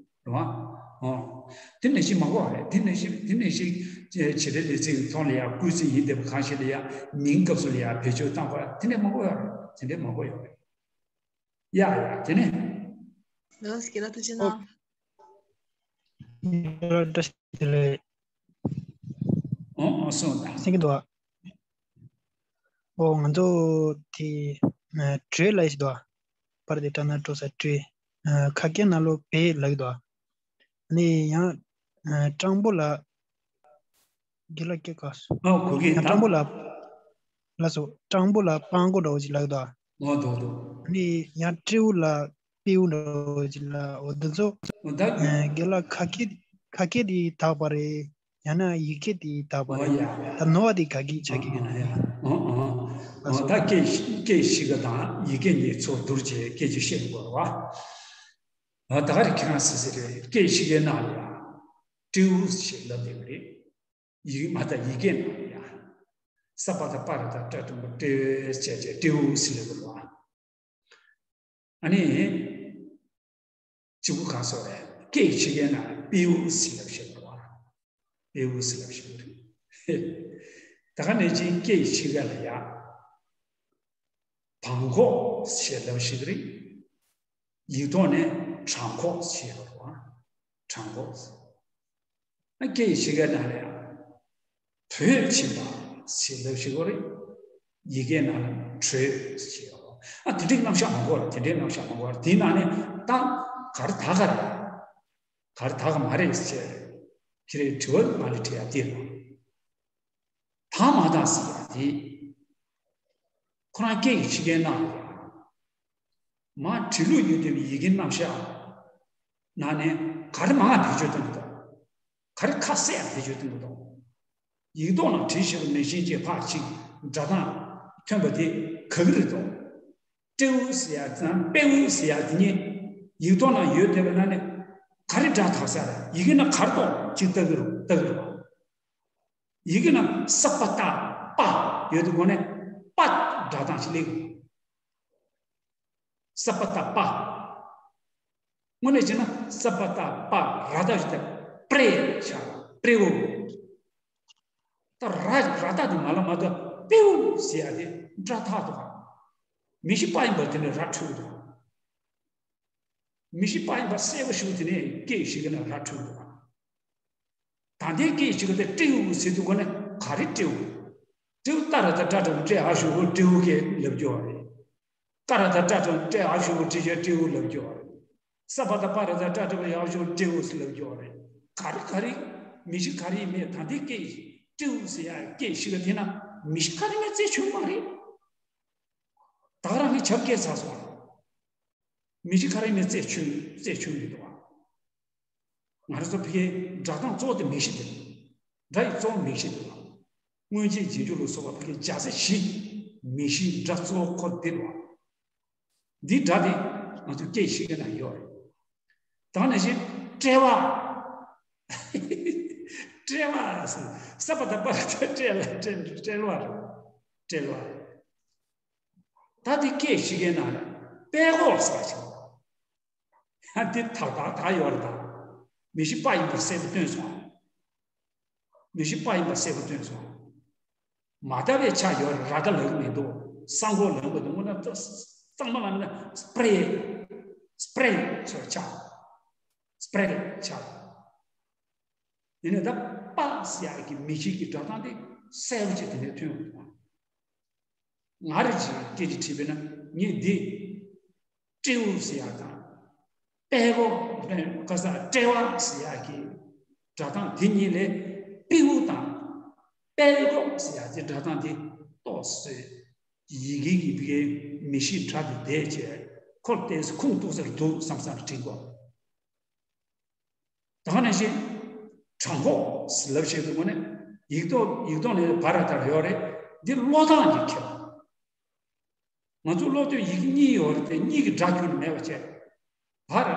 བ། ཨོ། དེ་ནང་བཞིན་མང་པོ་རེད། དེ་ནང་བཞིན་དེ་ནང་བཞིན་བྱེད་འབྲེལ་ལས་ཚིག་གི་ཐོག་ལ་ཡང་སྐུལ་ཚིག་ཡིན་བསྡད་པ་གང་ཞིག་ལ་ཡང་མིང་སྐབས་སུ་ལ་ཡང་བེད་སྤྱོད་བཏང་བ་དེ་འདྲ་མང་པོ་ཡོད་རེད། དེ་འདྲ་མང་པོ་ཡོད་རེད། ཡ་ཡ། དེ་ནས། ལགས་སོ། རྒན་ལགས་ཐུགས་རྗེ་གནང་། ཨོ་ཨོ་སོང་ད། གསན་གྱི་འདུག་ཨ། ཨོ་ང་ཚོ་དེ་ཨ་བྲོས་ལབ་ཞིག་འདུག་ཨ། པར་དེ་བཀྲ་ན་བྲོ་ས་བྲོས། ཨ་ཁ་སྐད་ནང་ལོགས་བྲོས་ལབ་ཀྱི་འདུག་ཨ། ཨ་ནི་ཡང་ཨ་སྤྲང་པོ་ལ། རྒན་ལགས་སྐད་ག་སོང་། ཨོ་གོ་གི་ཡང་ད། སྤྲང་པོ་ལ། ལགས་སོ། སྤྲང་པོ་ལ་སྤྲང་པོ་འདྲ་བོ་ཅིག་ལབ་ཀྱི་འདུག་ཨ། ཨོ་འདུག་འདུག་ཨ་ནི་ཡང་སྤྲེའུ་ལ་སྤྲེའུ་འདྲ་བོ་ཅིག་ལབ། འོ་འདི་ཚོ། འོ་ད། ཨ་རྒན་ལགས་ཁ་སྐད་ཁ་སྐད་དེ་དག་པ་རེད། ཡང་ན་ཡིག་སྐད་དེ་དག་པ་རེད། ཨོ་ཡ་ཡ། ད་ནོར་བ་དེ་ག་གི་ཆགས་ཀྱི་ཡོད་ན་ཡ། ཨོ་ཨོ། ཨོ་ད་སྐད་སྐད་ཤེས་ཀ་དང་ཡིག་སྐད་གཉིས་ཚོ་བསྡུར་བྱས་སྐད་ཆ་བཤད་དགོས་རེད་བ། ཨ་ད་ག་རེ་ཁྱེད་རང་ཟེར་ཟེར་རེད། སྐད་ཤེས་ཀའི་ནང་ལ་ཡ་སྤྲེའུ་ཞེས་ལབ་བསྡད་པ་རེད། ཡིག་མ་ད་ཡི་གེ་ནང་ལ་ཡ། ས་པ་ད་པ་ར་ད་ཏྲ་ཏྲ་མ་སྤྲེའུ་ཟེར་བྱས་སྤྲེའུ་ཟེར་ལབ་དགོས་རེད་བ། ཨ་ནི། གཅིག་པུ་གང་སོགས་རེད། སྐད་ཕྱི་རྒྱལ་ན་པེའུ་ཟེར་ལབ་བཤད་པ་རེད་བ། པེའུ་ཟེར་ལབ་བཤད་པ་རེད། ད་ག་ནང་བཞིན་སྐད་ཕྱི་རྒྱལ་ལ་ཡ། བམ་ཁོག་ཞེས་ལབ་ཞིག་རེད། ཡིག་ཐོག་ནས་བྲང་ཁོག་ཞེས་ལབ་རེད་བ། བྲང་ཁོག་ཨ་སྐད་ཡིག་ཕྱི་རྒྱལ་ནང་ལ་ཡང་བོད་ཕྱིན་པ་ཞེས་ལབ་ཞིག་རེད། ཡི་གེ་ནང་ལ་བྲོས་ཞེས་ཡོད། ཨ་དེ་འདྲའི་རྣམ་གཞག་མང་པོ་རེད། དེ་འདྲའི་རྣམ་གཞག་མང་པོ་རེད། དེའི་ནང་ནས་ད་ག་རེ་ད་ག་རེད། ག་རེ་ད་ག་མ་རེད་ཟེར། ཁྱེད་རའི་དྲི་བ་ང་ལ་དྲི་ཡ་དེ་རེད། ད་མ་ད་ཟེར་ཡ་དེ། ཁོ་རང་སྐད་ཡིག་ཕྱི་རྒྱལ་ནང་ལ་ཡང་མ་བྲིས་ལུགས་ཡོད་དེ་ཡི་གེ་རྣམ་གཞག་ནང་ནས་ག་རེ་མང་བེད་སྤྱོད་གཏོང་གི་འདུག་ག་རེ་ཁ་གསལ་བེད་སྤྱོད་གཏོང་གི་འདུག་ཡིག་ཐོག་ནང་བྲིས་བཞག་པ་ནང་བཞིན་གྱི་ཕར་ཅིག་སྒྲ་གདངས་ཐོན་པ་དེ་ག་གི་རེད་དོ། སྤྲེའུ་ཟེར་ཡ་དང་སྤེའུ་ཟེར་ཡ་དེ་གཉིས་ཡིག་ཐོག་ནང་ཡོད་བསྡད་པ་ན་ནི་ག་རེ་སྒྲ་དག་ས་རེད། ཡི་གེ་ནང་ག་རེ་གཏོང་ཅིག་ལྟ་གི་རེད། ལྟ་གི་རེད། ཡི་གེ་ནང་ས་པ་ཏ་པ་ཡོད་དུས་གོ་ནས་པ་སྒྲ་གདངས་ཤིག་སླེབས་ཡོང་། ས་པ་ཏ་པ། དངོས་གནས་བྱས་ན་ས་པ་ཏ་པ་ར་བཏགས་ཞིག་སྟེ་པྲེ་ཆགས་པྲེའུ། ད་ར་ར་བཏགས་དེ་མ་ལ་མ་ཐོ་པེའུ་ཟེར་ཡ་དེ་སྒྲ་ཐག་ཐུག་ག་མི་ཤི་པ་ཡིན་པ་དེ་ནས་ར་འཕྲོད་འདུག་མི་ཤི་པ་ཡིན་པ་གསལ་པོ་ཞིག་དེ་ནས་སྐད་ཞིག་གི་ནང་ར་འཕྲོད་འདུག་ད་ལྟའི་སྐད་ཞིག་གི་དེ་སྤྲེའུ་ཟེར་དུས་གོ་ནས་ག་རེ་སྤྲེའུ། སྤྲེའུ་ཏ་ར་ད་ཏྲ་ཏྲ་བུ་སྤྲེ་ཨ་ཞུ་བུ་སྤྲེའུ་སྐད་ལབ་རྒྱུ་བ་རེད། ཀ་ར་ད་ཏྲ་ཏྲ་སྤྲེ་ཨ་ཞུ་བུ་སྤྲེ་ཞེས་སྤྲེའུ་ལབ་རྒྱུ་བ་རེད། ས་པ་ད་པ་ར་ད་ཏྲ་ཏྲ་བུ་ཡ་ཞུ་སྤྲེའུ་ལབ་རྒྱུ་བ་རེད། ག་རེ་ག་རེ་མི་ཤི་ག་རེ་ཡིན་མེད་ད་ལྟའི་སྐད་སྤྲེའུ་ཟེར་ཡ་སྐད་ཞིག་གི་དེ་ན་མི་ཤི་ག་རེ་མེད་རྩད་ཆོད་མ་རེད། ད་ག་རང་གི་ཆབ་སྐད་ཚར་སོང་། མི་ཤི་ག་རེ་མེད་རྩད་ཆོད་རྩད་ཆོད་མི་འདུག་བ། ང་རང་ཚོ་ཕ་གིའི་སྒྲ་གདངས་གཙོ་བོ་དེ་མིང་གཞི་དེ་རེད། སྒྲ་ཡི་གཙོ་བོ་མིང་གཞི་དེ་རེད། སྔོན་ཆད་རྗེས་འཇུག་ལ་སོགས་པ་ཕ་གིའི་སྦྱར་ཚད་བཞི། མིང་གཞི་སྒྲ་གཙོ་བོ་ཁོ་དེ་རེད། འདི་སྒྲ་དེ་ང་ཚོའི་སྐད་ཡིག་ཕྱི་རྒྱལ་ནང་ཡོད་རེད། ད་ནང་བཞིན་དཔྲལ་བ། དཔྲལ་བ་ཟེར་ས་པ་ད་པ་དཔྲལ་ལ་དཔྲལ་དཔྲལ་བ་རེད། དཔྲལ་བ། ད་དེ་སྐད་ཡིག་ཕྱི་རྒྱལ་ནང་ལ་དཔྲལ་གོག་ཟེར་བ་ཞིག་ཡང་དེ་དག་དག་དག་ཡོད་རེད་ད། མི་ཤི་པ་ཡིན་པ་གསལ་པོ་སྟོན་སོང་། མི་ཤི་པ་ཡིན་པ་གསལ་པོ་སྟོན་སོང་། མ་ད་པའི་ཆ་ཡོད་རེད། ར་ད་ལབ་ཀྱི་མི་འདུག་ས་མགོ་ལབ་མི་འདུག་དངོས་གནས་གཙང་མ་ལབ་ན་སྤྲེ། སྤྲེ་ཆ་ཆགས། སྤྲེ་ཆགས། ཡིན་ནའི་ད་པ་ཟེར་ཡག་གི་མིང་གཞི་གི་སྒྲ་གདངས་དེ་གསལ་པོ་ཅིག་དེ་ནས་ཐོན་ཡོང་གི་འདུག་ང་རང་གིས་སྐད་ཆ་དྲིས་པས་ན་ངས་འདི་སྤྲེའུ་ཟེར་ཡག་དང་། དཔྲལ་གོག་ཁ་ས་དཔྲལ་བ་ཟེར་ཡག་གི་སྒྲ་གདངས་དེ་གཉིས་ལས་སྤྲེའུ་དང་དཔྲལ་གོག་ཟེར་ཡག་གི་སྒྲ་གདངས་དེ་ཏོག་ཙམ་ཡི་གེ་གི་བི་གའི་མིང་གཞི་སྒྲ་དེ་བསྡད་བྱས་ཁོ་ལྟས་ཁུངས་གཏུགས་ས་རེད་འདུག་བསམ་བསམ་དྲན་གོ། ད་ག་ནང་བཞིན་བྲང་ཁོག་ལབ་བྱེད་དུས་ངོ་ནས་ཡིག་ཐོག་ཡིག་ཐོག་ནས་བ་ར་ད་ཡོད་རེད། འདི་ཀློག་སྟངས་ཀྱི་ཁྱད་པར། ང་ཚོ་ཀློག་དུས་ཡི་གེ་གཉིས་ཡོད་རེད་དེ་གཉིས་ཀྱི་སྒྲ་ཁྱོན་ནས་མེད་པ་བྱས། བ་ར།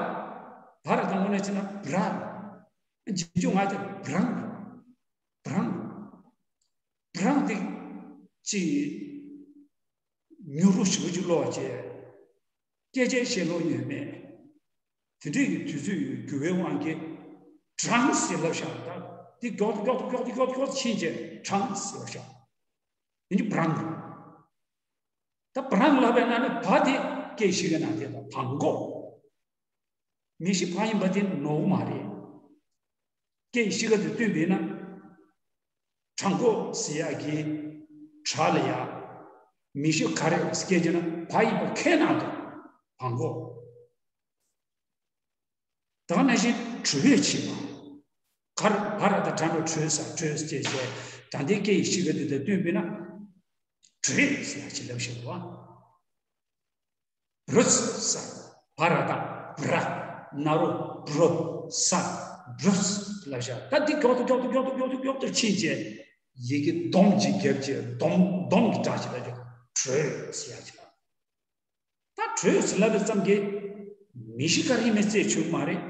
བ་ར་ད་ངོ་ནས་བྱས་ན་བྲ། རྗེས་འཇུག་ང་ཚོ་བྲང་། བྲང་། བྲང་དེ་ཅི། མྱུར་པོ་ཞེ་པོ་ཅིག་ཀློག་བྱས། སྐད་ཆའི་ཤེས་ལོ་ཉོས་མེད། དེ་འདྲའི་གི་དུས་ཚོད་ཡོད་འགྱུར་བའི་དབང་གིས་བྲང་ཟེར་ལབ་བཞག་ད་འདི་མགྱོགས་མགྱོགས་མགྱོགས་མགྱོགས་མགྱོགས་ཕྱིན་བྱས་བྲང་ཟེར་ལབ་བཞག་ཡིན་གྱི་བྲང་། ད་བྲང་ལབ་པའི་ནང་ནས་བ་དེ་སྐད་ཞིག་གི་ནང་དེ་དང་བང་གོ། མིང་གཞི་བ་ཡིན་པ་དེ་ནོར་བ་མ་རེད། སྐད་ཤི་ཁ་དེ་སྟོན་པས་ན། བྲང་ཁོག་ཟེར་ཡག་གི་བྲ་ལ་ཡ། མིང་གཞི་ག་རེ་སྐད་ཀྱི་ན་བ་ཡིན་པ་ཁས་ནང་དུ་བང་ཁོག་ད་ག་ནང་བཞིན་བྲོས་ཕྱིན་པ། གར་བ་ར་ད་བྲ་ནོ་བྲོས་ས་བྲོས་ཅེས་བྱས་ད་ལྟའི་སྐད་ཡིག་ཤི་ཁ་དེ་དང་སྟོན་པས་ན། བྲོས་ཟེར་ཡག་ཅིག་ལབ་བཞིན་པ། བྲོས་ས། བ་ར་ད་བྲ། ན་རོ་བྲོ་ས། བྲོས་ལབ་བཞག་ད་འདི་མགྱོགས་ཏུ་མགྱོགས་ཏུ་མགྱོགས་ཏུ་མགྱོགས་ཏུ་མགྱོགས་ཏུ་ཕྱིན་བྱས། ཡི་གེ་སྡོམ་གཅིག་བརྒྱབ་བྱས་སྡོམ་སྡོམ་གྱི་སྒྲ་ཞིག་ལ་བརྗོད། བྲོས་ཟེར་ཡག་ཅིག་ལ། ད་བྲོས་ཟེར་ལབ་པའི་ཙམ་གྱིས། མིང་གཞི་ག་རེ་མེད་རྩད་ཆོད་མ་རེད།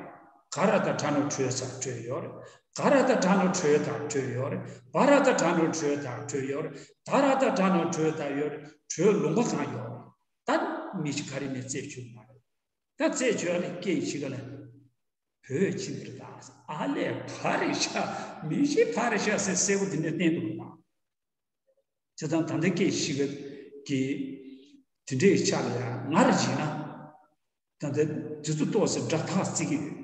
ག་ར་ད་བྲ་ནོ་བྲོས་ས་བྲོས་ཡོད་རེད། ག་ར་ད་བྲ་ནོ་བྲོས་ད་བྲོས་ཡོད་རེད། བ་ར་ད་བྲ་ནོ་བྲོས་ད་བྲོས་ཡོད་རེད། ད་ར་ད་བྲ་ནོ་བྲོས་ད་ཡོད་རེད། བྲོས་ལུང་པ་གང་ཡོད་རེད། ད་མིང་གཞི་ག་རེ་མེད་རྩད་ཆོད་མ་རེད། ད་རྩད་ཆོད་ཨ་ནི་སྐད་ཡིག་ཕྱི་ཁ་ལ་བོད་ཕྱི་འདིར་དང་ཨ་ལས་བ་རེད་ཤག་མིང་གཞི་བ་རེད་ཤག་ཟེར་གསལ་པོ་འདི་ནས་བསྟན་འདུག་ག་བྱས་ཙང་ད་ལྟའི་སྐད་ཡིག་ཕྱི་ཁ་གི་ དེ་འདྲའི་ཆ་ལ་ཡང་ང་རང་བྱས་ན། ད་ལྟ་དེ་ཚོ་ཏོག་ཙམ་སྒྲ་ཐག་བརྩི་གི་ཡོད།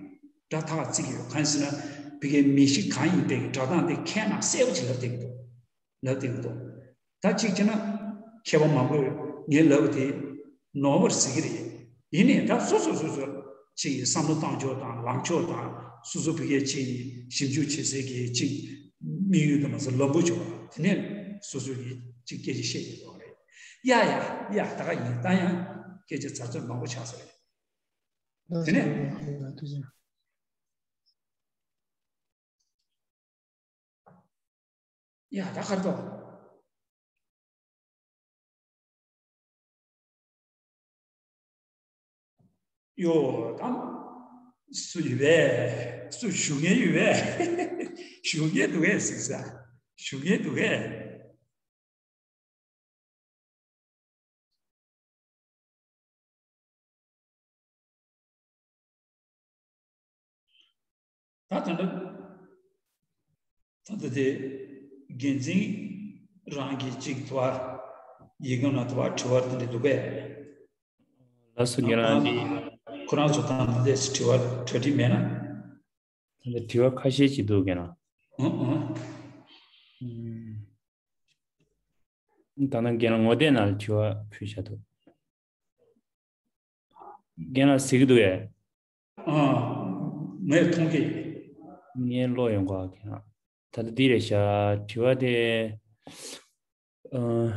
སྒྲ་ཐག་བརྩི་གི་ཡོད། གང་ཡིན་ཟེར་ན། ཕ་གིའི་མིང་གཞི་གང་ཡིན་པའི་སྒྲ་གདངས་དེ་ཁས་ན་གསལ་པོ་ཅིག་ལབ་བསྡད་ཀྱི་འདུག་ལབ་བསྡད་ཀྱི་འདུག་ད་གཅིག་བྱས་ན་མཁས་པ་མང་པོས་ངས་ལབ་པ་དེ་ནོར་བ་རེད་ཟེར་གྱི་རེད། ཡིན་ནའི་ད་སོ་སོ་སོ་སོ་ཅིག་བསམ་བློ་བཏང་ཕྱོགས་དང་ལངས་ཕྱོགས་དང་། སོ་སོ་ཕ་གིའི་ཅིག་ཞིབ་འཇུག་བྱེད་སའི་གི་ཅིག་དམིགས་ཡུལ་དང་མ་ཟད་ལམ་བུ་ཅིག་ཡོད་རེད། དེ་ནས་སོ་སོ་གི་ཅིག་སྐད་ཆ་བཤད་ཀྱི་ཡོད་རེད། ཡ་ཡ་ཡ། ད་ག་ཡིན། ད་ཡང་སྐད་ཆ་ཚར་ཚོད་མང་པོ་ཆགས་ས་རེད། དེ་ནས། ཐུགས་རྗེ་ཆེ། ཡ་ད་གར་ཏོ། ཡོ་དམ། སུ་ཡོད་པས། སུ་ཞུ་མཁན་ཡོད་པས། ཞུ་མཁན་འདུག་གས་ཟེར་ས། ཞུ་མཁན་འདུག་གས། ད་ད་ལྟ་ད་ལྟ་དེ་འགན་འཛིན་རང་གི་གཅིག་དུ་བ་ཡིག་སྒམ་ནང་དུ་བ་དྲི་བ་དེ་འདྲ་འདུག་གས། ལགས་སོ། ངེད་རང་འདི། ཁོ་རང་ཚོ་དང་འདི་འདྲ་དྲི་བ་གྲ་སྒྲིག་མེད་ན། ད་ལྟ་དྲི་བ་ཁ་ཤས་ཅིག་འདུག་གས་ན། ཨང་ཨང་། ད་ནང་རྒན་ལགས་ངོ་དེབ་ནང་ལ་དྲི་བ་ཕུལ་བཞག་འདུག་རྒན་ལགས་གཟིགས་ཀྱི་འདུག་གས། ཨང་། ངས་མཐོང་གི། ངས་ཀློག་ཡོང་གོ་རྒན་ལགས། ད་ལྟ་འདི་རེད་ཤག་དྲི་བ་དེ། ཨ།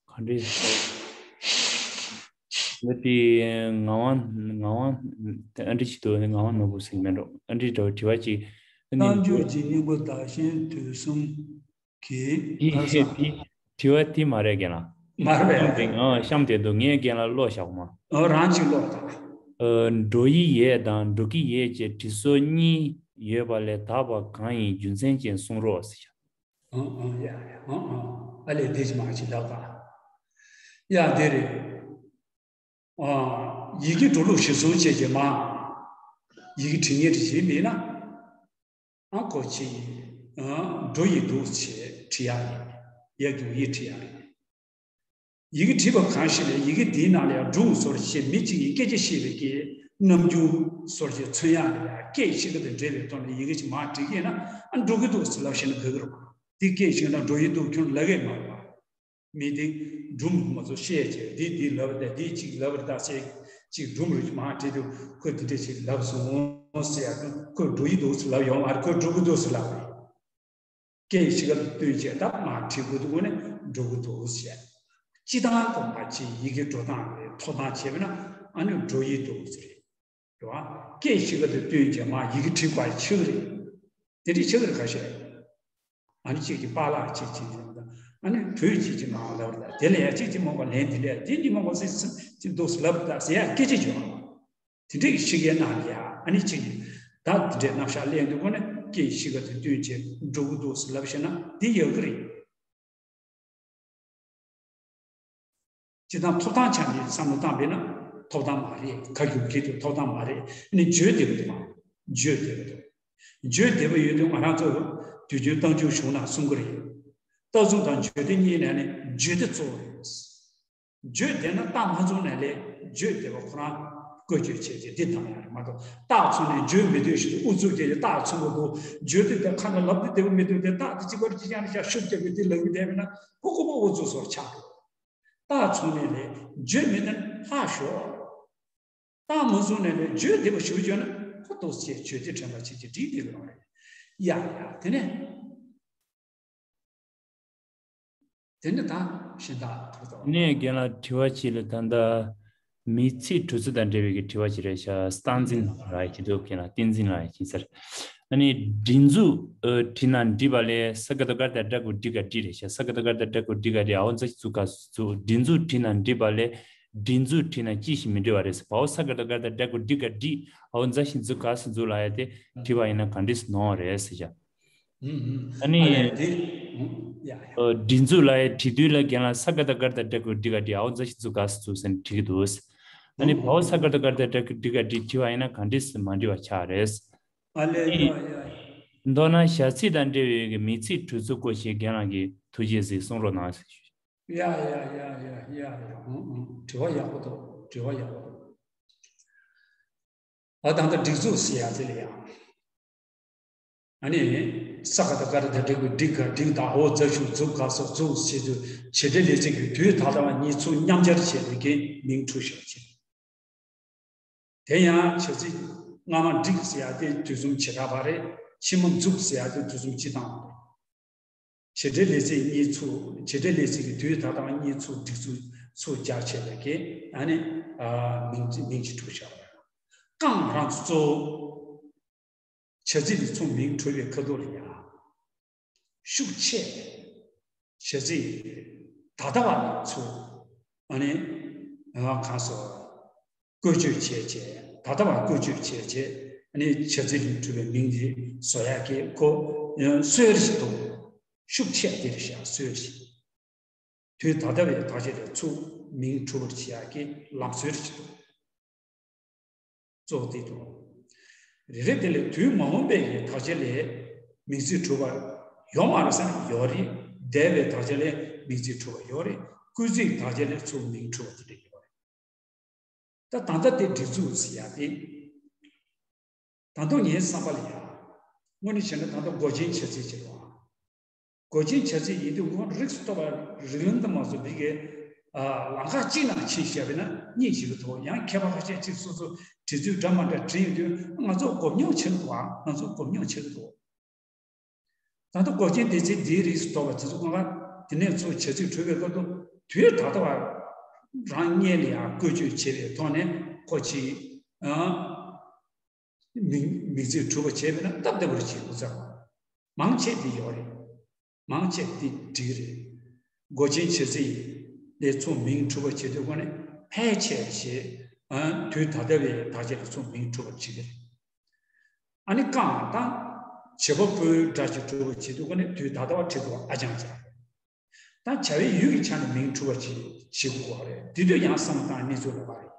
ག་འདྲ། ད་དེ་ངག་དབང་ངག་དབང་ཨ་འདྲ་ཞིག་འདུག་ངག་དབང་ནོར་བུ་ཟེར་མིན་འགྲོ། ཨ་འདྲ་འདྲ་བའི་དྲི་བ་ཅིག་ཨ་ནི། རྣལ་འབྱོར་གྱི་སྙིང་པོ་བདག་གཞན་དུས་གསུམ། གི། དེ་ག་ས། དེ་དྲི་བ་དེ་མ་རེད་རྒན་ལགས། མ་རེད། གཤམ་དེ། ཨ། གཤམ་དེ་འདུག་ངས་རྒན་ལགས་ཀློག་བཞག་གོ་མ། ཨ། རང་གཅིག་ཀློག་དང་། ཨ། འགྲོ་ཡི་ཡོད་དང་འགྲོ་གི་ཡོད་ཅེས་དྲི་སོགས་གཉིས་ཡོད་པ་ལས་དག་པ་གང་ཡིན་རྒྱུ་མཚན་ཅན་གསུང་རོགས་ཟེར་བཞག་ཨང་ཨང་། ཡ་ཡ། ཨང་ཨང་། ཨ་ལས་དེ་ཅི་མ་ཅི་ལབ་དང་། ཡ་དེ་རེད། ཨ། ཡི་གེ་འགྲོ་ལུགས་གཞིར་བཟུང་བྱས་ཀྱི་མ། ཡི་གེ་བྲི་མཁན་དེ་ཞིག་མིན་ན། ཨ་ཁོ་ཅི། ཨ། འགྲོ་ཡི་འདུག་ཅེས་བྲི་ཡ་རེད། ཡ་གི་ཡི་བྲི་ཡ་རེད། ཡི་གེ་བྲིས་པ་གང་ཞིག་ལས་ཡི་གེ་འདིའི་ནང་ལ་ཡང་འབྲུ་སོར་ཞེས་མི་གཅིག་གིས་སྐད་ཆ་བཤད་པའི་གི་རྣམ་འགྱུར་སོར་ཞེས་མཚོན་ཡ་ལ་ཡང་སྐད་ཆ་གཅིག་དང་འབྲེལ་བའི་ཐོག་ནས་ཡི་གེ་ཅིག་མར་བྲིས་ཀྱི་ཡིན་ན། ཨ། འགྲོ་གི་འདུག་ཟེར་ལབ་ཤེས་ན་དགའ་གི་རེད་པ། འདི་སྐད་ཅིག་ན་འགྲོ་ཡི་འདུག་ཁྱོད་ལབ་ཀྱི་མ་རེད་པ། མི་དེ་སྒྲུང་མང་པོ་ཚོ་བཤད་བྱས། འདི་འདི་ལབ་པ་དང་འདི་གཅིག་ལབ་པ་དང་ཟེར། གཅིག་སྒྲུང་རུ་མར་བྲིས་དུས་ཁོས་འདི་འདྲ་ཞིག་ལབ་སོང་ཟེར་ཡ། ཁོས་འགྲོ་ཡི་འདུག་ཟེར་ལབ་ཡོད་མ་རེད། ཁོས་འགྲོ་གི་འདུག་ཟེར་ལབ་རེད། སྐད་ཅིག་ལ་བསྟུན་བྱས་ད་མར་བྲིས་དགོས་འདུག་ནས་འགྲོ་གི་འདུག་ཟེར། སྤྱིར་བཏང་གོང་མ་ཅིག་ཡི་གེ་འགྲོ་སྟངས་རེད། འཐོར་སྟངས་བྱས་པ་ན་ཨ་ནི་འགྲོ་ཡི་འདུག་ཟེར་རེད། རེད་བ། སྐད་ཅིག་ལ་དེ་བསྟུན་བྱས་མར་ཡི་གེ་བྲིས་དགོས་ཡ་ཆགས་ཀྱི་རེད། དེ་འདྲ་ཆགས་ཀྱི་རེད་ཁ་ཤས། ཨ་ནི་གཅིག་གིས་པཱ་ལགས་གཅིག་གཅིག་གིས་ལབ་པ་དང་། ཨ་ནི་བོད་གཅིག་གིས་མར་ལབ་པ་དང་། དེ་ལ་ཡང་གཅིག་གིས་མང་པོ་ལན་དེ་འདྲ་དེ་གཉིས་མང་པོ་ཟེར་ཟེར་གཅིག་འདུག་ལབ་པ་དང་ཟེར་ཡ་སྐད་ཆ་བྱུང་བ། དེ་འདྲའི་ཞིག་ཡིན་ན་ཡ། ཨ་ནི་གཅིག་གིས་ད་དེ་འདྲའི་རྣམ་གཞག་ལེན་དུས་ཁོ་ནས་སྐད་ཅིག་ག་དེ་བསྟུན་བྱས་འགྲོ་གི་འདུག་ལབ་ཤེས་ན་དེ་ཡག་གི་རེད། སྤྱིར་བཏང་ཐོབ་ཐང་ཆ་ནས་བསམ་བློ་བཏང་བས་ན་ཐོབ་ཐང་མ་རེད། ཁ་རྒྱུག་ཁྱེར་དུས་ཐོབ་ཐང་མ་རེད། ནི་བརྗོད་བདེ་པོ་འདུག་བརྗོད་བདེ་པོ་འདུག་བརྗོད་བདེ་པོ་ཡོད་དུས་ང་རང་ཚོ་དུས་རྒྱུན་རྟགས་འཇུག་གཞུང་ནང་གསུང་གི་རེད། རྟགས་མཚུངས་དང་བརྗོད་བདེ་གཉིས་ནང་ནས་བརྗོད་བདེ་གཙོ་བོ་རེད། བརྗོད་བདེ་ན་རྟགས་མ་མཚུངས་ནས་ལས་བརྗོད་བདེ་པོ་ཁོ་རང་བཀོལ་སྤྱོད་བྱས་ཏེ་འདི་བཏང་ཡ་རེད་མ་གཏོགས། རྟགས་མཚུངས་ནས་བརྗོད་མི་འདོད་ཞིག་ཏུ་ཨུ་ཚུགས་རྒྱག་ཡ། རྟགས་མཚུངས་པོ་འདུག་བརྗོད་དུས་དེ་ཁ་ནས་ལབ་དུས་བདེ་པོ་མི་འདུག་དེ་རྟགས་དེ་གཅིག་པར་གཅིག་རྐྱང་ནས་ཤ་ཤུབ་རྒྱག་གི་དེ་ལབ་གི་བསྡད་པས་ན་ཁོ་ཁོ་པོ་ཨུ་ཚུགས་བཟོ་ཆགས་འགྲོ། རྟགས་མཚུངས་ནས་ལས་བརྗོད་མི་འདོད་ན་ལྷག་ཤོག་རྟགས་མ་བཟུང་ནས་ལས་བརྗོད་བདེ་པོ་ཞུ་བརྗོད་ན་ཁོ་ཏོག་ཙམ་བརྗོད་བདེ་དྲན་པ་བྱེད་ཀྱི་འགྲིག་བསྡད་ཀྱི་རེད། ཡ་ཡ་དེ་ནས། དེ་ནས་ད་གཞན་དག་ག་རེ་འདུག་ནས་རྒན་ལགས་དྲི་བ་གཅིག་ལ་ད་ལྟ་མིང་ཚིག་གྲུབ་ཚུལ་དང་འབྲེལ་བའི་གི་དྲི་བ་ཅིག་རེད་ཤག་སྟངས་འཛིན་ལ་ཡི་འདུག་རྒན་ལགས་བསྟན་འཛིན་ལ་ཡི་ཟེར། ཨ་ནི་སྒྲིག་འཛུགས་ཨ་བྲིས་ན་འགྲིག་པ་ལས་ས་ཀ་བཏགས་སྒ་ར་བཏགས་སྒྲ་གི་སྒྲི་ག་སྒྲིག་རེད་ཤག་ས་ཀ་བཏགས་སྒ་ར་བཏགས་སྒྲ་གི་སྒྲི་ག་སྒྲིག་ཨའོ་ཛ་ཞབས་ཀྱུ་ཀ་ཞབས་ཀྱུ་ཀ། སྒྲིག་འཛུགས་བྲིས་ན་འགྲིག་པ་ལས་སྒྲིག་འཛུགས་བྲིས་ན་ཅི་ཞིག་མི་འགྲིག་པ་རེད་ཟེར། བའོ་ས་ཀ་བཏགས་སྒ་ར་བཏགས་སྒྲ་གི་སྒྲི་ག་སྒྲིག་ཨའོ་ཛ་ཞབས་ཀྱུ་ཛུ་ཀ་ཞབས་ཀྱུ་ཛུ་ལ་ཡ་དེ་བྲིས་པ་ཡིན་ན་ག་འདྲ་ནོར་རེད་ཟེར་ཤག་ཨ་ནི། ཨ་ལས་དེ། ཡ་ཡ། ཨ། སྒྲིག་འཛུགས་ལ་ཡ་བྲིས་དུས་ལ་རྒན་ལགས་ས་ཀ་བཏགས་སྒ་ར་བཏགས་སྒྲ་གི་སྒྲི་ག་སྒྲིག་ཨའོ་ཛ་ཞབས་ཀྱུ་ཛུ་ཀ་ཞབས་ཀྱུ་ཛུ་ཟེར་ནས་བྲིས་ཀྱི་འདུག་ཨ་ནི་བའོ་ས་ཀ་བཏགས་སྒ་ར་བཏགས་སྒྲ་གི་སྒྲི་ག་སྒྲིག་བྲིས་པ་ཡིན་ན་ག་འདྲ་མ་འགྲིག་པ་ཆགས་རེད། ཨ་ལས་ཡ་ཡ། མདོར་ན་བྱ་ཚིག་དང་འབྲེལ་བའི་མིང་ཚིག་གྲུབ་ཚུལ་སྐོར་ཞིག་རྒན་ལགས་ཀྱིས་ཐུགས་རྗེ་གཟིགས་གསུང་རོགས་གནང་ཞུ། ཡ་ཡ་ཡ་ཡ་ཡ་ཡ། ཨང་ཨང་། དྲི་བ་ཡག་པོ་འདུག་དྲི་བ་ཡག་པོ་འདུག་ཨ་ད་ལྟ་སྒྲིག་འཛུགས་ཟེར་ཡ་དེ་ལ་ཡ། ཨ་ནི། ས་ག་བཏགས་སྒ་ར་བཏགས་སྒྲ་གི་སྒྲིག་ག་སྒྲིག་དང་འོ་ཛ་ཞབས་ཀྱུ་འཛུགས་ག་ཟུག་འཛུགས་ཞེས་དུས་བྱེད་འབྲེལ་ལས་ཚིག་གི་དུས་ད་ལྟ་བ་གཉིས་ཚུར་མཉམ་སྦྱར་བྱས་པའི་གི་མིང་འཁྲུལ་ཞེས་པ་བྱེད། དེ་ཡང་བྱ་ཚིག་སྔ་མ་སྒྲིག་ཟེར་ཡ་དེ་དུས་གསུམ་བྱེ་བྲག་པ་རེད། ཕྱི་མ་འཛུགས་ཟེར་ཡ་དེ་དུས་གསུམ་སྤྱི་བཏང་བ་རེད། བྱེད་འབྲེལ་ལས་ཚིག་གཉིས་ཚུར་བྱེད་འབྲེལ་ལས་ཚིག་གི་དུས་ད་ལྟ་བ་གཉིས་ཚུར་སྒྲིག་ཚུར་ཚུར་སྦྱར་བྱས་པའི་གི་ཨ་ནི་མིང་མིང་གཅིག་གྲུབ་བཞག་པ་རེད། རྐང་རང་གཙོ། བྱ་ཚིག་འདི་ཚུར་མིང་གྲུབ་པའི་ཁ་ཐུག་ལ་ཡ། ཤུགས་ཆེ། བྱ་ཚིག་ད་ལྟ་བ་ནས་ཚུར་ཨ་ནི་གང་སོ་བཀོལ་སྤྱོད་བྱས་བྱས་ད་ལྟ་བ་བཀོལ་སྤྱོད་བྱས་བྱས་ཨ་ནི་བྱ་ཚིག་ལས་གྲུབ་པའི་མིང་འདི་བཟོ་ཡག་གི་ཁོ་སྲོལ་ཞིག་འདུག་ཤུགས་ཆེ་འདིར་བཞག་སྲོལ་ཞིག་དུས་ད་ལྟ་བའི་དག་ཆ་ལས་ཚུར་མིང་གྲུབ་པར་བྱེད་ཡག་གི་ལམ་སྲོལ་ཞིག་འདུག་གཙོ་བོ་དེ་དང་། རེ་རེ་དེ་ལས་དུས་མ་འོངས་པའི་གི་དག་ཆ་ལས་མིང་ཚིག་གྲུབ་པ་ཡོད་མ་རེད་ཟེར་ན་ཡོད་རེད། འདས་པའི་དག་ཆ་ལས་མིང་ཚིག་གྲུབ་པ་ཡོད་རེད། སྐུལ་ཚིག་དག་ཆ་ལས་ཚུར་མིང་གྲུབ་པ་དེ་འདྲ་ཡོད་རེད། ད་ད་ལྟ་དེ་སྒྲིག་འཛུགས་ཟེར་ཡ་དེ། ད་དུང་ངའི་བསམ་པ་ལ་ཡ། དངོས་གནས་བྱས་ན་ད་ལྟ་མགོ་ཅན་བྱ་ཚིག་ཅིག་རེད་བ། མགོ་ཅན་བྱ་ཚིག་ཡིན་དུས་ཁོང་རིགས་སུ་གཏོགས་པ་རིགས་ལམ་དུ་མ་སོང་བའི་གི་ལམ་ཁ་གཅིག་ནང་ཕྱིན་བཤད་པས་ན་གཉིས་ཤིག་གི་ཐོག་ཡང་མཁས་པ་ཁ་ཤས་ཅིག་སོ་སོ་བྲིས་ཚུལ་འདྲ་མ་འདྲ་བྲིས་ཡོང་དུས་ང་ཚོ་མགོ་རྙོག་ཆེ་གི་འདུག་ང་ཚོ་མགོ་རྙོག་ཆེ་གི་འདུག་ད་ལྟ་མགོ་ཅན་སྡེ་ཚན་འདིའི་རིགས་སུ་གཏོགས་པ་དེ་ཚོ་ཁོང་ལ་དེ་ནས་ཚུར་བྱ་ཚིག་གྲུབ་པའི་སྐབས་དུ་དུས་ད་ལྟ་བ་རང་སྔོན་ལ་ཡང་བཀོལ་སྤྱོད་བྱེད་པའི་ཐོག་ནས་ཁོ་ཅིག་མིང་མིང་ཚིག་གྲུབ་པ་བྱས་པས་ན་སྟབས་བདེ་བོར་བྱེད་དགོས་ཚར་བ། མང་ཆེ་འདི་ཡོད་རེད། མང་ཆེ་འདི་འགྲིག་རེད། མགོ་ཅན་བྱ་ཚིག་ལས་ཚུར་མིང་གྲུབ་པ་བྱེད་དུས་ཁོ་ནས་ཕལ་ཆེར་ཞེས་དུས་ད་ལྟ་བའི་དག་ཆ་ལས་ཚུར་མིང་གྲུབ་པ་བྱེད་ཀྱི་རེད། ཨ་ནི་རྐང་དང་བྱེད་པ་པོའི་སྒྲ་ཅིག་གྲུབ་པ་བྱེད་དུས་ཁོ་ནས་དུས་ད་ལྟ་བ་བྲིས་དགོས་ཨ་ཅང་ཅང་། ད་བྱ་བའི་ཡུལ་གྱི་ཆ་ནས་མིང་གྲུབ་པ་ཅིག་བྱེད་དགོས་པ་རེད། དེ་དུས་ཡང་བསམ་བློ་བཏང་གནས་ཚུལ་ལ་བ་རེད།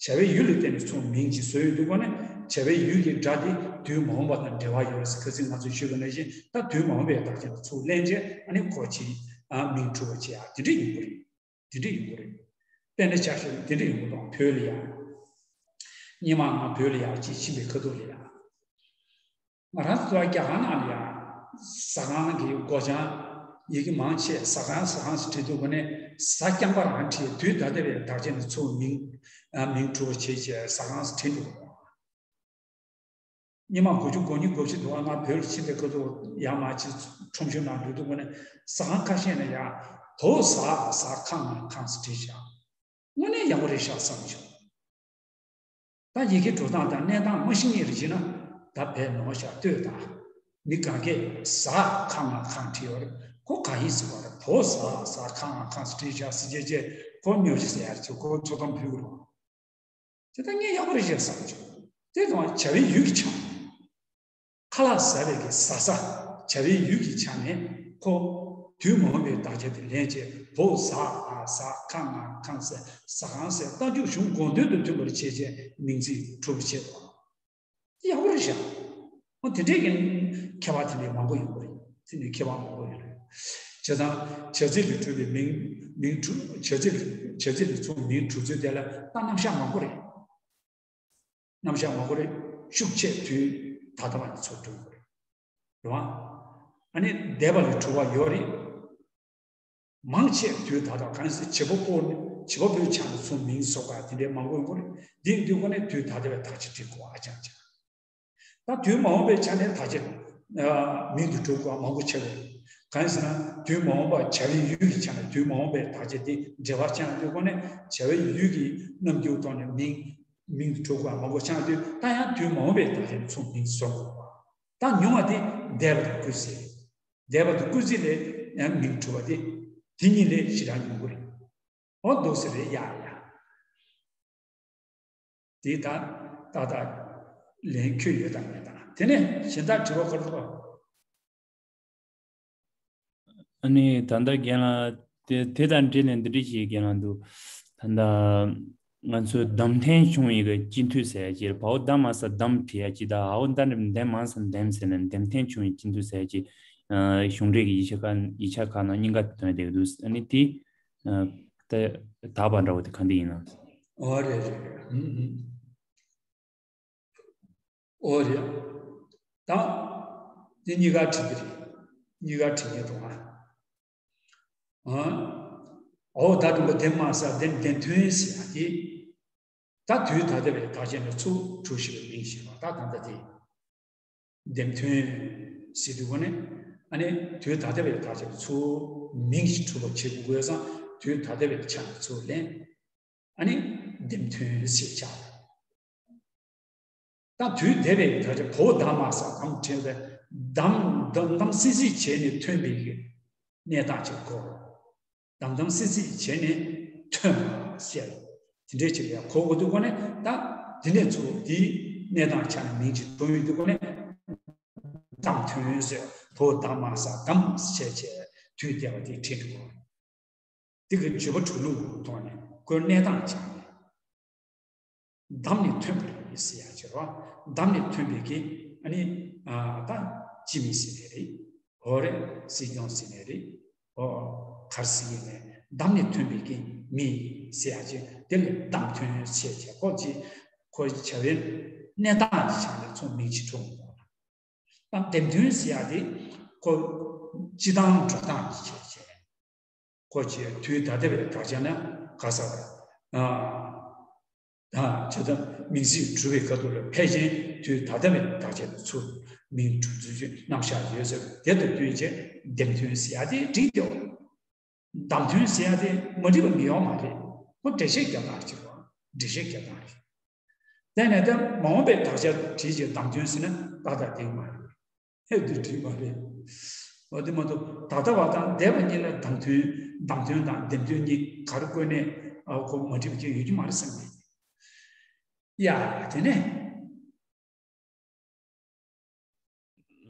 བྱ་བའི་ཡུལ་ལ་བརྟེན་ནས་ཚུར་མིང་ཅིག་བཟོ་ཡོང་དུས་ཁོ་ནས་བྱ་བའི་ཡུལ་གྱི་སྒྲ་དེ་དུས་མ་འོངས་པ་དང་འབྲེལ་བ་ཡོད་རེད་ཟེར། ཁ་སང་ང་ཚོས་ཞུས་པ་ནང་བཞིན་ད་དུས་མ་འོངས་པའི་དག་ཆ་ལ་ཚུར་ལེན་བྱས་ཨ་ནི་ཁོ་ཅིག་མིང་གྲུབ་པ་བྱེད་ཡག་དེ་འདྲ་ཡོང་གི་རེད། དེ་འདྲ་ཡོང་གི་རེད། དཔེར་ན་ཆ་བཞག་ན་དེ་འདྲ་ཡོང་གི་འདུག་བོད་ལ་ཡ། སྔོན་མ་ང་བོད་ལ་ཡ་ཅིག་ཕྱིན་པའི་ཁ་ཐུག་ལ་ཡ། ང་རང་ཚོ་རྒྱ་གར་ནང་ལ་ཡ། ཟ་ཁང་གི་སྒོ་བྱང་ཡི་གེ་མང་ཆེ་ཟ་ཁང་ཟ་ཁང་ཟེར་བྲིས་འདུག་གོ་ནས་ཟ་རྐྱང་པ་རང་བྲིས་དུས་ད་ལྟ་བའི་དག་ཆ་ནི་ཚུར་མིང་མིང་གྲུབ་པ་བྱས་བྱས་ཟ་ཁང་ཟེར་བྲིས་འདུག་སྔོན་མ་དགུ་བཅུ་གོ་གཉིས་གོ་བཞི་དུ་ང་བོད་ལ་ཕྱིན་པའི་སྐབས་དུ་ཡར་མར་ཕྱིན་ཁྲོམ་གཞུང་ནང་འགྲོ་དུས་ཁོ་ནས་ཟ་ཁང་ཁ་ཤས་ནས་ཡ་དོ་ཟ་ཟ་ཁང་ང་ཁང་ཟེར་བྲིས་བཞག་དངོས་གནས་ཡག་པོ་རེད་ཤག་བསམ་བྱུང་། ད་ཡི་གེ་འགྲོ་སྟངས་དང་གནས་སྟངས་མ་ཤེས་མཁན་རེ་བྱས་ན་ད་བས་ནོར་ཤག་ལྟོས་དང་། མི་གང་གས་ཟ་ཁང་ང་ཁང་བྲིས་ཡོད་རེད། ཁོ་གང་ཡིན་ཟེར་བ་རེད། དོ་ཟ་ཟ་ཁང་ང་ཁང་ཟེར་བྲིས་བཞག་ཟེར་བྱས་བྱས་ཁོ་ཉོ་ཆ་ཟེར་ཡ་རེད་ཁོ་ཚོ་དང་བུ་གུ་རུ། དེ་ལྟར་ངས་ཡག་པོ་རེད་ཅེས་བསམ་བྱུང་། དེ་དང་བྱ་བའི་ཡུལ་གྱི་ཆ། ཁ་ལག་ཟ་བའི་གི་ཟ་ས་བྱ་བའི་ཡུལ་གྱི་ཆ་ནས་ཁོ། དུས་མ་འོངས་པའི་དག་ཆ་དེ་ལེན་བྱས་བོ་ཟ་ཨ་ཟ་ཁ་ང་ཁང་ཟས་ཟ་ཁང་ཟས་རྟགས་འཇུག་གཞུང་དགོངས་དོན་དུ་མཐུན་པར་བྱས་བྱས་མིང་ཚིག་གྲུབ་བྱེད་དོ། ཡག་པོ་རེད་ཤག་འོ་དེ་འདྲས་ཀྱི་ཁྱད་པར་དེ་འདྲས་མང་པོ་ཡོང་གི་རེད། དེ་འདྲས་ཁྱད་པར་མང་པོ་ཡོད་རེད། བྱས་ཙང་བྱ་ཚིག་ལས་གྲུབ་པའི་མིང་མིང་གྲུབ་བྱ་ཚིག་བྱ་ཚིག་ལས་ཚུར་མིང་གྲུབ་ཚུལ་དེ་ལ་ད་རྣམ་གཞག་མང་པོ་རེད། རྣམ་གཞག་མང་པོ་རེད། ཤུགས་ཆེ་དུས་ད་ལྟ་བ་ནས་ཚུར་གྲུབ་དགོས་རེད། རེད་བ། ཨ་ནི་འདས་པ་ལས་གྲུབ་པ་ཡོད་རེད། མང་ཆེ་དུས་ད་ལྟ་གང་ཟེར་བྱེད་པ་པོ་ནི་བྱེད་པ་པོའི་ཆ་ནས་ཚུར་མིང་བཟོ་དགོས་དེ་འདྲའི་མང་པོ་ཡོང་གི་རེད། འདི་ཡིན་དུས་ཁོ་ནས་དུས་ད་ལྟ་བའི་དག་ཆ་འབྲི་དགོས་ཨ་ཅང་ཅང་། ད་དུས་མ་འོངས་པའི་ཆ་ནས་དག་ཆ་མིང་དུ་གྲུབ་དགོས་མང་པོ་ཆགས་ཀྱི་རེད། གང་ཡིན་ཟེར་ན་དུས་མ་འོངས་པ་བྱ་བའི་ཡུལ་གྱི་ཆ་ནས་དུས་མ་འོངས་པའི་དག་ཆ་དེ་འབྲེལ་བ་ཅང་དུས་ཁོ་ནས་བྱ་བའི་ཡུལ་གྱི་རྣམ་འགྱུར་ཐོག་ནས་མིང་མིང་དུ་གྲུབ་དགོས་མང་པོ་ཆགས་དུས་ད་ཡང་དུས་མ་འོངས་པའི་དག་ཆ་ཚུར་མིང་བཟོ་དགོས་པ། ད་ཉུང་བ་དེ་འདས་པ་དང་སྐུལ་ཚིག་འདས་པ་དང་སྐུལ་ཚིག་ལས་ཡང་མིང་གྲུབ་པ་དེ་དེ་གཉིས་ལས་ཞེ་དྲག་ཉུང་གི་རེད། འོ་འདུག་ཟེར་རེད་ཡ་ཡ། དེ་ད་ཏག་ཏག་ལན་ཁྱོད་ཡོད་དམ་མེད་དམ། དེ་ནས་གཞན་དག་དྲི་བ་ག་རེ་འདུག་ཨ་ནི་ད་ལྟ་རྒན་ལགས་དེ་དེ་དང་འབྲེལ་ནས་འདི་འདྲ་ཞིག་རྒན་ལགས་འདུག་ད་ལྟ་ང་ཚོའི་གདམ་ཐེངས་བྱུང་བའི་གི་སྤྱི་འཐུས་ཟེར་ཡ་ཅིག་རེད། བའོ་ད་མ་ས་གདམ་བྲིས་ཡ་ཅིག་དང་ཨའོ་ད་འདེམས་མ་ས་འདེམས་ཟེར་ནས་གདམ་ཐེངས་བྱུང་བའི་སྤྱི་འཐུས་ཟེར་ཡ་ཅིག་གཞུང་འབྲེལ་གྱི་ཡིག་ཆ་ཁག་ཡིག་ཆ་ཁག་ནང་གཉིས་ཀ་ཐོན་བསྡད་འདུག་ཨ་ནི་དེ་ད་དག་པ་འདྲ་བོ་དེ་ག་འདྲ་ཡིན་ནམ། ཨོ་རེད་རེད་རེད། ཨུམ་ཨུམ། ཨོ་རེད། ད་དེ་གཉིས་ཀ་བྲིས་ཀྱི་རེད། གཉིས་ཀ་བྲིས་ཉེ་འགྲོ་ང་། ཨོ་ད་དུམ་པ་དེ་མ་ཟ་དེ་འདེམས་ཐོན་ཟེར་ཡ་དེ། ད་དུས་ད་ལྟ་བའི་དག་ཆ་ནས་ཚུར་གྲུབ་ཞེས་པའི་མིང་ཞིག་ལ་ད་ད་ལྟ་དེ། འདེམས་ཐོན་ཟེར་དུས་གོ་ནས། ཨ་ནི་དུས་ད་ལྟ་བའི་དག་ཆ་ནས་ཚུར་མིང་ཞིག་གྲུབ་པ་བྱེད་དགོས་ཙང་དུས་ད་ལྟ་བའི་ཆ་ནས་ཚུར་ལེན། ཨ་ནི་འདེམས་ཐོན་ཞེས་བྱ། ད་དུས་འདས་པའི་ད་ཆ་བོ་ད་མ་ས་དམ་དྲན་པའི་དམ་དམ་དམ་སི་སི་བྱས་ནས་ཐོན་པའི་གི་གནས་སྟངས་ཅིག་གོ། དམ་དམ་སི་སི་བྱས་ནས་ཐོན་པ་ཟེར། དེ་འདྲའི་ཅིག་ལ་གོ་དགོས་དུས་གོ་ནས་ད་དེ་ནས་ཚུར་དེའི་གནས་སྟངས་ཆ་ནས་མིང་ཅིག་གྲུབ་ཡོང་དུས་གོ་ནས་དམ་ཐོན་ཟེར་བོ་ད་མ་ས་དམ་བྱས་བྱས་དུས་འདས་པ་དེ་བྲིས་འགྲོ་གོ། དེ་གི་བརྗོད་པ་གྲུབ་ལུགས་ཐོག་ནས་ཁོའི་གནས་སྟངས་ཆ་ནས། དམ་ནི་ཐོན་པ་རེད་ཟེར་ཡ་ཅིག་རེད་བ། དམ་ནི་ཐོན་པའི་གི་ཨ་ནི་ཨ་ད་སྤྱི་མི་ཟེར་ནའི་རེད། འོ་རེད། སྲིད་སྐྱོང་ཟེར་ནའི་རེད། འོ་ག་རེ་ཟེར་ཡིན་ནའི་དམ་ནི་ཐོན་པའི་གི་མི་ཟེར་ཡ་ཅིག་དེ་ལ་དམ་ཐོན་ཟེར་བྱས་ཁོ་ཅིག་ཁོ་བྱ་བའི་གནས་སྟངས་ཀྱི་ཆ་ནས་ཚུར་མིང་ཅིག་གྲུབ་འོང་། ད་འདེམས་ཐོན་ཟེར་ཡ་དེ་ཁོ་སྤྱི་བཏང་འགྲོ་སྟངས་ཀྱི་ཆ་བྱས། ཁོ་ཅིག་དུས་ད་ལྟ་བའི་དག་ཆ་ན་ག་ས་ར། ཨ་ད་ཆ་ད་མིང་ཚིག་གྲུབ་པའི་ཁ་ཐུག་ལ་ཕལ་ཆེར་དུས་ད་ལྟ་བའི་དག་ཆ་དེ་ཚུར་མིང་གྲུབ་ཚུལ་གྱི་རྣམ་གཞག་ཡོད་ཟེར་དེ་དང་བསྟུན་བྱས་འདེམས་ཐོན་ཟེར་ཡ་དེ་བྲིས་ཏེ། དམ་ཐོན་ཟེར་ཡ་དེ་མ་བྲིས་པ་མི་ཡོང་མ་རེད། ཁོ་འགྲེལ་བཤད་རྒྱག་སྟངས་ཅིག་རེད། འགྲེལ་བཤད་རྒྱག་སྟངས་རེད། དེ་ནས་ད་མ་འོངས་པའི་དག་ཆ་བྲིས་རྗེས་དམ་དོན་ཟེར་ན་ཏག་ཏག་འགྲིག་མ་རེད། ཧེ་འདི་འགྲིག་མ་རེད། འོ་དེ་མ་གཏོགས་ད་ལྟ་བ་དང་འདས་པ་གཉིས་ལ་དམ་དོན་དམ་དོན་དང་འདེམས་དོན་གཉིས་ག་རེ་བཀོད་ནས་ཨ་ཁོ་མ་འགྲིག་པ་ཅིག་ཡོད་ཀྱི་མ་རེད་བསམ་གི། ཡ་དེ་ནས།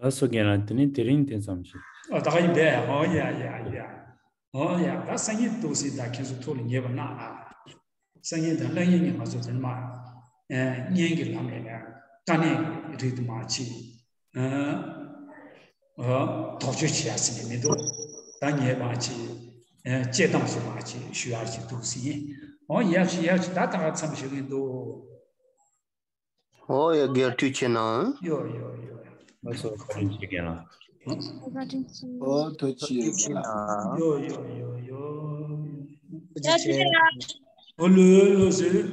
ལགས་སོ་རྒན་ལགས། དེ་ནས་དེ་རིང་དེ་ཙམ་ཞིག་ཨ་ད་ག་ཡིན་པས། ཨོ་ཡ་ཡ་ཡ། ཨོ་ཡ། ད་སང་ཉིན་འདུག་སེ་ད་ཁྱེད་ཚོ་ཐུགས་ལ་ངེས་པ་གནང་ཨ། སང་ཉིན་དང་གནངས་ཉིན་ནས་ང་ཚོ་དེ་ནས་མར་ཨ་བརྙན་གྱི་ལམ་ནས་དཀའ་གནད་རིགས་དུ་མ་ཅིག་ཨ་ཨ་དོགས་གཅོད་བྱེད་ཡ་ཟེར་ནས་མི་འདུག་ད་ངས་མར་ཅིག་ཨ་དཔྱད་གཏམ་ཞིག་མར་ཅིག་ཞུ་ཡ་ཅིག་འདུག་སེ་ཡིན། ཨོ་ཡ་ཞིག་ཡ་ཞིག་ད་ད་ག་མཚམས་བཞག་གི་འདུག་ཨོ་ཡ། རྒན་ཐུགས་རྗེ་གནང་། ཡོ་ཡོ་ཡོ། ལགས་སོ། བཀའ་དྲིན་ཆེ་རྒན་ལགས། བཀའ་དྲིན་ཆེ། ཨོ་ཐུགས་རྗེ་གནང་། ཡོ་ཡོ་ཡོ་ཡོ། བཀའ་དྲིན་ཆེ། ཨོ་ལོ་ལོ་ཟེར།